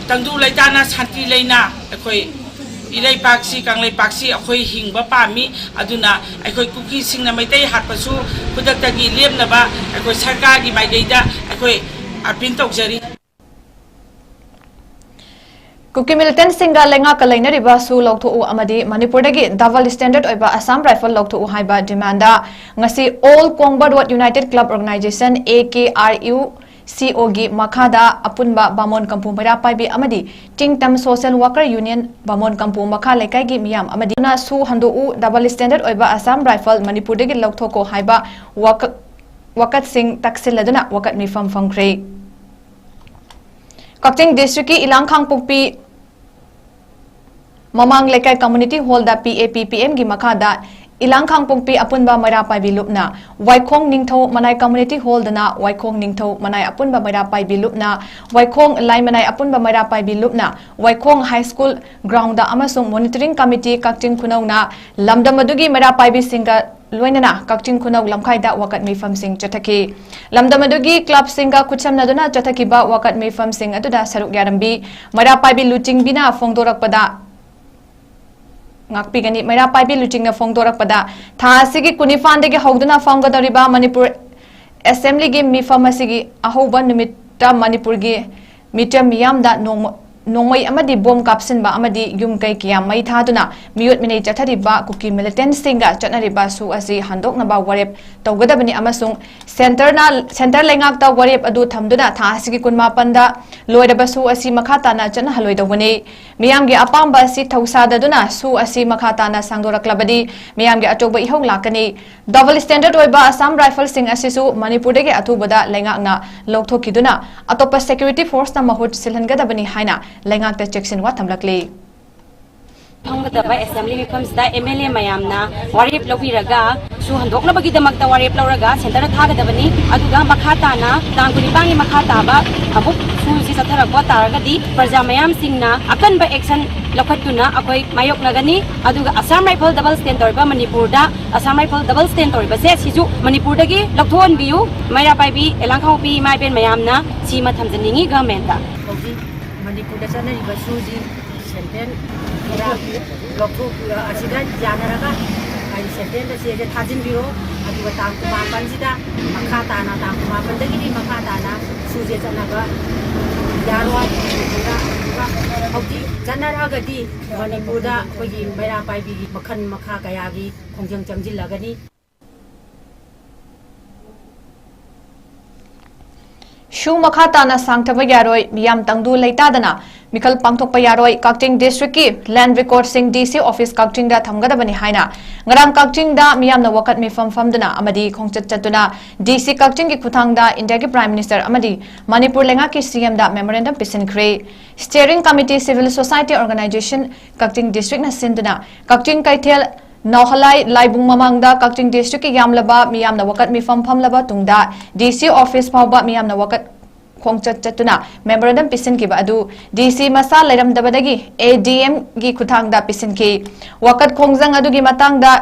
ꯇꯪꯗꯨ ꯂꯩꯇꯥꯅ ꯁꯥꯟꯇꯤ ꯂꯩꯅ ꯑꯩꯈꯣꯏ ꯏꯔꯩꯄꯥꯛꯁꯤ, ꯀꯪꯂꯩꯄꯥꯛꯁꯤ ꯑꯩꯈꯣꯏ ꯍꯤꯡꯕ ꯄꯥꯝꯃꯤ꯫ ꯑꯗꯨꯅ ꯑꯩꯈꯣꯏ ꯀꯨꯀꯤꯁꯤꯡꯅ ꯃꯩꯇꯩ ꯍꯥꯠꯄꯁꯨ ꯈꯨꯗꯛꯇꯒꯤ ꯂꯦꯞꯅꯕ ꯑꯩꯈꯣꯏ ꯁꯔꯀꯥꯔꯒꯤ ꯃꯥꯏꯀꯩꯗ ꯑꯩꯈꯣꯏ appeal ꯇꯧꯖꯔꯤ꯫ ꯀꯨꯀꯤ ꯃꯤꯂꯤꯇꯦꯟꯠꯁꯤꯡꯒ ꯂꯩꯉꯥꯛꯀ ꯂꯩꯅꯔꯤꯕ ꯁꯨ ꯂꯧꯊꯣꯛꯎ ꯑꯃꯗꯤ ꯃꯅꯤꯄꯨꯔꯗꯒꯤ double standard ꯑꯣꯏꯕ Assam Rifle ꯂꯧꯊꯣꯛꯎ ꯍꯥꯏꯕ demand ꯉꯁꯤ All Kongba Road United Club Organization, A K R U C O ꯒꯤ ꯃꯈꯥꯗ ꯑꯄꯨꯟꯕ ꯕꯥꯃꯣꯟ ꯀꯝꯄꯨ ꯃꯩꯔꯥ ꯄꯥꯏꯕꯤ ꯑꯃꯗꯤ ꯆꯤꯡꯇꯝ Social Worker Union ꯕꯥꯃꯣꯟ ꯀꯝꯄꯨ ꯃꯈꯥ ꯂꯩꯀꯥꯏꯒꯤ ꯃꯤꯌꯥꯝ ꯑꯃꯗꯤ ꯁꯨ ꯍꯟꯗꯣꯛꯎ, double standard ꯑꯣꯏꯕ Assam Rifle ꯃꯅꯤꯄꯨꯔꯗꯒꯤ ꯂꯧꯊꯣꯛꯀꯣ ꯍꯥꯏꯕ ꯋꯥꯀ-, ꯋꯥꯀꯠꯁꯤꯡ ꯇꯛꯁꯤꯜꯂꯗꯨꯅ ꯋꯥꯀꯠ ꯃꯤꯐꯝ ꯐꯝꯈ꯭ꯔꯦ꯫ ꯀꯛꯆꯤꯡ district ꯀꯤ ꯏꯂꯥꯡ ꯈꯥꯡꯄꯣꯛꯄꯤ ꯃꯃꯥꯡ ꯂꯩꯀꯥꯏ community hall the P A P P M ꯒꯤ ꯃꯈꯥꯗ ꯏꯂꯥꯡ ꯈꯥꯡꯄꯣꯛꯄꯤ ꯑꯄꯨꯟꯕ ꯃꯩꯔꯥ ꯄꯥꯏꯕꯤ ꯂꯨꯞꯅ ꯋꯥꯏꯈꯣꯡ ꯅꯤꯡꯊꯧ ꯃꯅꯥꯏ community hall ꯗꯅ ꯋꯥꯏꯈꯣꯡ ꯅꯤꯡꯊꯧ ꯃꯅꯥꯏ ꯑꯄꯨꯟꯕ ꯃꯩꯔꯥ ꯄꯥꯏꯕꯤ ꯂꯨꯞꯅ ꯋꯥꯏꯈꯣꯡ ꯂꯥꯏꯃꯅꯥꯏ ꯑꯄꯨꯟꯕ ꯃꯩꯔꯥ ꯄꯥꯏꯕꯤ ꯂꯨꯞꯅ ꯋꯥꯏꯈꯣꯡ high school ground ꯗ ꯑꯃꯁꯨꯡ monitoring committee ꯀꯛꯆꯤꯡ ꯈꯨꯅꯧꯅ ꯂꯝꯗꯝ ꯑꯗꯨꯒꯤ ꯃꯩꯔꯥ ꯄꯥꯏꯕꯤꯁꯤꯡꯒ ꯂꯣꯏꯅꯅ ꯀꯛꯆꯤꯡ ꯈꯨꯅꯧ ꯂꯝꯈꯥꯏꯗ ꯋꯥꯀꯠ ꯃꯤꯐꯝꯁꯤꯡ ꯆꯠꯊꯈꯤ꯫ ꯂꯝꯗꯝ ꯑꯗꯨꯒꯤ ꯀ꯭ꯂꯕꯁꯤꯡꯒ ꯈꯨꯠꯁꯝꯅꯗꯨꯅ ꯆꯠꯊꯈꯤꯕ ꯋꯥꯀꯠ ꯃꯤꯐꯝꯁꯤꯡ ꯑꯗꯨꯗ ꯁꯔꯨꯛ ꯌꯥꯔꯝꯕꯤ ꯃꯩꯔꯥ ꯄꯥꯏꯕꯤ ꯂꯨꯆꯤꯡꯕꯤꯅ ꯐꯣꯡꯗꯣꯔꯛꯄꯗ, ꯉꯥꯛꯄꯤꯒꯅꯤ꯫ ꯃꯩꯔꯥ ꯄꯥꯏꯕꯤ ꯂꯨꯆꯤꯡꯅ ꯐꯣꯡꯗꯣꯔꯛꯄꯗ, ꯊꯥ ꯑꯁꯤꯒꯤ ꯀꯨꯟꯅꯤꯄꯥꯟꯗꯒꯤ ꯍꯧꯗꯨꯅ ꯐꯝꯒꯗꯧꯔꯤꯕ ꯃꯅꯤꯄꯨꯔ ꯑꯦꯁꯦꯝꯕ꯭ꯂꯤꯒꯤ ꯃꯤꯐꯝ ꯑꯁꯤꯒꯤ ꯑꯍꯧꯕ ꯅꯨꯃꯤꯠꯇ ꯃꯅꯤꯄꯨꯔꯒꯤ ꯃꯤꯇꯝ ꯃꯤꯌꯥꯝꯗ ꯅꯣꯡꯃ-, ꯅꯣꯡꯃꯩ ꯑꯃꯗꯤ ꯕꯣꯝ ꯀꯥꯞꯁꯤꯟꯕ ꯑꯃꯗꯤ ꯌꯨꯝ ꯀꯩ ꯀꯌꯥ ꯃꯩ ꯊꯥꯗꯨꯅ ꯃꯤꯑꯣꯠ ꯃꯤꯅꯩ ꯆꯠꯊꯔꯤꯕ ꯀꯨꯀꯤ ꯃꯤꯂꯤꯇꯦꯟꯠꯁꯤꯡꯒ ꯆꯠꯅꯔꯤꯕ ꯁꯨ ꯑꯁꯤ ꯍꯟꯗꯣꯛꯅꯕ ꯋꯥꯔꯦꯞ ꯇꯧꯒꯗꯕꯅꯤ ꯑꯃꯁꯨꯡ ꯁꯦꯟꯇꯔꯅ, ꯁꯦꯟꯇꯔ ꯂꯩꯉꯥꯛꯇ ꯋꯥꯔꯦꯞ ꯑꯗꯨ ꯊꯝꯗꯨꯅ ꯊꯥ ꯑꯁꯤꯒꯤ ꯀꯨꯟꯃꯥꯄꯟꯗ ꯂꯣꯏꯔꯕ ꯁꯨ ꯑꯁꯤ ꯃꯈꯥ ꯇꯥꯅ ꯆꯠꯅꯍꯜꯂꯣꯏꯗꯧꯕꯅꯤ꯫ ꯃꯤꯌꯥꯝꯒꯤ ꯑꯄꯥꯝꯕ ꯑꯁꯤ ꯊꯧꯁꯥꯗꯗꯨꯅ ꯁꯨ ꯑꯁꯤ ꯃꯈꯥ ꯇꯥꯅ ꯁꯥꯡꯗꯣꯔꯛꯂꯕꯗꯤ ꯃꯤꯌꯥꯝꯒꯤ ꯑꯆꯧꯕ ꯏꯍꯧ ꯂꯥꯛꯀꯅꯤ꯫ ꯗꯕꯜ ꯁ꯭ꯇꯦꯟꯗꯔꯗ ꯑꯣꯏꯕ ꯑꯁꯥꯝ ꯔꯥꯏꯐꯜꯁꯤꯡ ꯑꯁꯤꯁꯨ ꯃꯅꯤꯄꯨꯔꯗꯒꯤ ꯑꯊꯨꯕꯗ ꯂꯩꯉꯥꯛꯅ ꯂꯧꯊꯣꯛꯈꯤꯗꯨꯅ ꯑꯇꯣꯞꯄ ꯁꯦꯀ꯭ꯌꯨꯔꯤꯇꯤ ꯐꯣꯔꯁꯅ ꯃꯍꯨꯠ ꯁꯤꯜꯍꯟꯒꯗꯕꯅꯤ ꯍꯥꯏꯅ ꯂꯩꯉꯥꯛꯇ ꯆꯦꯛꯁꯤꯟꯋꯥ ꯊꯝꯂꯛꯂꯤ꯫ ꯐꯝꯒꯗꯕ ꯑꯦꯁꯦꯝꯕ꯭ꯂꯤ ꯃꯤꯐꯝꯁꯤꯗ ꯑꯦꯝ ꯑꯦꯜ ꯑꯦ ꯃꯌꯥꯝꯅ ꯋꯥꯔꯦꯞ ꯂꯧꯕꯤꯔꯒ ꯁꯨ ꯍꯟꯗꯣꯛꯅꯕꯒꯤꯗꯃꯛꯇ ꯋꯥꯔꯦꯞ ꯂꯧꯔꯒ ꯁꯦꯟꯇꯔꯗ ꯊꯥꯒꯗꯕꯅꯤ꯫ ꯑꯗꯨꯒ ꯃꯈꯥ ꯇꯥꯅ ꯇꯥꯡ ꯀꯨꯟꯅꯤꯄꯥꯟꯒꯤ ꯃꯈꯥ ꯇꯥꯕ ꯑꯃꯨꯛ ꯁꯨꯁꯤ ꯆꯠꯊꯔꯛꯄ ꯇꯥꯔꯒꯗꯤ ꯄ꯭ꯔꯖꯥ ꯃꯌꯥꯝꯁꯤꯡꯅ ꯑꯀꯟꯕ ꯑꯦꯛꯁꯟ ꯂꯧꯈꯠꯇꯨꯅ ꯑꯩꯈꯣꯏ ꯃꯥꯌꯣꯛꯅꯒꯅꯤ꯫ ꯑꯗꯨꯒ ꯑꯁꯥꯝ ꯔꯥꯏꯐꯜ ꯗꯕꯜ ꯁ꯭ꯇꯦꯟ ꯇꯧꯔꯤꯕ ꯃꯅꯤꯄꯨꯔꯗ, ꯑꯁꯥꯝ ꯔꯥꯏꯐꯜ ꯗꯕꯜ ꯁ꯭ꯇꯦꯟ ꯇꯧꯔꯤꯕꯁꯦ ꯁꯤꯁꯨ ꯃꯅꯤꯄꯨꯔꯗꯒꯤ ꯂꯧꯊꯣꯛꯍꯟꯕꯤꯌꯨ꯫ ꯃꯩꯔꯥ ꯄꯥꯏꯕꯤ ꯂꯥꯡꯈꯥꯎꯕꯤ ꯏꯃꯥ ꯏꯕꯦꯟ ꯃꯌꯥꯝꯅ ꯁꯤꯃ ꯊꯝꯖꯅꯤꯡꯉꯤ ꯒꯚꯔꯟꯃꯦꯟꯠꯇ꯫ ꯍꯧꯖꯤꯛ ꯃꯅꯤꯄꯨꯔꯗ ꯆꯠꯅꯔꯤꯕ ꯁꯨꯁꯤ ꯁꯦꯟꯇ꯭ꯔꯦꯜ ꯄꯨꯔꯥ ꯂꯧꯊꯣꯛ-, ꯑ, ꯑꯁꯤꯗ ꯌꯥꯅꯔꯒ ꯑꯩ ꯁꯦꯟꯇ꯭ꯔꯦꯜꯗ ꯆꯦꯁꯦ ꯊꯥꯖꯤꯟꯕꯤꯔꯣ꯫ ꯑꯗꯨꯒ ꯇꯥꯡ ꯀꯨꯟꯃꯥꯄꯟꯁꯤꯗ ꯃꯈꯥ ꯇꯥꯅ, ꯇꯥꯡ ꯀꯨꯟꯃꯥꯄꯟꯗꯒꯤꯗꯤ ꯃꯈꯥ ꯇꯥꯅ ꯁꯨꯁꯦ ꯆꯠꯅꯕ ꯌꯥꯔꯣꯏ꯫ ꯑꯗꯨꯒ, ꯑꯗꯨꯒ ꯍꯧꯖꯤꯛ ꯆꯠꯅꯔꯛꯑꯒꯗꯤ ꯃꯅꯤꯄꯨꯔꯗ ꯑꯩꯈꯣꯏꯒꯤ ꯃꯩꯔꯥ ꯄꯥꯏꯕꯤꯒꯤ ꯃꯈꯜ ꯃꯈꯥ ꯀꯌꯥꯒꯤ ꯈꯣꯡꯖꯪ ꯆꯪꯁꯤꯜꯂꯒꯅꯤ꯫ ꯁꯨ ꯃꯈꯥ ꯇꯥꯅ ꯁꯥꯡꯊꯕ ꯌꯥꯔꯣꯏ, ꯃꯤꯌꯥꯝ ꯇꯪꯗꯨ ꯂꯩꯇꯥꯗꯅ ꯃꯤꯈꯜ ꯄꯥꯡꯊꯣꯛꯄ ꯌꯌꯥꯔꯣꯏ, ꯀꯛꯆꯤꯡ ꯗꯤꯁꯇ꯭ꯔꯤꯛꯀꯤ ꯂꯦꯟꯗ ꯔꯦꯀꯣꯔꯗꯁꯤꯡ ꯗꯤ ꯁꯤ ꯑꯣꯐꯤꯁ ꯀꯛꯆꯤꯡꯗ ꯊꯝꯒꯗꯕꯅꯤ ꯍꯥꯏꯅ ꯉꯔꯥꯡ ꯀꯛꯆꯤꯡꯗ ꯃꯤꯌꯥꯝꯅ ꯋꯥꯀꯠ ꯃꯤꯐꯝ ꯐꯝꯗꯨꯅ ꯑꯃꯗꯤ ꯈꯣꯡꯆꯠ ꯆꯠꯇꯨꯅ ꯗꯤ ꯁꯤ ꯀꯛꯆꯤꯡꯒꯤ ꯈꯨꯠꯊꯥꯡꯗ ꯏꯟꯗꯤꯌꯥꯒꯤ ꯄ꯭ꯔꯥꯏꯝ ꯃꯤꯅꯤꯁꯇꯔ ꯑꯃꯗꯤ ꯃꯅꯤꯄꯨꯔ ꯂꯩꯉꯥꯛꯀꯤ ꯁꯤ ꯑꯦꯝꯗ ꯃꯦꯃꯣꯔꯦꯟꯗꯝ ꯄꯤꯁꯤꯟꯈ꯭ꯔꯦ꯫ Steering committee, civil society organization Kakching ꯗꯤꯁꯇ꯭ꯔꯤꯛꯅ ꯁꯤꯟꯗꯨꯅ ꯀꯛꯆꯤꯡ ꯀꯩꯊꯦꯜ ꯅꯥꯎꯍꯂꯥꯏ ꯂꯥꯏꯕꯨꯡ ꯃꯃꯥꯡꯗ ꯀꯛꯆꯤꯡ ꯗꯤꯁꯇ꯭ꯔꯤꯛꯀꯤ ꯌꯥꯝꯂꯕ ꯃꯤꯌꯥꯝꯅ ꯋꯥꯀꯠ ꯃꯤꯐꯝ ꯐꯝꯂꯕ ꯇꯨꯡꯗ ꯗꯤ ꯁꯤ ꯑꯣꯐꯤꯁ ꯐꯥꯎꯕ ꯃꯤꯌꯥꯝꯅ ꯋꯥꯀꯠ ꯈꯣꯡꯆꯠ ꯆꯠꯇꯨꯅ ꯃꯦꯃꯣꯔꯦꯟꯗꯝ ꯄꯤꯁꯤꯟꯈꯤꯕ ꯑꯗꯨ ꯗꯤ ꯁꯤ ꯃꯁꯥ ꯂꯩꯔꯝꯗꯕꯗꯒꯤ ꯑꯦ ꯗꯤ ꯑꯦꯝꯒꯤ ꯈꯨꯠꯊꯥꯡꯗ ꯄꯤꯁꯤꯟꯈꯤ꯫ ꯋꯥꯀꯠ ꯈꯣꯡꯖꯪ ꯑꯗꯨꯒꯤ ꯃꯇꯥꯡꯗ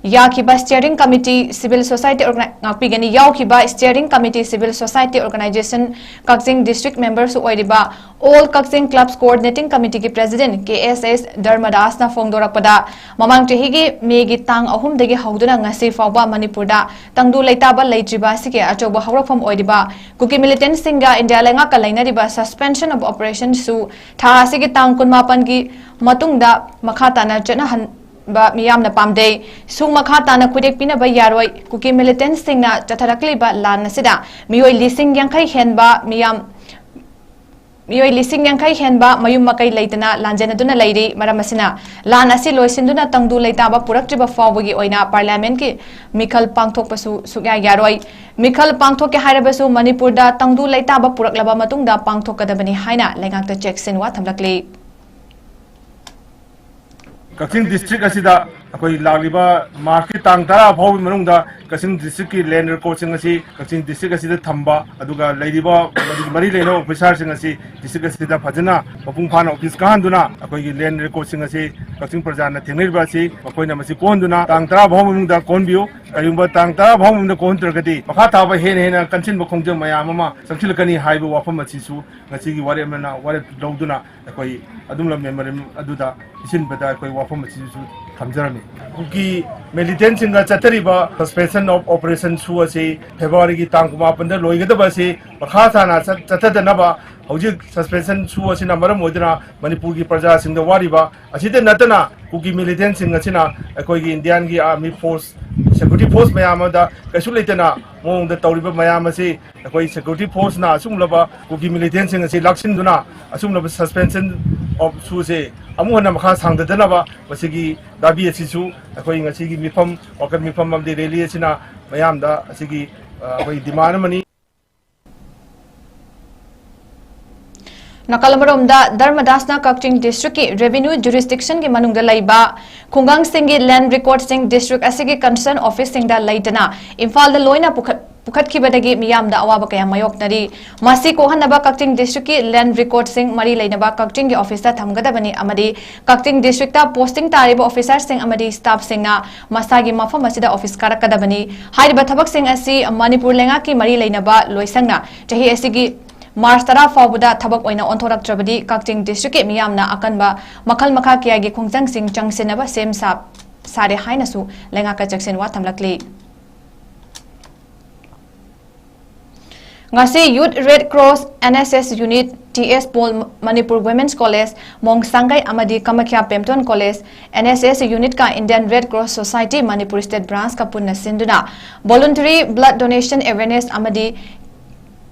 ꯌꯥꯈꯤꯕ Steering Committee Civil Society Organi-, ꯉꯥꯛꯄꯤꯒꯅꯤ, ꯌꯥꯎꯈꯤꯕ Steering Committee Civil Society Organization ꯀꯛꯆꯤꯡ District memberꯁꯨ ꯑꯣꯏꯔꯤꯕ All Kakching Clubs Coordinating Committeeꯒꯤ President ꯀꯦ ꯑꯦꯁ ꯑꯦꯁ ꯙꯔꯃꯗꯥꯁꯅ ꯐꯣꯡꯗꯣꯔꯛꯄꯗ, ꯃꯃꯥꯡ ꯆꯍꯤꯒꯤ ꯃꯦꯒꯤ ꯇꯥꯡ ꯑꯍꯨꯝꯗꯒꯤ ꯍꯧꯗꯨꯅ ꯉꯁꯤ ꯐꯥꯎꯕ ꯃꯅꯤꯄꯨꯔꯗ ꯇꯪꯗꯨ ꯂꯩꯇꯥꯕ ꯂꯩꯇ꯭ꯔꯤꯕ ꯑꯁꯤꯒꯤ ꯑꯆꯧꯕ ꯍꯧꯔꯛꯐꯝ ꯑꯣꯏꯔꯤꯕ ꯀꯨꯀꯤ militantꯁꯤꯡꯒ ꯏꯟꯗꯤꯌꯥ ꯂꯩꯉꯥꯛꯀ ꯂꯩꯅꯔꯤꯕ Suspension of Operationꯁꯨ ꯊꯥ ꯑꯁꯤꯒꯤ ꯇꯥꯡ ꯀꯨꯟꯃꯥꯄꯟꯒꯤ ꯃꯇꯨꯡꯗ ꯃꯈꯥ ꯇꯥꯅ ꯆꯠꯅꯍꯟ-, ꯕ ꯃꯤꯌꯥꯝꯅ ꯄꯥꯝꯗꯦ꯫ ꯁꯨ ꯃꯈꯥ ꯇꯥꯅ ꯈꯨꯗꯦꯛ ꯄꯤꯅꯕ ꯌꯥꯔꯣꯏ꯫ ꯀꯨꯀꯤ militantꯁꯤꯡꯅ ꯆꯠꯊꯔꯛꯂꯤꯕ ꯂꯥꯟ ꯑꯁꯤꯗ ꯃꯤꯑꯣꯏ ꯂꯤꯁꯤꯡ ꯌꯥꯡꯈꯩ ꯍꯦꯟꯕ ꯃꯤꯌꯥꯝ, ꯃꯤꯑꯣꯏ ꯂꯤꯁꯤꯡ ꯌꯥꯡꯈꯩ ꯍꯦꯟꯕ ꯃꯌꯨꯝ ꯃꯀꯩ ꯂꯩꯇꯅ ꯂꯥꯟꯖꯦꯟꯅꯗꯨꯅ ꯂꯩꯔꯤ꯫ ꯃꯔꯝ ꯑꯁꯤꯅ, ꯂꯥꯟ ꯑꯁꯤ ꯂꯣꯏꯁꯤꯟꯗꯨꯅ ꯇꯪꯗꯨ ꯂꯩꯇꯥꯕ ꯄꯨꯔꯛꯇ꯭ꯔꯤꯕ ꯐꯥꯎꯕꯒꯤ ꯑꯣꯏꯅ Parliamentꯀꯤ ꯃꯤꯈꯜ ꯄꯥꯡꯊꯣꯛꯄꯁꯨ ꯁꯨꯛꯌꯥ ꯌꯥꯔꯣꯏ꯫ ꯃꯤꯈꯜ ꯄꯥꯡꯊꯣꯛꯀꯦ ꯍꯥꯏꯔꯕꯁꯨ ꯃꯅꯤꯄꯨꯔꯗ ꯇꯪꯗꯨ ꯂꯩꯇꯥꯕ ꯄꯨꯔꯛꯂꯕ ꯃꯇꯨꯡꯗ ꯄꯥꯡꯊꯣꯛꯀꯗꯕꯅꯤ ꯍꯥꯏꯅ ꯂꯩꯉꯥꯛꯇ ꯆꯦꯛꯁꯤꯟꯋꯥ ꯊꯝꯂꯛꯂꯤ꯫ ꯀꯛꯆꯤꯡ district ꯑꯁꯤꯗ ꯑꯩꯈꯣꯏ ꯂꯥꯛꯂꯤꯕ Marchꯀꯤ ꯇꯥꯡ ꯇꯔꯥ ꯐꯥꯎꯕꯒꯤ ꯃꯅꯨꯡꯗ ꯀꯛꯆꯤꯡ districtꯀꯤ land recordꯁꯤꯡ ꯑꯁꯤ ꯀꯛꯆꯤꯡ district ꯑꯁꯤꯗ ꯊꯝꯕ, ꯑꯗꯨꯒ ꯂꯩꯔꯤꯕ ꯃꯗꯨꯒꯤ ꯃꯔꯤ ꯂꯩꯅꯕ officerꯁꯤꯡ ꯑꯁꯤ district ꯑꯁꯤꯗ ꯐꯖꯅ ꯃꯄꯨꯡ ꯐꯥꯅ office ꯀꯥꯍꯟꯗꯨꯅ ꯑꯩꯈꯣꯏꯒꯤ land recordꯁꯤꯡ ꯑꯁꯤ ꯀꯛꯆꯤꯡ ꯄ꯭ꯔꯖꯥꯅ ꯊꯦꯡꯅꯔꯤꯕ ꯑꯁꯤ ꯃꯈꯣꯏꯅ ꯃꯁꯤ ꯀꯣꯛꯍꯟꯗꯨꯅ ꯇꯥꯡ ꯇꯔꯥ ꯐꯥꯎꯕ ꯃꯅꯨꯡꯗ ꯀꯣꯛꯍꯟꯕꯤꯌꯨ꯫ ꯀꯔꯤꯒꯨꯝꯕ ꯇꯥꯡ ꯇꯔꯥ ꯐꯥꯎꯕ ꯃꯅꯨꯡꯗ ꯀꯣꯛꯍꯟꯗ꯭ꯔꯒꯗꯤ ꯃꯈꯥ ꯇꯥꯕ ꯍꯦꯟꯅ ꯍꯦꯟꯅ ꯀꯟꯁꯤꯟꯕ ꯈꯣꯡꯖꯪ ꯃꯌꯥꯝ ꯑꯃ ꯆꯪꯁꯤꯜꯂꯛꯀꯅꯤ ꯍꯥꯏꯕ ꯋꯥꯐꯝ ꯑꯁꯤꯁꯨ ꯉꯁꯤꯒꯤ ꯋꯥꯔꯦꯞ ꯑꯃꯅ ꯋꯥꯔꯦꯞ ꯂꯧꯗꯨꯅ ꯑꯩꯈꯣꯏ ꯑꯗꯨꯝ memorandum ꯑꯗꯨꯗ ꯄꯤꯁꯤꯟꯕꯗ ꯑꯩꯈꯣꯏ ꯋꯥꯐꯝ ꯑꯁꯤꯁꯨ ꯊꯝꯖꯔꯝꯃꯤ꯫ ꯀꯨꯀꯤ militantꯁꯤꯡꯒ ꯆꯠꯊꯔꯤꯕ Suspension of Operation ꯁꯨ ꯑꯁꯤ Februaryꯒꯤ ꯇꯥꯡ ꯀꯨꯟꯃꯥꯄꯟꯗ ꯂꯣꯏꯒꯗꯕ ꯑꯁꯤ ꯃꯈꯥ ꯇꯥꯅ ꯆꯠ-, ꯆꯠꯊꯗꯅꯕ ꯍꯧꯖꯤꯛ Suspension ꯁꯨ ꯑꯁꯤꯅ ꯃꯔꯝ ꯑꯣꯏꯗꯨꯅ ꯃꯅꯤꯄꯨꯔꯒꯤ ꯄ꯭ꯔꯖꯥꯁꯤꯡꯗ ꯋꯥꯔꯤꯕ ꯑꯁꯤꯗ ꯅꯠꯇꯅ ꯀꯨꯀꯤ militantꯁꯤꯡ ꯑꯁꯤꯅ ꯑꯩꯈꯣꯏꯒꯤ Indianꯒꯤ army force, security force ꯃꯌꯥꯝ ꯑꯃꯗ ꯀꯩꯁꯨ ꯂꯩꯇꯅ ꯃꯑꯣꯡꯗ ꯇꯧꯔꯤꯕ ꯃꯌꯥꯝ ꯑꯁꯤ ꯑꯩꯈꯣꯏ security forceꯅ ꯑꯁꯤꯒꯨꯝꯂꯕ ꯀꯨꯀꯤ militantꯁꯤꯡ ꯑꯁꯤ ꯂꯥꯛꯁꯤꯟꯗꯨꯅ ꯑꯁꯤꯒꯨꯝꯂꯕ Suspension of ꯁꯨꯁꯦ ꯑꯃꯨꯛ ꯍꯟꯅ ꯃꯈꯥ ꯁꯥꯡꯊꯗꯅꯕ ꯃꯁꯤꯒꯤ ꯗꯥꯕꯤ ꯑꯁꯤꯁꯨ ꯑꯩꯈꯣꯏ ꯉꯁꯤꯒꯤ ꯃꯤꯐꯝ, ꯋꯥꯀꯠ ꯃꯤꯐꯝ ꯑꯃꯗꯤ rally ꯑꯁꯤꯅ ꯃꯌꯥꯝꯗ ꯑꯁꯤꯒꯤ, ꯑ, ꯑꯩꯈꯣꯏ demand ꯑꯃꯅꯤ꯫ ꯅꯥꯀꯜ ꯑꯃꯔꯣꯝꯗ, ꯙꯔꯃꯗꯥꯁꯅ ꯀꯛꯆꯤꯡ districtꯀꯤ revenue jurisdictionꯒꯤ ꯃꯅꯨꯡꯗ ꯂꯩꯕ ꯈꯨꯡꯒꯪꯁꯤꯡꯒꯤ land recordꯁꯤꯡ district ꯑꯁꯤꯒꯤ concern officeꯁꯤꯡꯗ ꯂꯩꯇꯅ ꯏꯝꯐꯥꯜꯗ ꯂꯣꯏꯅ ꯄꯨꯈꯠ-, ꯄꯨꯈꯠꯈꯤꯕꯗꯒꯤ ꯃꯤꯌꯥꯝꯗ ꯑꯋꯥꯕ ꯀꯌꯥ ꯃꯥꯌꯣꯛꯅꯔꯤ꯫ ꯃꯁꯤ ꯀꯣꯛꯍꯟꯅꯕ ꯀꯛꯆꯤꯡ district ꯀꯤ land record ꯁꯤꯡ ꯃꯔꯤ ꯂꯩꯅꯕ ꯀꯛꯆꯤꯡꯒꯤ office ꯇ ꯊꯝꯒꯗꯕꯅꯤ ꯑꯃꯗꯤ ꯀꯛꯆꯤꯡ district ꯇ posting ꯇꯥꯔꯤꯕ officer ꯁꯤꯡ ꯑꯃꯗꯤ staff ꯁꯤꯡꯅ ꯃꯁꯥꯒꯤ ꯃꯐꯝ ꯑꯁꯤꯗ office ꯀꯥꯔꯛꯀꯗꯕꯅꯤ꯫ ꯍꯥꯏꯔꯤꯕ ꯊꯕꯛꯁꯤꯡ ꯑꯁꯤ ꯃꯅꯤꯄꯨꯔ ꯂꯩꯉꯥꯛꯀꯤ ꯃꯔꯤ ꯂꯩꯅꯕ ꯂꯣꯏꯁꯪꯅ ꯆꯍꯤ ꯑꯁꯤꯒꯤ March ꯇꯔꯥ ꯐꯥꯎꯕꯗ ꯊꯕꯛ ꯑꯣꯏꯅ ꯑꯣꯟꯊꯣꯔꯛꯇ꯭ꯔꯕꯗꯤ ꯀꯛꯆꯤꯡ district ꯀꯤ ꯃꯤꯌꯥꯝꯅ ꯑꯀꯟꯕ ꯃꯈꯜ ꯃꯈꯥ ꯀꯌꯥꯒꯤ ꯈꯣꯡꯖꯪꯁꯤꯡ ꯆꯪꯁꯤꯟꯅꯕ ꯁꯦꯝ ꯁꯥ-, ꯁꯥꯔꯦ ꯍꯥꯏꯅꯁꯨ ꯂꯩꯉꯥꯛꯀ ꯆꯦꯛꯁꯤꯟ ꯋꯥ ꯊꯝꯂꯛꯂꯤ꯫ ꯉꯁꯤ Youth Red Cross, N S S Unit, T S Paul, Manipur Women's College, ꯃꯣꯡꯁꯥꯡꯒꯩ ꯑꯃꯗꯤ Kamakhya ꯄꯦꯝꯇꯣꯟ College, N S S Unit ꯀ Indian Red Cross Society Manipur State Branch ꯀ ꯄꯨꯟꯅ ꯁꯤꯟꯗꯨꯅ voluntary blood donation awareness ꯑꯃꯗꯤ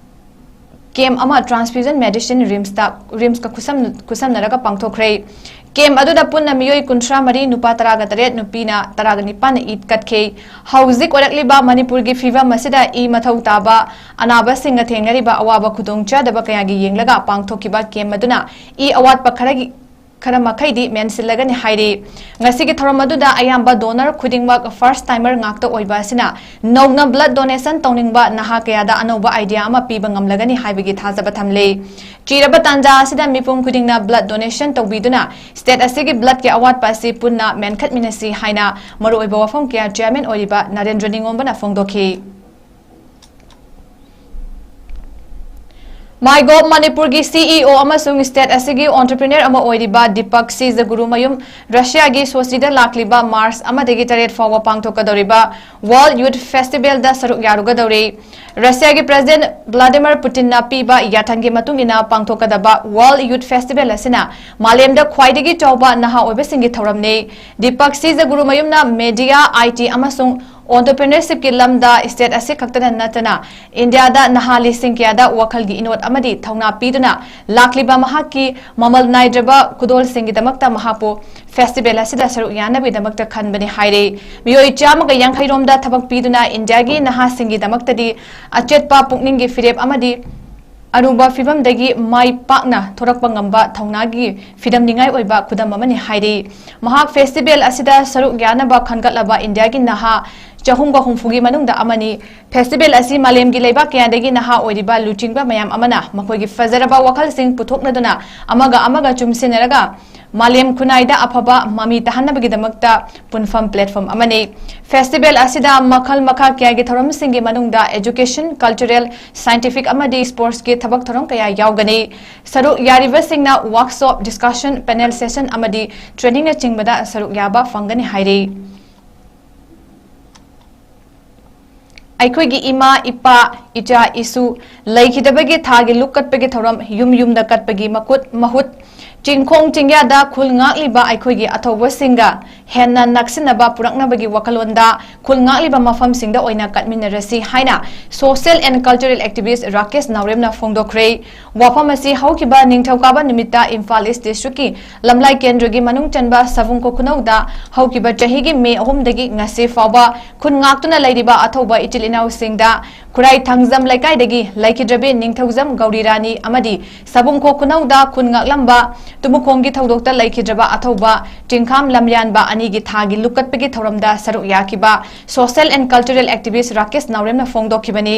camp ꯑꯃ transfusion medicine RIMS ꯇ, RIMS ꯀ ꯈꯨꯠꯁꯝ-, ꯈꯨꯠꯁꯝꯅꯔꯒ ꯄꯥꯡꯊꯣꯛꯈ꯭ꯔꯦ꯫ Camp ꯑꯗꯨꯗ ꯄꯨꯟꯅ ꯃꯤꯑꯣꯏ ꯀꯨꯟꯊ꯭ꯔꯥ ꯃꯔꯤ, ꯅꯨꯄꯥ ꯇꯔꯥꯒ ꯇꯔꯦꯠ, ꯅꯨꯄꯤꯅ ꯇꯔꯥꯒ ꯅꯤꯄꯥꯟꯅ ꯏ ꯀꯠꯈꯤ꯫ ꯍꯧꯖꯤꯛ ꯑꯣꯏꯔꯛꯂꯤꯕ ꯃꯅꯤꯄꯨꯔꯒꯤ ꯐꯤꯕꯝ ꯑꯁꯤꯗ ꯏ ꯃꯊꯧ ꯇꯥꯕ ꯑꯅꯥꯕꯁꯤꯡꯅ ꯊꯦꯡꯅꯔꯤꯕ ꯑꯋꯥꯕ ꯈꯨꯗꯣꯡꯆꯥꯗꯕ ꯀꯌꯥꯒꯤ ꯌꯦꯡꯂꯒ ꯄꯥꯡꯊꯣꯛꯈꯤꯕ camp ꯑꯗꯨꯅ ꯏ ꯑꯋꯥꯠꯄ ꯈꯔꯒꯤ, ꯈꯔ ꯃꯈꯩꯗꯤ ꯃꯦꯟꯁꯤꯜꯂꯒꯅꯤ ꯍꯥꯏꯔꯤ꯫ ꯉꯁꯤꯒꯤ ꯊꯧꯔꯝ ꯑꯗꯨꯗ ꯑꯌꯥꯝꯕ donor ꯈꯨꯗꯤꯡꯃꯛ first timer ꯉꯥꯛꯇ ꯑꯣꯏꯕ ꯑꯁꯤꯅ ꯅꯧꯅ blood donation ꯇꯧꯅꯤꯡꯕ ꯅꯍꯥ ꯀꯌꯥꯗ ꯑꯅꯧꯕ idea ꯑꯃ ꯄꯤꯕ ꯉꯝꯂꯒꯅꯤ ꯍꯥꯏꯕꯒꯤ ꯊꯥꯖꯕ ꯊꯝꯂꯤ꯫ ꯆꯤꯔꯕ ꯇꯥꯟꯖꯥ ꯑꯁꯤꯗ ꯃꯤꯄꯨꯝ ꯈꯨꯗꯤꯡꯅ blood donation ꯇꯧꯕꯤꯗꯨꯅ state ꯑꯁꯤꯒꯤ blood ꯀꯤ ꯑꯋꯥꯠꯄ ꯑꯁꯤ ꯄꯨꯟꯅ ꯃꯦꯟꯈꯠꯃꯤꯟꯅꯁꯤ ꯍꯥꯏꯅ ꯃꯔꯨꯑꯣꯏꯕ ꯋꯥꯐꯝ ꯀꯌꯥ chairman ꯑꯣꯏꯔꯤꯕ ꯅꯔꯦꯟꯗ꯭ꯔ ꯅꯤꯉꯣꯝꯕꯅ ꯐꯣꯡꯗꯣꯛꯈꯤ꯫ MyGov ꯃꯅꯤꯄꯨꯔꯒꯤ C E O ꯑꯃꯁꯨꯡ state ꯑꯁꯤꯒꯤ entrepreneur ꯑꯃ ꯑꯣꯏꯔꯤꯕ ꯗꯤꯄꯛ ꯁꯤꯖꯒꯨꯔꯨꯃꯌꯨꯝ ꯔꯁꯤꯌꯥꯒꯤ ꯁꯣꯆꯤꯗ ꯂꯥꯛꯂꯤꯕ March ꯑꯃꯗꯒꯤ ꯇꯔꯦꯠ ꯐꯥꯎꯕ ꯄꯥꯡꯊꯣꯛꯀꯗꯧꯔꯤꯕ World Youth Festival ꯗ ꯁꯔꯨꯛ ꯌꯥꯔꯨꯒꯗꯧꯔꯤ꯫ ꯔꯁꯤꯌꯥꯒꯤ President Vladimir Putin ꯅ ꯄꯤꯕ ꯌꯥꯊꯪꯒꯤ ꯃꯇꯨꯡ ꯏꯟꯅ ꯄꯥꯡꯊꯣꯛꯀꯗꯕ World Youth Festival ꯑꯁꯤꯅ ꯃꯥꯂꯦꯝꯗ ꯈ꯭ꯋꯥꯏꯗꯒꯤ ꯆꯥꯎꯕ ꯅꯍꯥ ꯑꯣꯏꯕꯁꯤꯡꯒꯤ ꯊꯧꯔꯝꯅꯤ꯫ ꯗꯤꯄꯛ ꯁꯤꯖꯒꯨꯔꯨꯃꯌꯨꯝꯅ media, I T ꯑꯃꯁꯨꯡ entrepreneurship ꯀꯤ ꯂꯝꯗ state ꯑꯁꯤ ꯈꯛꯇꯗ ꯅꯠꯇꯅ ꯏꯟꯗꯤꯌꯥꯗ ꯅꯍꯥ ꯂꯤꯁꯤꯡ ꯀꯌꯥꯗ ꯋꯥꯈꯜꯒꯤ ꯏꯅꯣꯠ ꯑꯃꯗꯤ ꯊꯧꯅꯥ ꯄꯤꯗꯨꯅ ꯂꯥꯛꯂꯤꯕ ꯃꯍꯥꯛꯀꯤ ꯃꯃꯜ ꯅꯥꯏꯗ꯭ꯔꯕ ꯈꯨꯗꯣꯜꯁꯤꯡꯒꯤꯗꯃꯛꯇ ꯃꯍꯥꯛꯄꯨ festival ꯑꯁꯤꯗ ꯁꯔꯨꯛ ꯌꯥꯅꯕꯒꯤꯗꯃꯛꯇ ꯈꯟꯕꯅꯤ ꯍꯥꯏꯔꯤ꯫ ꯃꯤꯑꯣꯏ ꯆꯥꯝꯃꯒ ꯌꯥꯡꯈꯩ ꯔꯣꯝꯗ ꯊꯕꯛ ꯄꯤꯗꯨꯅ ꯏꯟꯗꯤꯌꯥꯒꯤ ꯅꯍꯥꯁꯤꯡꯒꯤꯗꯃꯛꯇꯗꯤ ꯑꯆꯦꯠꯄ ꯄꯨꯛꯅꯤꯡꯒꯤ ꯐꯤꯔꯦꯞ ꯑꯃꯗꯤ ꯑꯔꯨꯕ ꯐꯤꯕꯝꯗꯒꯤ ꯃꯥꯏ ꯄꯥꯛꯅ ꯊꯣꯔꯛꯄ ꯉꯝꯕ ꯊꯧꯅꯥꯒꯤ ꯐꯤꯗꯝꯅꯤꯉꯥꯏ ꯑꯣꯏꯕ ꯈꯨꯗꯝ ꯑꯃꯅꯤ ꯍꯥꯏꯔꯤ꯫ ꯃꯍꯥꯛ festival ꯑꯁꯤꯗ ꯁꯔꯨꯛ ꯌꯥꯅꯕ ꯈꯟꯒꯠꯂꯕ ꯏꯟꯗꯤꯌꯥꯒꯤ ꯅꯍꯥ ꯆꯍꯨꯝꯒ ꯍꯨꯝꯐꯨꯒꯤ ꯃꯅꯨꯡꯗ ꯑꯃꯅꯤ꯫ ꯐꯦꯁꯇꯤꯚꯦꯜ ꯑꯁꯤ ꯃꯥꯂꯦꯝꯒꯤ ꯂꯩꯕꯥꯛ ꯀꯌꯥꯗꯒꯤ ꯅꯍꯥ ꯑꯣꯏꯔꯤꯕ ꯂꯨꯆꯤꯡꯕ ꯃꯌꯥꯝ ꯑꯃꯅ ꯃꯈꯣꯏꯒꯤ ꯐꯖꯔꯕ ꯋꯥꯈꯜꯁꯤꯡ ꯄꯨꯊꯣꯛꯅꯗꯨꯅ ꯑꯃꯒ ꯑꯃꯒ ꯆꯨꯝꯁꯤꯟꯅꯔꯒ ꯃꯥꯂꯦꯝ ꯈꯨꯟꯅꯥꯏꯗ ꯑꯐꯕ ꯃꯃꯤ ꯇꯥꯍꯟꯅꯕꯒꯤꯗꯃꯛꯇ ꯄꯨꯟꯐꯝ platform ꯑꯃꯅꯤ꯫ ꯐꯦꯁꯇꯤꯚꯦꯜ ꯑꯁꯤꯗ ꯃꯈꯜ ꯃꯈꯥ ꯀꯌꯥꯒꯤ ꯊꯧꯔꯝꯁꯤꯡꯒꯤ ꯃꯅꯨꯡꯗ education, cultural, scientific ꯑꯃꯗꯤ sportsꯀꯤ ꯊꯕꯛ ꯊꯧꯔꯝ ꯀꯌꯥ ꯌꯥꯎꯒꯅꯤ꯫ ꯁꯔꯨꯛ ꯌꯥꯔꯤꯕꯁꯤꯡꯅ workshop, discussion, panel session ꯑꯃꯗꯤ trainingꯅꯆꯤꯡꯕꯗ ꯁꯔꯨꯛ ꯌꯥꯕ ꯐꯪꯒꯅꯤ ꯍꯥꯏꯔꯤ꯫ ꯑꯩꯈꯣꯏꯒꯤ ꯏꯃꯥ, ꯏꯄꯥ, ꯏꯆꯥ, ꯏꯁꯨ ꯂꯩꯈꯤꯗꯕꯒꯤ ꯊꯥꯒꯤ ꯂꯨꯛ ꯀꯠꯄꯒꯤ ꯊꯧꯔꯝ ꯌꯨꯝ ꯌꯨꯝꯗ ꯀꯠꯄꯒꯤ ꯃꯈꯨꯠ ꯃꯍꯨꯠ ꯆꯤꯡꯈꯣꯡ ꯆꯤꯡꯌꯥꯗ ꯈꯨꯜ ꯉꯥꯛꯂꯤꯕ ꯑꯩꯈꯣꯏꯒꯤ ꯑꯊꯧꯕꯁꯤꯡꯒ ꯍꯦꯟꯅ ꯅꯛꯁꯤꯟꯅꯕ ꯄꯨꯔꯛꯅꯕꯒꯤ ꯋꯥꯈꯜꯂꯣꯟꯗ ꯈꯨꯜ ꯉꯥꯛꯂꯤꯕ ꯃꯐꯝꯁꯤꯡꯗ ꯑꯣꯏꯅ ꯀꯠꯃꯤꯟꯅꯔꯁꯤ ꯍꯥꯏꯅ social and cultural activist Rakesh ꯅꯥꯎꯔꯦꯝꯅ ꯐꯣꯡꯗꯣꯛꯈ꯭ꯔꯦ꯫ ꯋꯥꯐꯝ ꯑꯁꯤ ꯍꯧꯈꯤꯕ ꯅꯤꯡꯊꯧꯀꯥꯕ ꯅꯨꯃꯤꯠꯇ ꯏꯝꯐꯥꯜ ꯏꯁ ꯗꯤꯁꯇ꯭ꯔꯤꯛꯀꯤ ꯂꯝꯂꯥꯏ ꯀꯦꯟꯗ꯭ꯔꯒꯤ ꯃꯅꯨꯡ ꯆꯟꯕ ꯁꯥꯕꯨꯡ ꯈꯣꯈꯨꯅꯧꯗ ꯍꯧꯈꯤꯕ ꯆꯍꯤꯒꯤ ꯃꯦ ꯑꯍꯨꯝꯗꯒꯤ ꯉꯁꯤ ꯐꯥꯎꯕ ꯈꯨꯟ ꯉꯥꯛꯇꯨꯅ ꯂꯩꯔꯤꯕ ꯑꯊꯧꯕ ꯏꯆꯤꯜ ꯏꯅꯥꯎꯁꯤꯡꯗ ꯈꯨꯔꯥꯏ ꯊꯥꯡꯖꯝ ꯂꯩꯀꯥꯏꯗꯒꯤ ꯂꯩꯈꯤꯗ꯭ꯔꯕꯤ ꯅꯤꯡꯊꯧꯖꯝ ꯒꯧꯔꯤ ꯔꯥꯅꯤ ꯑꯃꯗꯤ ꯁꯥꯕꯨꯡ ꯈꯣꯈꯨꯅꯧꯗ ꯈꯨꯟ ꯉꯥꯛꯂꯝꯕ ꯇꯨꯃꯨꯈꯣꯡꯒꯤ ꯊꯧꯗꯣꯛꯇ ꯂꯩꯈꯤꯗ꯭ꯔꯕ ꯑꯊꯧꯕ ꯆꯤꯡꯈꯥꯝ ꯂꯝꯌꯥꯟꯕ ꯑꯅꯤꯒꯤ ꯊꯥꯒꯤ ꯂꯨꯛꯀꯠꯄꯒꯤ ꯊꯧꯔꯝꯗ ꯁꯔꯨꯛ ꯌꯥꯈꯤꯕ social and cultural activist Rakesh ꯅꯥꯎꯔꯦꯝꯅ ꯐꯣꯡꯗꯣꯛꯈꯤꯕꯅꯤ꯫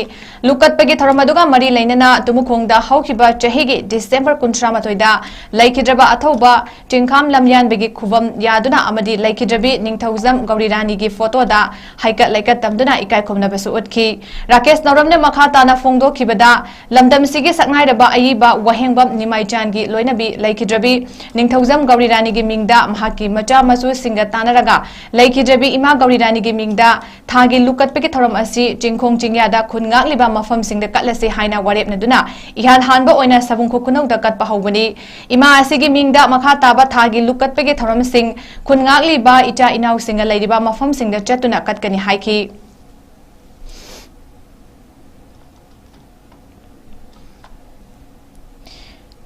ꯂꯨꯀꯠꯄꯒꯤ ꯊꯧꯔꯝ ꯑꯗꯨꯒ ꯃꯔꯤ ꯂꯩꯅꯅ ꯇꯨꯃꯨꯈꯣꯡꯗ ꯍꯧꯈꯤꯕ ꯆꯍꯤꯒꯤ ꯗꯤꯁꯦꯝꯕꯔ ꯀꯨꯟꯊ꯭ꯔꯥ ꯃꯥꯊꯣꯏꯗ ꯂꯩꯈꯤꯗ꯭ꯔꯕ ꯑꯊꯧꯕ ꯆꯤꯡꯈꯥꯝ ꯂꯝꯌꯥꯟꯕꯒꯤ ꯈꯨꯕꯝ ꯌꯥꯗꯨꯅ ꯑꯃꯗꯤ ꯂꯩꯈꯤꯗ꯭ꯔꯕꯤ ꯅꯤꯡꯊꯧꯖꯝ ꯒꯧꯔꯤ ꯔꯥꯅꯤꯒꯤ ꯐꯣꯇꯣꯗ ꯍꯩꯀꯠ ꯂꯩꯀꯠ ꯇꯝꯗꯨꯅ ꯏꯀꯥꯏ ꯈꯨꯝꯅꯕꯁꯨ ꯎꯠꯈꯤ꯫ ꯔꯥꯀꯦꯁ ꯅꯧꯔꯝꯅ ꯃꯈꯥ ꯇꯥꯅ ꯐꯣꯡꯗꯣꯛꯈꯤꯕꯗ, ꯂꯝꯗꯝꯁꯤꯒꯤ ꯁꯛꯅꯥꯏꯔꯕ ꯑꯏꯕ ꯋꯥꯍꯦꯡꯕꯝ ꯅꯤꯃꯥꯏꯆꯥꯟꯒꯤ ꯂꯣꯏꯅꯕꯤ ꯂꯩꯈꯤꯗ꯭ꯔꯕꯤ ꯅꯤꯡꯊꯧꯖꯝ ꯒꯧꯔꯤ ꯔꯥꯅꯤꯒꯤ ꯃꯤꯡꯗ ꯃꯍꯥꯛꯀꯤ ꯃꯆꯥ ꯃꯁꯨꯁꯤꯡꯒ ꯇꯥꯟꯅꯔꯒ ꯂꯩꯈꯤꯗ꯭ꯔꯕꯤ ꯏꯃꯥ ꯒꯧꯔꯤ ꯔꯥꯅꯤꯒꯤ ꯃꯤꯡꯗ ꯊꯥꯒꯤ ꯂꯨꯀꯠꯄꯒꯤ ꯊꯧꯔꯝ ꯑꯁꯤ ꯆꯤꯡꯈꯣꯡ ꯆꯤꯡꯌꯥꯗ ꯈꯨꯟ ꯉꯥꯛꯂꯤꯕ ꯃꯐꯝꯁꯤꯡꯗ ꯀꯠꯂꯁꯤ ꯍꯥꯏꯅ ꯋꯥꯔꯦꯞꯅꯗꯨꯅ ꯏꯍꯥꯟ ꯍꯥꯟꯕ ꯑꯣꯏꯅ ꯁꯥꯕꯨꯡ ꯈꯣꯈꯨꯅꯧꯗ ꯀꯠꯄ ꯍꯧꯕꯅꯤ꯫ ꯏꯃꯥ ꯑꯁꯤꯒꯤ ꯃꯤꯡꯗ ꯃꯈꯥ ꯇꯥꯕ ꯊꯥꯒꯤ ꯂꯨꯀꯠꯄꯒꯤ ꯊꯧꯔꯝꯁꯤꯡ ꯈꯨꯟ ꯉꯥꯛꯂꯤꯕ ꯏꯆꯥ ꯏꯅꯥꯎꯁꯤꯡꯒ ꯂꯩꯔꯤꯕ ꯃꯐꯝꯁꯤꯡꯗ ꯆꯠꯇꯨꯅ ꯀꯠꯀꯅꯤ ꯍꯥꯏꯈꯤ꯫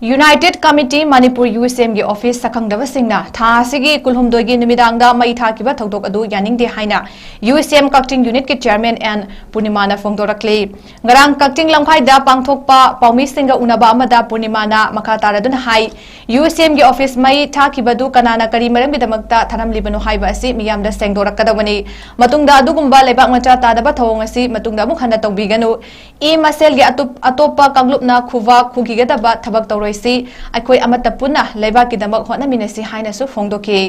United Committee Manipur, U S ꯑꯦꯝꯒꯤ ꯑꯣꯐꯤꯁ ꯁꯛꯈꯪꯗꯕꯁꯤꯡꯅ ꯊꯥ ꯑꯁꯤꯒꯤ ꯀꯨꯟꯍꯨꯝꯗꯣꯏꯒꯤ ꯅꯨꯃꯤꯗꯥꯡꯗ ꯃꯩ ꯊꯥꯈꯤꯕ ꯊꯧꯗꯣꯛ ꯑꯗꯨ ꯌꯥꯅꯤꯡꯗꯦ ꯍꯥꯏꯅ ꯌꯨ ꯑꯦꯁ ꯑꯦꯝ ꯀꯛꯆꯤꯡ ꯌꯨꯅꯤꯠꯀꯤ ꯆꯦꯌꯔꯃꯦꯟ ꯑꯦꯟ ꯄꯨꯔꯅꯤꯃꯥꯅ ꯐꯣꯡꯗꯣꯔꯛꯂꯤ꯫ ꯉꯔꯥꯡ ꯀꯛꯆꯤꯡ ꯂꯝꯈꯥꯏꯗ ꯄꯥꯡꯊꯣꯛꯄ ꯄꯥꯎꯃꯤꯁꯤꯡꯒ ꯎꯅꯕ ꯑꯃꯗ ꯄꯨꯔꯅꯤꯃꯥꯅ ꯃꯈꯥ ꯇꯥꯔꯗꯨꯅ ꯍꯥꯏ, ꯌꯨ ꯑꯦꯁ ꯑꯦꯝꯒꯤ ꯑꯣꯐꯤꯁ ꯃꯩ ꯊꯥꯈꯤꯕꯗꯨ ꯀꯅꯥꯅ ꯀꯔꯤ ꯃꯔꯝꯒꯤꯗꯃꯛꯇ ꯊꯥꯔꯝꯂꯤꯕꯅꯣ ꯍꯥꯏꯕ ꯑꯁꯤ ꯃꯤꯌꯥꯝꯗ ꯁꯦꯡꯗꯣꯔꯛꯀꯗꯕꯅꯤ꯫ ꯃꯇꯨꯡꯗ ꯑꯗꯨꯒꯨꯝꯕ ꯂꯩꯕꯥꯛ ꯃꯆꯥ ꯇꯥꯗꯕ ꯊꯧꯑꯣꯡ ꯑꯁꯤ ꯃꯇꯨꯡꯗ ꯑꯃꯨꯛ ꯍꯟꯅ ꯇꯧꯕꯤꯒꯅꯨ꯫ ꯏ ꯃꯁꯦꯜꯒꯤ ꯑꯇꯣꯞ-, ꯑꯇꯣꯞꯄ ꯀꯥꯡꯂꯨꯞꯅ ꯈꯨꯕꯥꯛ ꯈꯨꯈꯤꯒꯗꯕ ꯊꯕꯛ ꯇꯧꯔꯣꯏꯁꯤ꯫ ꯑꯩꯈꯣꯏ ꯑꯃꯠꯇ ꯄꯨꯟꯅ ꯂꯩꯕꯥꯛꯀꯤꯗꯃꯛ ꯍꯣꯠꯅꯃꯤꯟꯅꯁꯤ ꯍꯥꯏꯅꯁꯨ ꯐꯣꯡꯗꯣꯛꯈꯤ꯫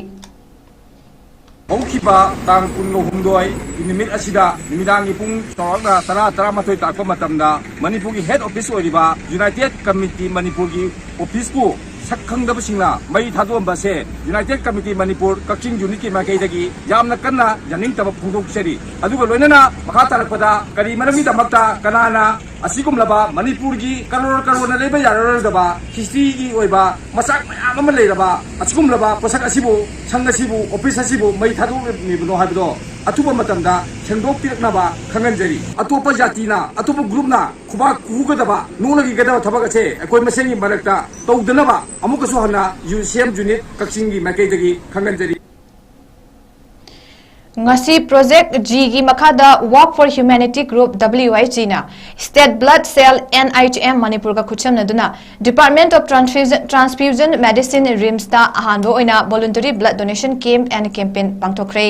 ꯍꯧꯈꯤꯕ ꯇꯥꯡ ꯀꯨꯟꯒ ꯍꯨꯝꯗꯣꯏ ꯅꯨꯃꯤꯠ ꯑꯁꯤꯗ ꯅꯨꯃꯤꯗꯥꯡꯒꯤ ꯄꯨꯡ ꯆꯥꯎꯔꯥꯛꯅ ꯇꯔꯥ, ꯇꯔꯥꯃꯥꯊꯣꯏ ꯇꯥꯛꯄ ꯃꯇꯝꯗ ꯃꯅꯤꯄꯨꯔꯒꯤ ꯍꯦꯗ ꯑꯣꯐꯤꯁ ꯑꯣꯏꯔꯤꯕ ꯌꯨꯅꯥꯏꯇꯦꯗ ꯀꯃꯤꯇꯤ ꯃꯅꯤꯄꯨꯔꯒꯤ ꯑꯣꯐꯤꯁꯄꯨ ꯁꯛ ꯈꯪꯗꯕꯁꯤꯡꯅ ꯃꯩ ꯊꯥꯗꯣꯛꯑꯝꯕ ꯑꯁꯦ ꯌꯨꯅꯥꯏꯇꯦꯗ ꯀꯃꯤꯇꯤ ꯃꯅꯤꯄꯨꯔ ꯀꯛꯆꯤꯡ ꯌꯨꯅꯤꯠꯀꯤ ꯃꯥꯏꯀꯩꯗꯒꯤ ꯌꯥꯝꯅ ꯀꯟꯅ ꯌꯥꯅꯤꯡꯗꯕ ꯐꯣꯡꯗꯣꯛꯆꯔꯤ꯫ ꯑꯗꯨꯒ ꯂꯣꯏꯅꯅ ꯃꯈꯥ ꯇꯥꯔꯛꯄꯗ ꯀꯔꯤ ꯃꯔꯝꯒꯤꯗꯃꯛꯇ ꯀꯅꯥꯅ ꯑꯁꯤꯒꯨꯝꯂꯕ ꯃꯅꯤꯄꯨꯔꯒꯤ ꯀꯔꯣꯔ ꯀꯔꯣꯔꯅ ꯂꯩꯕ ꯌꯥꯔꯔꯣꯏꯗꯕ ꯍꯤꯁꯇ꯭ꯔꯤꯒꯤ ꯑꯣꯏꯕ ꯃꯆꯥꯛ ꯃꯌꯥꯝ ꯑꯃ ꯂꯩꯔꯕ ꯑꯁꯤꯒꯨꯝꯂꯕ ꯄꯣꯠꯁꯛ ꯑꯁꯤꯕꯨ, ꯁꯪ ꯑꯁꯤꯕꯨ, ꯑꯣꯐꯤꯁ ꯑꯁꯤꯕꯨ ꯃꯩ ꯊꯥꯗꯣꯛꯂꯤꯕꯅꯣ ꯍꯥꯏꯕꯗꯣ ꯑꯊꯨꯕ ꯃꯇꯝꯗ ꯁꯦꯡꯗꯣꯛꯄꯤꯔꯛꯅꯕ ꯈꯪꯍꯟꯖꯔꯤ꯫ ꯑꯇꯣꯞꯄ ꯖꯥꯇꯤꯅ, ꯑꯇꯣꯞꯄ ꯒ꯭ꯔꯨꯞꯅ ꯈꯨꯕꯥꯛ ꯈꯨꯒꯗꯕ, ꯅꯣꯛꯂꯒꯤꯒꯗꯕ ꯊꯕꯛ ꯑꯁꯦ ꯑꯩꯈꯣꯏ ꯃꯁꯦꯟꯒꯤ ꯃꯔꯛꯇ ꯇꯧꯗꯅꯕ ꯑꯃꯨꯛꯀꯁꯨ ꯍꯟꯅ ꯌꯨ ꯁꯤ ꯑꯦꯝ ꯌꯨꯅꯤꯠ ꯀꯛꯆꯤꯡꯒꯤ ꯃꯥꯏꯀꯩꯗꯒꯤ ꯈꯪꯍꯟꯖꯔꯤ꯫ ꯉꯁꯤ Project G ꯒꯤ ꯃꯈꯥꯗ Work for Humanity Group, W H G ꯅ State Blood Cell, N H M ꯃꯅꯤꯄꯨꯔꯒ ꯈꯨꯠꯁꯝꯅꯗꯨꯅ Department of Transfusion, Transfusion Medicine, ꯔꯤꯝꯁꯇ ꯑꯍꯥꯟꯕ ꯑꯣꯏꯅ Voluntary Blood Donation Camp and Campaign ꯄꯥꯡꯊꯣꯛꯈ꯭ꯔꯦ꯫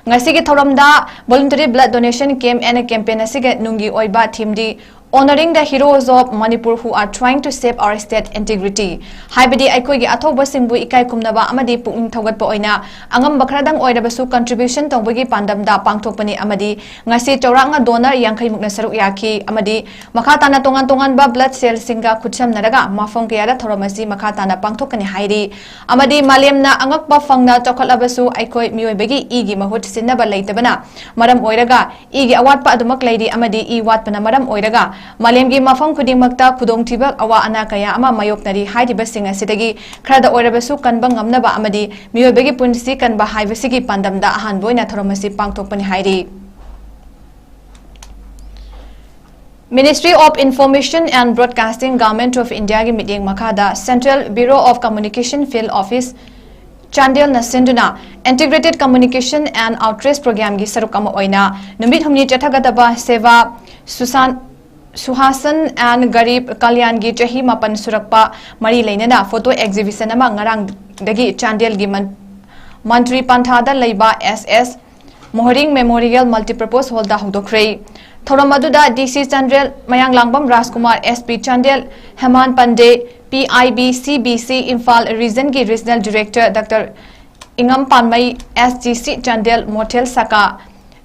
ꯉꯁꯤꯒꯤ ꯊꯧꯔꯝꯗ Voluntary Blood Donation Camp and Campaign ꯑꯁꯤꯒꯤ ꯅꯨꯡꯒꯤ ꯑꯣꯏꯕ theme D Honoring the Heroes of Manipur who are trying to save our state integrity, ꯍꯥꯏꯕꯗꯤ ꯑꯩꯈꯣꯏꯒꯤ ꯑꯊꯧꯕꯁꯤꯡꯕꯨ ꯏꯀꯥꯏ ꯈꯨꯝꯅꯕ ꯑꯃꯗꯤ ꯄꯨꯛꯅꯤꯡ ꯊꯧꯒꯠꯄ ꯑꯣꯏꯅ ꯑꯉꯝꯕ ꯈꯔꯗꯪ ꯑꯣꯏꯔꯕꯁꯨ contribution ꯇꯧꯕꯒꯤ ꯄꯥꯟꯗꯝꯗ ꯄꯥꯡꯊꯣꯛꯄꯅꯤ ꯑꯃꯗꯤ ꯉꯁꯤ ꯆꯥꯎꯔꯥꯛꯅ donor ꯌꯥꯡꯈꯩ ꯃꯨꯛꯅ ꯁꯔꯨꯛ ꯌꯥꯈꯤ ꯑꯃꯗꯤ ꯃꯈꯥ ꯇꯥꯅ ꯇꯣꯉꯥꯟ ꯇꯣꯉꯥꯟꯕ blood cell ꯁꯤꯡꯒ ꯈꯨꯠꯁꯝꯅꯔꯒ ꯃꯐꯝ ꯀꯌꯥꯗ ꯊꯧꯔꯝ ꯑꯁꯤ ꯃꯈꯥ ꯇꯥꯅ ꯄꯥꯡꯊꯣꯛꯀꯅꯤ ꯍꯥꯏꯔꯤ꯫ ꯑꯃꯗꯤ ꯃꯥꯂꯦꯝꯅ ꯑꯉꯛꯄ ꯐꯪꯅ ꯆꯥꯎꯈꯠꯂꯕꯁꯨ ꯑꯩꯈꯣꯏ ꯃꯤꯑꯣꯏꯕꯒꯤ ꯏꯒꯤ ꯃꯍꯨꯠ ꯁꯤꯟꯅꯕ ꯂꯩꯇꯕꯅ ꯃꯔꯝ ꯑꯣꯏꯔꯒ ꯏꯒꯤ ꯑꯋꯥꯠꯄ ꯑꯗꯨꯃꯛ ꯂꯩꯔꯤ ꯑꯃꯗꯤ ꯏ ꯋꯥꯠꯄꯅ ꯃꯔꯝ ꯑꯣꯏꯔꯒ ꯃꯥꯂꯦꯝꯒꯤ ꯃꯐꯝ ꯈꯨꯗꯤꯡꯃꯛꯇ ꯈꯨꯗꯣꯡꯊꯤꯕ ꯑꯋꯥ ꯑꯅꯥ ꯀꯌꯥ ꯑꯃ ꯃꯥꯌꯣꯛꯅꯔꯤ ꯍꯥꯏꯔꯤꯕꯁꯤꯡ ꯑꯁꯤꯗꯒꯤ ꯈꯔꯗ ꯑꯣꯏꯔꯕꯁꯨ ꯀꯟꯕ ꯉꯝꯅꯕ ꯑꯃꯗꯤ ꯃꯤꯑꯣꯏꯕꯒꯤ ꯄꯨꯟꯁꯤ ꯀꯟꯕ ꯍꯥꯏꯕꯁꯤꯒꯤ ꯄꯥꯟꯗꯝꯗ ꯑꯍꯥꯟꯕ ꯑꯣꯏꯅ ꯊꯧꯔꯝ ꯑꯁꯤ ꯄꯥꯡꯊꯣꯛꯄꯅꯤ ꯍꯥꯏꯔꯤ꯫ Ministry of Information and Broadcasting, Government of India ꯒꯤ ꯃꯤꯠꯌꯦꯡ ꯃꯈꯥꯗ Central Bureau of Communication Field Office ꯆꯥꯟꯗꯦꯜꯅ ꯁꯤꯟꯗꯨꯅ Integrated Communication and Outreach Program ꯒꯤ ꯁꯔꯨꯛ ꯑꯃ ꯑꯣꯏꯅ ꯅꯨꯃꯤꯠ ꯍꯨꯝꯅꯤ ꯆꯠꯊꯒꯗꯕ ꯁꯦꯕꯥ ꯁꯨꯁꯥꯟ, ꯁꯨꯍꯥꯁꯟ and ꯒꯔꯤꯕ ꯀꯜꯌꯥꯟꯒꯤ ꯆꯍꯤ ꯃꯥꯄꯟ ꯁꯨꯔꯛꯄ ꯃꯔꯤ ꯂꯩꯅꯅ photo exhibition ꯑꯃ ꯉꯔꯥꯡꯗꯒꯤ ꯆꯥꯟꯗꯦꯜꯒꯤ ꯃꯟ-, ꯃꯟꯇ꯭ꯔꯤ ꯄꯟꯊꯥꯗ ꯂꯩꯕ ꯑꯦꯁ ꯑꯦꯁ ꯃꯣꯍꯔꯤꯡ Memorial Multipurpose Hall ꯗ ꯍꯧꯗꯣꯛꯈ꯭ꯔꯦ꯫ ꯊꯧꯔꯝ ꯑꯗꯨꯗ D C Chandel Mayanglambam Rajkumar, S P Chandel Heman Pande, P I B C B C Imphal ꯔꯤꯖꯟꯒꯤ Regional Director ꯗꯥꯛꯇꯔ ꯏꯉꯝ Panmei, S G C Chandel Mothel Saka,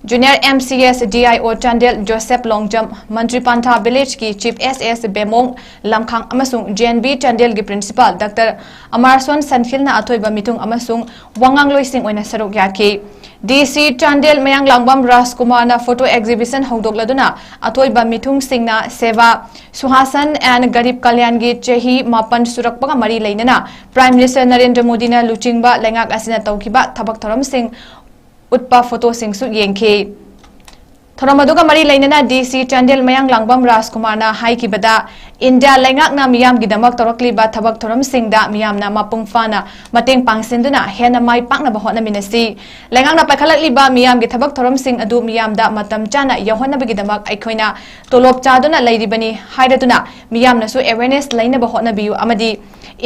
Junior M C S D I O Chandel Joseph Longjam, Mantri Pantha ꯚꯤꯂꯦꯖꯀꯤ chief S S Bemong Lamkhang ꯑꯃꯁꯨꯡ ꯖꯦ ꯑꯦꯟ ꯕꯤ ꯆꯥꯟꯗꯦꯜꯒꯤ ꯄ꯭ꯔꯤꯟꯁꯤꯄꯥꯜ ꯗꯥꯛꯇꯔ ꯑꯃꯥꯔꯁꯣꯟ ꯁꯟꯈꯤꯜꯅ ꯑꯊꯣꯏꯕ ꯃꯤꯊꯨꯡ ꯑꯃꯁꯨꯡ ꯋꯥꯉꯥꯡꯂꯣꯏꯁꯤꯡ ꯑꯣꯏꯅ ꯁꯔꯨꯛ ꯌꯥꯈꯤ꯫ ꯗꯤ ꯁꯤ ꯆꯥꯟꯗꯦꯜ ꯃꯌꯥꯡꯂꯥꯡꯕꯝ ꯔꯥꯖꯀꯨꯃꯥꯔꯅ photo exhibition ꯍꯧꯗꯣꯛꯂꯗꯨꯅ ꯑꯊꯣꯏꯕ ꯃꯤꯊꯨꯡꯁꯤꯡꯅ ꯁꯦꯕꯥ ꯁꯨꯍꯥꯁꯟ and ꯒꯔꯤꯕ ꯀꯜꯌꯥꯟꯒꯤ ꯆꯍꯤ ꯃꯥꯄꯟ ꯁꯨꯔꯛꯄꯒ ꯃꯔꯤ ꯂꯩꯅꯅ Prime Minister ꯅꯔꯦꯟꯗ꯭ꯔ ꯃꯣꯗꯤꯅ ꯂꯨꯆꯤꯡꯕ ꯂꯩꯉꯥꯛ ꯑꯁꯤꯅ ꯇꯧꯈꯤꯕ ꯊꯕꯛ ꯊꯧꯔꯝꯁꯤꯡ ꯎꯠꯄ photo ꯁꯤꯡꯁꯨ ꯌꯦꯡꯈꯤ꯫ ꯊꯧꯔꯝ ꯑꯗꯨꯒ ꯃꯔꯤ ꯂꯩꯅꯅ ꯗꯤ ꯁꯤ ꯆꯥꯟꯗꯦꯜ ꯃꯌꯥꯡꯂꯥꯡꯕꯝ ꯔꯥꯖꯀꯨꯃꯥꯔꯅ ꯍꯥꯏꯈꯤꯕꯗ, ꯏꯟꯗꯤꯌꯥ ꯂꯩꯉꯥꯛꯅ ꯃꯤꯌꯥꯝꯒꯤꯗꯃꯛ ꯇꯧꯔꯛꯂꯤꯕ ꯊꯕꯛ ꯊꯧꯔꯝꯁꯤꯡꯗ ꯃꯤꯌꯥꯝꯅ ꯃꯄꯨꯡ ꯐꯥꯅ ꯃꯇꯦꯡ ꯄꯥꯡꯁꯤꯟꯗꯨꯅ ꯍꯦꯟꯅ ꯃꯥꯏ ꯄꯥꯛꯅꯕ ꯍꯣꯠꯅꯃꯤꯟꯅꯁꯤ꯫ ꯂꯩꯉꯥꯛꯅ ꯄꯥꯏꯈꯠꯂꯛꯂꯤꯕ ꯃꯤꯌꯥꯝꯒꯤ ꯊꯕꯛ ꯊꯧꯔꯝꯁꯤꯡ ꯑꯗꯨ ꯃꯤꯌꯥꯝꯗ ꯃꯇꯝ ꯆꯥꯅ ꯌꯧꯍꯟꯅꯕꯒꯤꯗꯃꯛ ꯑꯩꯈꯣꯏꯅ ꯇꯣꯂꯣꯞ ꯆꯥꯗꯨꯅ ꯂꯩꯔꯤꯕꯅꯤ ꯍꯥꯏꯔꯗꯨꯅ ꯃꯤꯌꯥꯝꯅꯁꯨ awareness ꯂꯩꯅꯕ ꯍꯣꯠꯅꯕꯤꯌꯨ ꯑꯃꯗꯤ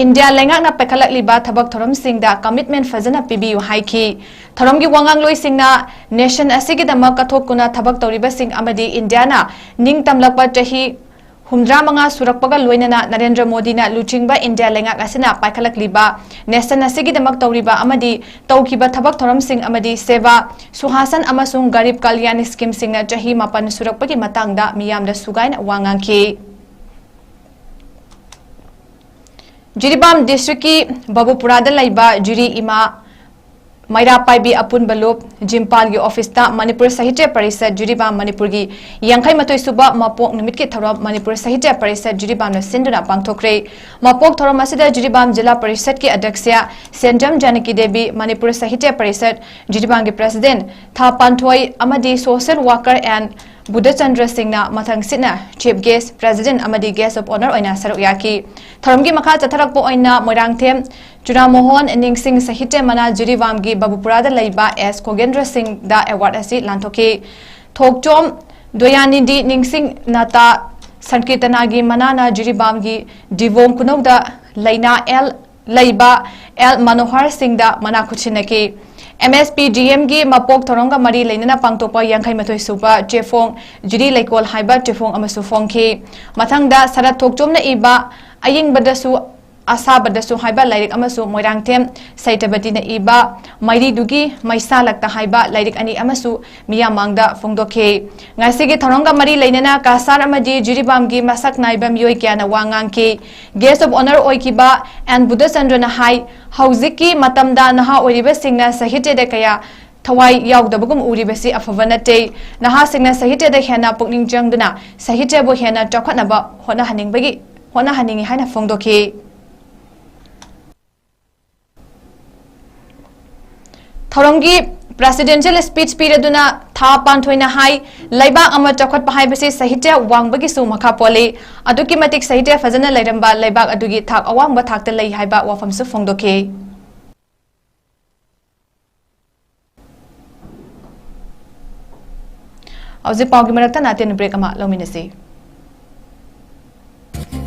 ꯏꯟꯗꯤꯌꯥ ꯂꯩꯉꯥꯛꯅ ꯄꯥꯏꯈꯠꯂꯛꯂꯤꯕ ꯊꯕꯛ ꯊꯧꯔꯝꯁꯤꯡꯗ commitment ꯐꯖꯅ ꯄꯤꯕꯤꯌꯨ ꯍꯥꯏꯈꯤ꯫ ꯊꯧꯔꯝꯒꯤ ꯋꯥꯉꯥꯡꯂꯣꯏꯁꯤꯡꯅ nation ꯑꯁꯤꯒꯤꯗꯃꯛ ꯀꯠꯊꯣꯛꯇꯨꯅ ꯊꯕꯛ ꯇꯧꯔꯤꯕꯁꯤꯡ ꯑꯃꯗꯤ ꯏꯟꯗꯤꯌꯥꯅ ꯅꯤꯡꯇꯝꯂꯛꯄ ꯆꯍꯤ ꯍꯨꯝꯗ꯭ꯔꯥ ꯃꯉꯥ ꯁꯨꯔꯛꯄꯒ ꯂꯣꯏꯅꯅ ꯅꯔꯦꯟꯗ꯭ꯔ ꯃꯣꯗꯤꯅ ꯂꯨꯆꯤꯡꯕ ꯏꯟꯗꯤꯌꯥ ꯂꯩꯉꯥꯛ ꯑꯁꯤꯅ ꯄꯥꯏꯈꯠꯂꯛꯂꯤꯕ nation ꯑꯁꯤꯒꯤꯗꯃꯛ ꯇꯧꯔꯤꯕ ꯑꯃꯗꯤ ꯇꯧꯈꯤꯕ ꯊꯕꯛ ꯊꯧꯔꯝꯁꯤꯡ ꯑꯃꯗꯤ ꯁꯦꯕꯥ ꯁꯨꯍꯥꯁꯟ ꯑꯃꯁꯨꯡ ꯒꯔꯤꯕ ꯀꯜꯌꯥꯟ scheme ꯁꯤꯡꯅ ꯆꯍꯤ ꯃꯥꯄꯟ ꯁꯨꯔꯛꯄꯒꯤ ꯃꯇꯥꯡꯗ ꯃꯤꯌꯥꯝꯗ ꯁꯨꯒꯥꯏꯅ ꯋꯥ ꯉꯥꯡꯈꯤ꯫ ꯖꯤꯔꯤꯕꯥꯝ district ꯀꯤ ꯕꯕꯨꯄꯨꯔꯥꯗ ꯂꯩꯕ ꯖꯤꯔꯤ ꯏꯃꯥ ꯃꯩꯔꯥ ꯄꯥꯏꯕꯤ ꯑꯄꯨꯟꯕ ꯂꯨꯞ ꯖꯤꯝꯄꯥꯜꯒꯤ office ꯇ ꯃꯅꯤꯄꯨꯔ ꯁꯥꯍꯤꯇ꯭ꯌ ꯄꯔꯤꯁꯠ ꯖꯤꯔꯤꯕꯥꯝ ꯃꯅꯤꯄꯨꯔꯒꯤ ꯌꯥꯡꯈꯩ ꯃꯥꯊꯣꯏ ꯁꯨꯕ ꯃꯄꯣꯛ ꯅꯨꯃꯤꯠꯀꯤ ꯊꯧꯔꯝ ꯃꯅꯤꯄꯨꯔ ꯁꯥꯍꯤꯇ꯭ꯌ ꯄꯔꯤꯁꯠ ꯖꯤꯔꯤꯕꯥꯝꯅ ꯁꯤꯟꯗꯨꯅ ꯄꯥꯡꯊꯣꯛꯈ꯭ꯔꯦ꯫ ꯃꯄꯣꯛ ꯊꯧꯔꯝ ꯑꯁꯤꯗ ꯖꯤꯔꯤꯕꯥꯝ ꯖꯤꯂꯥ ꯄꯔꯤꯁꯠꯀꯤ ꯑꯗ꯭ꯌꯛꯁ ꯁꯦꯟꯖꯝ ꯖꯥꯅꯀꯤ ꯗꯦꯕꯤ, ꯃꯅꯤꯄꯨꯔ ꯁꯥꯍꯤꯇ꯭ꯌ ꯄꯔꯤꯁꯠ ꯖꯤꯔꯤꯕꯥꯝꯒꯤ president ꯊꯥ ꯄꯥꯟꯊꯣꯏ ꯑꯃꯗꯤ social worker and ꯕꯨꯙꯆꯟꯗ꯭ꯔ ꯁꯤꯡꯅ ꯃꯊꯪꯁꯤꯠꯅ Chief Guest, President ꯑꯃꯗꯤ Guest of Honour ꯑꯣꯏꯅ ꯁꯔꯨꯛ ꯌꯥꯈꯤ꯫ ꯊꯧꯔꯝꯒꯤ ꯃꯈꯥ ꯆꯠꯊꯔꯛꯄ ꯑꯣꯏꯅ ꯃꯣꯏꯔꯥꯡꯊꯦꯝ ꯆꯨꯔꯥꯃꯣꯍꯣꯟ ꯅꯤꯡꯁꯤꯡ ꯁꯥꯍꯤꯇ꯭ꯌ ꯃꯅꯥ ꯖꯤꯔꯤꯕꯥꯝꯒꯤ ꯕꯕꯨꯄꯨꯔꯥꯗ ꯂꯩꯕ ꯑꯦꯁ ꯈꯣꯒꯦꯟꯗ꯭ꯔ ꯁꯤꯡꯗ award ꯑꯁꯤ ꯂꯥꯟꯊꯣꯛꯈꯤ꯫ ꯊꯣꯛꯆꯣꯝ ꯗꯣꯌꯥꯅꯤꯗꯤ ꯅꯤꯡꯁꯤꯡ ꯅꯥꯇꯥ ꯁꯪꯀꯤꯔꯇꯅꯥꯒꯤ ꯃꯅꯥꯅ ꯖꯤꯔꯤꯕꯥꯝꯒꯤ ꯗꯤꯕꯣꯡ ꯈꯨꯅꯧꯗ ꯂꯩꯅꯥ ꯑꯦꯜ ꯂꯩꯕ ꯑꯦꯜ ꯃꯅꯣꯍꯔ ꯁꯤꯡꯗ ꯃꯅꯥ ꯈꯨꯠꯁꯤꯟꯅꯈꯤ꯫ ꯑꯦꯝ ꯑꯦꯁ ꯄꯤ ꯗꯤ ꯑꯦꯝꯒꯤ ꯃꯄꯣꯛ ꯊꯧꯔꯝꯒ ꯃꯔꯤ ꯂꯩꯅꯅ ꯄꯥꯡꯊꯣꯛꯄ ꯌꯥꯡꯈꯩ ꯃꯥꯊꯣꯏ ꯁꯨꯕ ꯆꯦꯐꯣꯡ ꯖꯤꯔꯤ ꯂꯩꯀꯣꯜ ꯍꯥꯏꯕ ꯆꯦꯐꯣꯡ ꯑꯃꯁꯨ ꯐꯣꯡꯈꯤ꯫ ꯃꯊꯪꯗ ꯁꯔꯠ ꯊꯣꯛꯆꯣꯝꯅ ꯏꯕ ꯑꯌꯤꯡꯕꯗꯁꯨ ꯑꯁꯥꯕꯗꯁꯨ ꯍꯥꯏꯕ ꯂꯥꯏꯔꯤꯛ ꯑꯃꯁꯨ ꯃꯣꯏꯔꯥꯡꯊꯦꯝ ꯁꯩꯇꯕꯇꯤꯅ ꯏꯕ ꯃꯩꯔꯤꯗꯨꯒꯤ ꯃꯩꯁꯥꯂꯛꯇ ꯍꯥꯏꯕ ꯂꯥꯏꯔꯤꯛ ꯑꯅꯤ ꯑꯃꯁꯨ ꯃꯤꯌꯥꯝ ꯃꯥꯡꯗ ꯐꯣꯡꯗꯣꯛꯈꯤ꯫ ꯉꯁꯤꯒꯤ ꯊꯧꯔꯝꯒ ꯃꯔꯤ ꯂꯩꯅꯅ ꯀꯁꯥꯔ ꯑꯃꯗꯤ ꯖꯤꯔꯤꯕꯥꯝꯒꯤ ꯃꯁꯛ ꯅꯥꯏꯕ ꯃꯤꯑꯣꯏ ꯀꯌꯥꯅ ꯋꯥ ꯉꯥꯡꯈꯤ꯫ Guest of Honour ꯑꯣꯏꯈꯤꯕ ꯑꯦꯟ ꯕꯨꯙꯆꯟꯗ꯭ꯔꯅ ꯍꯥꯏ, ꯍꯧꯖꯤꯛꯀꯤ ꯃꯇꯝꯗ ꯅꯍꯥ ꯑꯣꯏꯔꯤꯕꯁꯤꯡꯅ ꯁꯥꯍꯤꯇ꯭ꯌꯗ ꯀꯌꯥ ꯊꯋꯥꯏ ꯌꯥꯎꯗꯕꯒꯨꯝ ꯎꯔꯤꯕꯁꯤ ꯑꯐꯕ ꯅꯠꯇꯦ꯫ ꯅꯍꯥꯁꯤꯡꯅ ꯁꯥꯍꯤꯇ꯭ꯌꯗ ꯍꯦꯟꯅ ꯄꯨꯛꯅꯤꯡ ꯆꯪꯗꯨꯅ ꯁꯥꯍꯤꯇ꯭ꯌꯕꯨ ꯍꯦꯟꯅ ꯆꯥꯎꯈꯠꯅꯕ ꯍꯣꯠꯅꯍꯟꯅꯤꯡꯕꯒꯤ, ꯍꯣꯠꯅꯍꯟꯅꯤꯡꯏ ꯍꯥꯏꯅ ꯐꯣꯡꯗꯣꯛꯈꯤ꯫ ꯊꯧꯔꯝꯒꯤ presidential speech ꯄꯤꯔꯗꯨꯅ ꯊꯥ ꯄꯥꯟꯊꯣꯏꯅ ꯍꯥꯏ, ꯂꯩꯕꯥꯛ ꯑꯃ ꯆꯥꯎꯈꯠꯄ ꯍꯥꯏꯕꯁꯤ ꯁꯥꯍꯤꯇ꯭ꯌ ꯋꯥꯡꯕꯒꯤꯁꯨ ꯃꯈꯥ ꯄꯣꯜꯂꯤ꯫ ꯑꯗꯨꯛꯀꯤ ꯃꯇꯤꯛ ꯁꯥꯍꯤꯇ꯭ꯌ ꯐꯖꯅ ꯂꯩꯔꯝꯕ ꯂꯩꯕꯥꯛ ꯑꯗꯨꯒꯤ ꯊꯥꯛ ꯑꯋꯥꯡꯕ ꯊꯥꯛꯇ ꯂꯩ ꯍꯥꯏꯕ ꯋꯥꯐꯝꯁꯨ ꯐꯣꯡꯗꯣꯛꯈꯤ꯫ ꯍꯧꯖꯤꯛ ꯄꯥꯎꯒꯤ ꯃꯔꯛꯇ ꯅꯥꯇꯦꯟ break ꯑꯃ ꯂꯧꯃꯤꯟꯅꯁꯤ꯫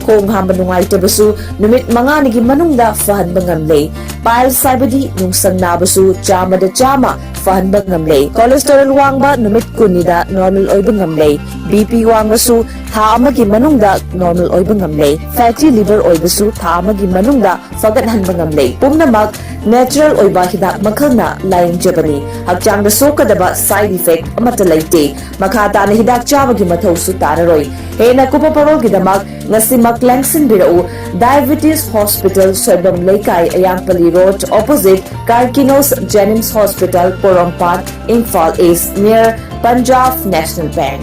ꯈꯣꯡ ꯍꯥꯝꯕ ꯅꯨꯡꯉꯥꯏꯇꯕꯁꯨ ꯅꯨꯃꯤꯠ ꯃꯉꯥꯅꯤꯒꯤ ꯃꯅꯨꯡꯗ ꯐꯍꯟꯕ ꯉꯝꯂꯦ꯫ Piles ꯍꯥꯏꯕꯗꯤ ꯅꯨꯡꯁꯪ ꯅꯥꯕꯁꯨ ꯆꯥꯝꯃꯗ ꯆꯥꯝꯃ ꯐꯍꯟꯕ ꯉꯝꯂꯦ꯫ Cholesterol ꯋꯥꯡꯕ ꯅꯨꯃꯤꯠ ꯀꯨꯟꯅꯤꯗ normal ꯑꯣꯏꯕ ꯉꯝꯂꯦ꯫ B P ꯋꯥꯡꯕꯁꯨ ꯊꯥ ꯑꯃꯒꯤ ꯃꯅꯨꯡꯗ normal ꯑꯣꯏꯕ ꯉꯝꯂꯦ꯫ Fatty liver ꯑꯣꯏꯕꯁꯨ ꯊꯥ ꯑꯃꯒꯤ ꯃꯅꯨꯡꯗ ꯐꯒꯠꯍꯟꯕ ꯉꯝꯂꯦ꯫ ꯄꯨꯝꯅꯃꯛ natural ꯑꯣꯏꯕ ꯍꯤꯗꯥꯛ ꯃꯈꯜꯅ ꯂꯥꯌꯦꯡꯖꯕꯅꯤ꯫ ꯍꯛꯆꯥꯡꯗ ꯁꯣꯛꯀꯗꯕ side effect ꯑꯃꯠꯇ ꯂꯩꯇꯦ꯫ ꯃꯈꯥ ꯇꯥꯅ ꯍꯤꯗꯥꯛ ꯆꯥꯕꯒꯤ ꯃꯊꯧꯁꯨ ꯇꯥꯔꯔꯣꯏ꯫ ꯍꯦꯟꯅ ꯀꯨꯞꯄ ꯄꯥꯎꯔꯣꯜꯒꯤꯗꯃꯛ ꯉꯁꯤꯃꯛ ꯂꯦꯡꯁꯤꯟꯕꯤꯔꯛꯎ꯫ Diabetes Hospital, ꯁꯣꯏꯕꯝ ꯂꯩꯀꯥꯏ, ꯑꯌꯥꯡꯄꯜꯂꯤ Road, opposite Carkinos Jenims Hospital, ꯄꯣꯔꯣꯝꯄꯥꯠ, Imphal East, near Punjab National Bank꯫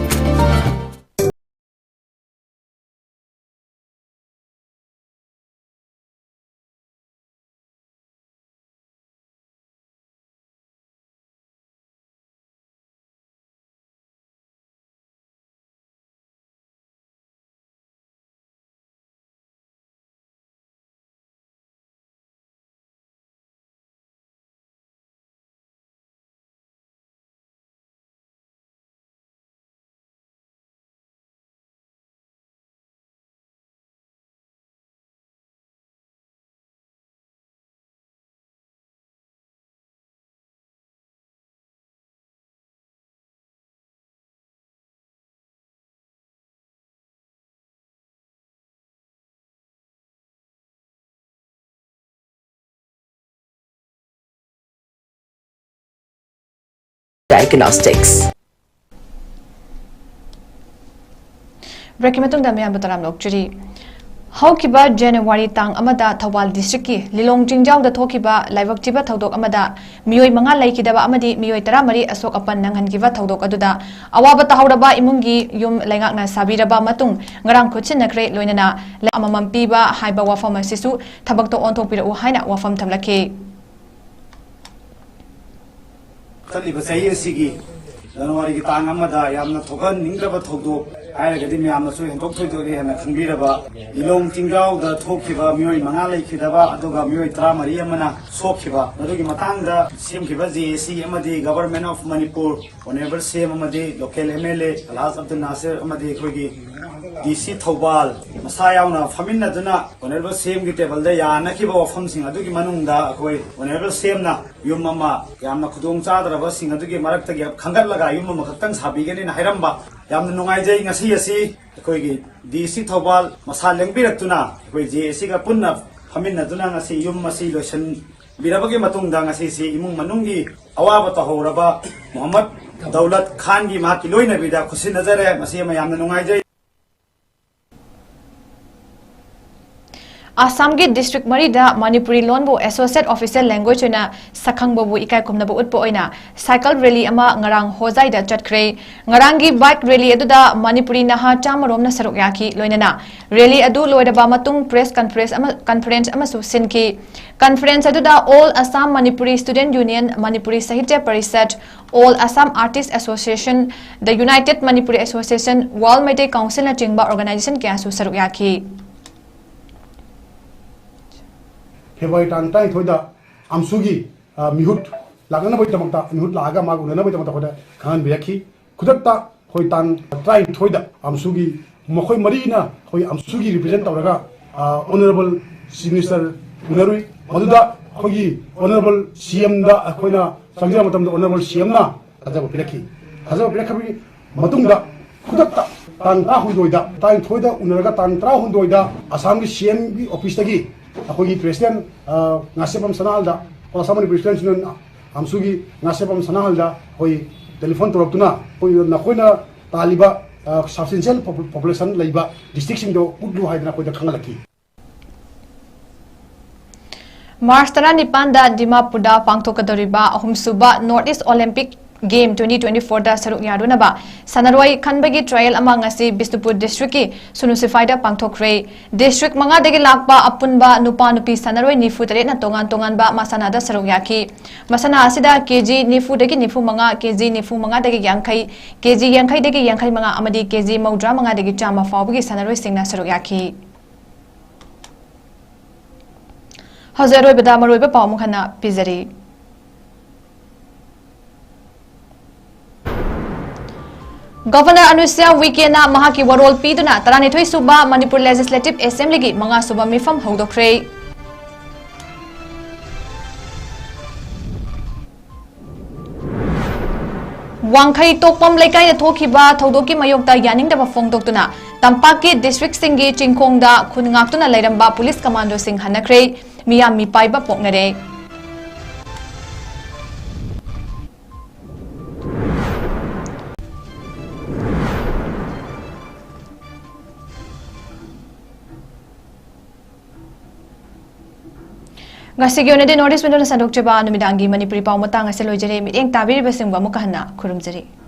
Diagnostics. ꯕ꯭ꯔꯦꯛꯀꯤ ꯃꯇꯨꯡꯗ ꯃꯌꯥꯝꯕꯨ ꯇꯔꯥꯝꯅ ꯑꯣꯛꯆꯔꯤ꯫ ꯍꯧꯈꯤꯕ ꯖꯅꯋꯥꯔꯤ ꯇꯥꯡ ꯑꯃꯗ ꯊꯧꯕꯥꯜ ꯗꯤꯁꯇ꯭ꯔꯤꯛꯀꯤ ꯂꯤꯂꯣꯡ ꯆꯤꯡꯖꯥꯎꯗ ꯊꯣꯛꯈꯤꯕ ꯂꯥꯏꯕꯛ ꯊꯤꯕ ꯊꯧꯗꯣꯛ ꯑꯃꯗ ꯃꯤꯑꯣꯏ ꯃꯉꯥ ꯂꯩꯈꯤꯗꯕ ꯑꯃꯗꯤ ꯃꯤꯑꯣꯏ ꯇꯔꯥꯃꯔꯤ ꯑꯁꯣꯛ ꯑꯄꯟ ꯅꯪꯍꯟꯈꯤꯕ ꯊꯧꯗꯣꯛ ꯑꯗꯨꯗ ꯑꯋꯥꯕ ꯇꯥꯍꯧꯔꯕ ꯏꯃꯨꯡꯒꯤ ꯌꯨꯝ ꯂꯩꯉꯥꯛꯅ ꯁꯥꯕꯤꯔꯕ ꯃꯇꯨꯡ ꯉꯔꯥꯡ ꯈꯨꯠꯁꯤꯟꯅꯈ꯭ꯔꯦ꯫ ꯂꯣꯏꯅꯅ ꯂꯥꯏ ꯑꯃꯃꯝ ꯄꯤꯕ ꯍꯥꯏꯕ ꯋꯥꯐꯝ ꯑꯁꯤꯁꯨ ꯊꯕꯛꯇ ꯑꯣꯟꯊꯣꯛꯄꯤꯔꯛꯎ ꯍꯥꯏꯅ ꯋꯥꯐꯝ ꯊꯝꯂꯛꯈꯤ꯫ ꯆꯠꯂꯤꯕ ꯆꯍꯤ ꯑꯁꯤꯒꯤ ꯖꯅꯋꯥꯔꯤꯒꯤ ꯇꯥꯡ ꯑꯃꯗ ꯌꯥꯝꯅ ꯊꯣꯛꯍꯟꯅꯤꯡꯗꯕ ꯊꯧꯗꯣꯛ ꯍꯥꯏꯔꯒꯗꯤ ꯃꯌꯥꯝꯅꯁꯨ ꯍꯦꯟꯗꯣꯛ ꯊꯣꯏꯗꯣꯛꯅ ꯍꯦꯟꯅ ꯈꯪꯕꯤꯔꯕ ꯂꯤꯂꯣꯡ ꯆꯤꯡꯖꯥꯎꯗ ꯊꯣꯛꯈꯤꯕ ꯃꯤꯑꯣꯏ ꯃꯉꯥ ꯂꯩꯈꯤꯗꯕ, ꯑꯗꯨꯒ ꯃꯤꯑꯣꯏ ꯇꯔꯥꯃꯔꯤ ꯑꯃꯅ ꯁꯣꯛꯈꯤꯕ, ꯃꯗꯨꯒꯤ ꯃꯇꯥꯡꯗ ꯁꯦꯝꯈꯤꯕ ꯖꯦ ꯑꯦ ꯁꯤ ꯑꯃꯗꯤ Government of Manipur, Honourable C M ꯑꯃꯗꯤ local M L A ꯀꯂꯥꯁ ꯑꯕꯗꯨꯜ ꯅꯥꯁꯤꯔ ꯑꯃꯗꯤ ꯑꯩꯈꯣꯏꯒꯤ ꯗꯤ ꯁꯤ ꯊꯧꯕꯥꯜ ꯃꯁꯥ ꯌꯥꯎꯅ ꯐꯝꯃꯤꯟꯅꯗꯨꯅ Honourable C M ꯒꯤ ꯇꯦꯕꯜꯗ ꯌꯥꯅꯈꯤꯕ ꯋꯥꯐꯝꯁꯤꯡ ꯑꯗꯨꯒꯤ ꯃꯅꯨꯡꯗ ꯑꯩꯈꯣꯏ Honourable C M ꯅ ꯌꯨꯝ ꯑꯃ ꯌꯥꯝꯅ ꯈꯨꯗꯣꯡ ꯆꯥꯗ꯭ꯔꯕꯁꯤꯡ ꯑꯗꯨꯒꯤ ꯃꯔꯛꯇꯒꯤ ꯈꯟꯒꯠꯂꯒ ꯌꯨꯝ ꯑꯃꯈꯛꯇꯪ ꯁꯥꯕꯤꯒꯅꯤꯅ ꯍꯥꯏꯔꯝꯕ ꯌꯥꯝꯅ ꯅꯨꯡꯉꯥꯏꯖꯩ꯫ ꯉꯁꯤ ꯑꯁꯤ ꯑꯩꯈꯣꯏꯒꯤ ꯗꯤ ꯁꯤ ꯊꯧꯕꯥꯜ ꯃꯁꯥ ꯂꯦꯡꯕꯤꯔꯛꯇꯨꯅ ꯑꯩꯈꯣꯏ ꯖꯦ ꯑꯦ ꯁꯤꯒ ꯄꯨꯟꯅ ꯐꯝꯃꯤꯟꯅꯗꯨꯅ ꯉꯁꯤ ꯌꯨꯝ ꯑꯁꯤ ꯂꯣꯏꯁꯤꯟꯕꯤꯔꯕꯒꯤ ꯃꯇꯨꯡꯗ ꯉꯁꯤꯁꯤ ꯏꯃꯨꯡ ꯃꯅꯨꯡꯒꯤ ꯑꯋꯥꯕ ꯇꯧꯍꯧꯔꯕ ꯃꯣꯍꯝꯃꯗ ꯗꯧꯂꯠ ꯈꯥꯟꯒꯤ ꯃꯍꯥꯛꯀꯤ ꯂꯣꯏꯅꯕꯤꯗ ꯈꯨꯠꯁꯤꯟꯅꯖꯔꯦ꯫ ꯃꯁꯤ ꯑꯃ ꯌꯥꯝꯅ ꯅꯨꯡꯉꯥꯏꯖꯩ꯫ ꯑꯁꯥꯝꯒꯤ ꯗꯤꯁꯇ꯭ꯔꯤꯛ ꯃꯔꯤꯗ ꯃꯅꯤꯄꯨꯔꯤ ꯂꯣꯟꯕꯨ Associate Official Language ꯑꯣꯏꯅ ꯁꯛꯈꯪꯕꯕꯨ ꯏꯀꯥꯏ ꯈꯨꯝꯅꯕ ꯎꯠꯄ ꯑꯣꯏꯅ ꯁꯥꯏꯀꯜ ꯔꯦꯂꯤ ꯑꯃ ꯉꯔꯥꯡ ꯍꯣꯖꯥꯏꯗ ꯆꯠꯈ꯭ꯔꯦ꯫ ꯉꯔꯥꯡꯒꯤ ꯕꯥꯏꯛ ꯔꯦꯂꯤ ꯑꯗꯨꯗ ꯃꯅꯤꯄꯨꯔꯤ ꯅꯍꯥ ꯆꯥꯝꯃ ꯔꯣꯝꯅ ꯁꯔꯨꯛ ꯌꯥꯈꯤ꯫ ꯂꯣꯏꯅꯅ ꯔꯦꯂꯤ ꯑꯗꯨ ꯂꯣꯏꯔꯕ ꯃꯇꯨꯡ ꯄ꯭ꯔꯦꯁ ꯀꯟꯐꯔꯦꯟꯁ ꯑꯃ, ꯀꯟꯐꯔꯦꯟꯁ ꯑꯃꯁꯨ ꯁꯤꯟꯈꯤ꯫ ꯀꯟꯐꯔꯦꯟꯁ ꯑꯗꯨꯗ All Assam Manipuri Student Union, Manipuri Sahitya Parishad, All Assam Artist Association, The United Manipuri Association, World Meitei Council ꯅꯆꯤꯡꯕ ꯑꯣꯔꯒꯅꯥꯏꯖꯦꯁꯟ ꯀꯌꯥꯁꯨ ꯁꯔꯨꯛ ꯌꯥꯈꯤ꯫ ꯐꯦꯕ꯭ꯔꯨꯋꯥꯔꯤ ꯇꯥꯡ ꯇꯔꯥꯅꯤꯊꯣꯏꯗ ꯑꯝꯁꯨꯒꯤ, ꯑ, ꯃꯤꯍꯨꯠ ꯂꯥꯛꯅꯅꯕꯒꯤꯗꯃꯛꯇ, ꯃꯤꯍꯨꯠ ꯂꯥꯛꯑꯒ ꯃꯥꯒ ꯎꯅꯅꯕꯒꯤꯗꯃꯛꯇ ꯑꯩꯈꯣꯏꯗ ꯈꯪꯍꯟꯕꯤꯔꯛꯈꯤ꯫ ꯈꯨꯗꯛꯇ ꯑꯩꯈꯣꯏ ꯇꯥꯡ ꯇꯔꯥꯅꯤꯊꯣꯏꯗ ꯑꯝꯁꯨꯒꯤ, ꯃꯈꯣꯏ ꯃꯔꯤꯅ ꯑꯩꯈꯣꯏ ꯑꯝꯁꯨꯒꯤ represent ꯇꯧꯔꯒ, ꯑ, Honourable Chief Minister ꯎꯅꯔꯨꯏ꯫ ꯃꯗꯨꯗ ꯑꯩꯈꯣꯏꯒꯤ Honourable C M ꯗ ꯑꯩꯈꯣꯏꯅ ꯆꯪꯖꯕ ꯃꯇꯝꯗ Honourable C M ꯅ ꯊꯥꯖꯕ ꯄꯤꯔꯛꯈꯤ꯫ ꯊꯥꯖꯕ ꯄꯤꯔꯛꯈ꯭ꯔꯕꯒꯤ ꯃꯇꯨꯡꯗ ꯈꯨꯗꯛꯇ ꯇꯥꯡ ꯇꯔꯥꯍꯨꯝꯗꯣꯏꯗ, ꯇꯔꯥꯅꯤꯊꯣꯏꯗ ꯎꯅꯔꯒ ꯇꯥꯡ ꯇꯔꯥꯍꯨꯝꯗꯣꯏꯗ ꯑꯁꯥꯝꯒꯤ C M ꯒꯤ office ꯇꯒꯤ ꯑꯩꯈꯣꯏꯒꯤ President, ꯑ, ꯉꯥꯁꯦꯞꯕꯝ ꯁꯅꯥꯍꯜꯗ, All Assam Manipuri Students Union ꯑꯝꯁꯨꯒꯤ Ngasheppam ꯁꯅꯥꯍꯜꯗ ꯑꯩꯈꯣꯏ ꯇꯦꯂꯤꯐꯣꯟ ꯇꯧꯔꯛꯇꯨꯅ ꯑꯩꯈꯣꯏ ꯅꯈꯣꯏꯅ ꯇꯥꯜꯂꯤꯕ, ꯑ, substantial popu-, population ꯂꯩꯕ districtꯁꯤꯡꯗꯣ ꯎꯠꯂꯨ ꯍꯥꯏꯗꯅ ꯑꯩꯈꯣꯏꯗ ꯈꯪꯍꯜꯂꯛꯈꯤ꯫ ꯃꯥꯔꯆ ꯇꯔꯥꯅꯤꯄꯥꯟꯗ ꯗꯤꯃꯥꯄꯨꯔꯗ ꯄꯥꯡꯊꯣꯛꯀꯗꯧꯔꯤꯕ ꯑꯍꯨꯝꯁꯨꯕ North East Olympic Game twenty twenty-fourꯗ ꯁꯔꯨꯛ ꯌꯥꯔꯨꯅꯕ ꯁꯥꯟꯅꯔꯣꯏ ꯈꯟꯕꯒꯤ trial ꯑꯃ ꯉꯁꯤ ꯕꯤꯁꯅꯨꯄꯨꯔ districtꯀꯤ ꯁꯨꯅꯨ ꯁꯤꯐꯥꯏꯗ ꯄꯥꯡꯊꯣꯛꯈ꯭ꯔꯦ꯫ District ꯃꯉꯥꯗꯒꯤ ꯂꯥꯛꯄ ꯑꯄꯨꯟꯕ ꯅꯨꯄꯥ ꯅꯨꯄꯤ ꯁꯥꯟꯅꯔꯣꯏ ꯅꯤꯐꯨ ꯇꯔꯦꯠꯅ ꯇꯣꯉꯥꯟ ꯇꯣꯉꯥꯟꯕ ꯃꯁꯥꯟꯅꯗ ꯁꯔꯨꯛ ꯌꯥꯈꯤ꯫ ꯃꯁꯥꯟꯅ ꯑꯁꯤꯗ ꯀꯦ ꯖꯤ ꯅꯤꯐꯨꯗꯒꯤ ꯅꯤꯐꯨ ꯃꯉꯥ, ꯀꯦ ꯖꯤ ꯅꯤꯐꯨ ꯃꯉꯥꯗꯒꯤ ꯌꯥꯡꯈꯩ, ꯀꯦ ꯖꯤ ꯌꯥꯡꯈꯩꯗꯒꯤ ꯌꯥꯡꯈꯩ ꯃꯉꯥ ꯑꯃꯗꯤ ꯀꯦ ꯖꯤ ꯃꯧꯗ꯭ꯔꯥ ꯃꯉꯥꯗꯒꯤ ꯆꯥꯝꯃ ꯐꯥꯎꯕꯒꯤ ꯁꯥꯟꯅꯔꯣꯏꯁꯤꯡꯅ ꯁꯔꯨꯛ ꯌꯥꯈꯤ꯫ ꯍꯧꯖꯤꯛ ꯑꯔꯣꯏꯕꯗ ꯃꯔꯨꯑꯣꯏꯕ ꯄꯥꯎ ꯑꯃꯨꯛ ꯍꯟꯅ ꯄꯤꯖꯔꯤ꯫ Governor ꯑꯅꯨꯁ꯭ꯌꯥ ꯎꯏꯀꯦꯅ ꯃꯍꯥꯛꯀꯤ ꯋꯥꯔꯣꯜ ꯄꯤꯗꯨꯅ ꯇꯔꯥꯅꯤꯊꯣꯏ ꯁꯨꯕ ꯃꯅꯤꯄꯨꯔ Legislative Assemblyꯒꯤ ꯃꯉꯥ ꯁꯨꯕ ꯃꯤꯐꯝ ꯍꯧꯗꯣꯛꯈ꯭ꯔꯦ꯫ ꯋꯥꯡꯈꯩ ꯇꯣꯛꯄꯝ ꯂꯩꯀꯥꯏꯗ ꯊꯣꯛꯈꯤꯕ ꯊꯧꯗꯣꯛꯀꯤ ꯃꯥꯌꯣꯛꯇ ꯌꯥꯅꯤꯡꯗꯕ ꯐꯣꯡꯗꯣꯛꯇꯨꯅ ꯇꯝꯄꯥꯛꯀꯤ districtꯁꯤꯡꯒꯤ ꯆꯤꯡꯈꯣꯡꯗ ꯈꯨꯟ ꯉꯥꯛꯇꯨꯅ ꯂꯩꯔꯝꯕ police commandoꯁꯤꯡ ꯍꯟꯅꯈ꯭ꯔꯦ꯫ ꯃꯤꯌꯥꯝ ꯃꯤꯄꯥꯏꯕ ꯄꯣꯛꯅꯔꯦ꯫ ꯉꯁꯤꯒꯤ ꯑꯣꯏꯅꯗꯤ North East Windowꯅ ꯁꯟꯗꯣꯛꯆꯕ ꯅꯨꯃꯤꯗꯥꯡꯒꯤ ꯃꯅꯤꯄꯨꯔꯤ ꯄꯥꯎ ꯃꯇꯥꯡ ꯑꯁꯤ ꯂꯣꯏꯖꯔꯦ꯫ ꯃꯤꯠꯌꯦꯡ ꯇꯥꯕꯤꯔꯤꯕꯁꯤꯡꯕꯨ ꯑꯃꯨꯛꯀ ꯍꯟꯅ ꯈꯨꯔꯨꯝꯖꯔꯤ꯫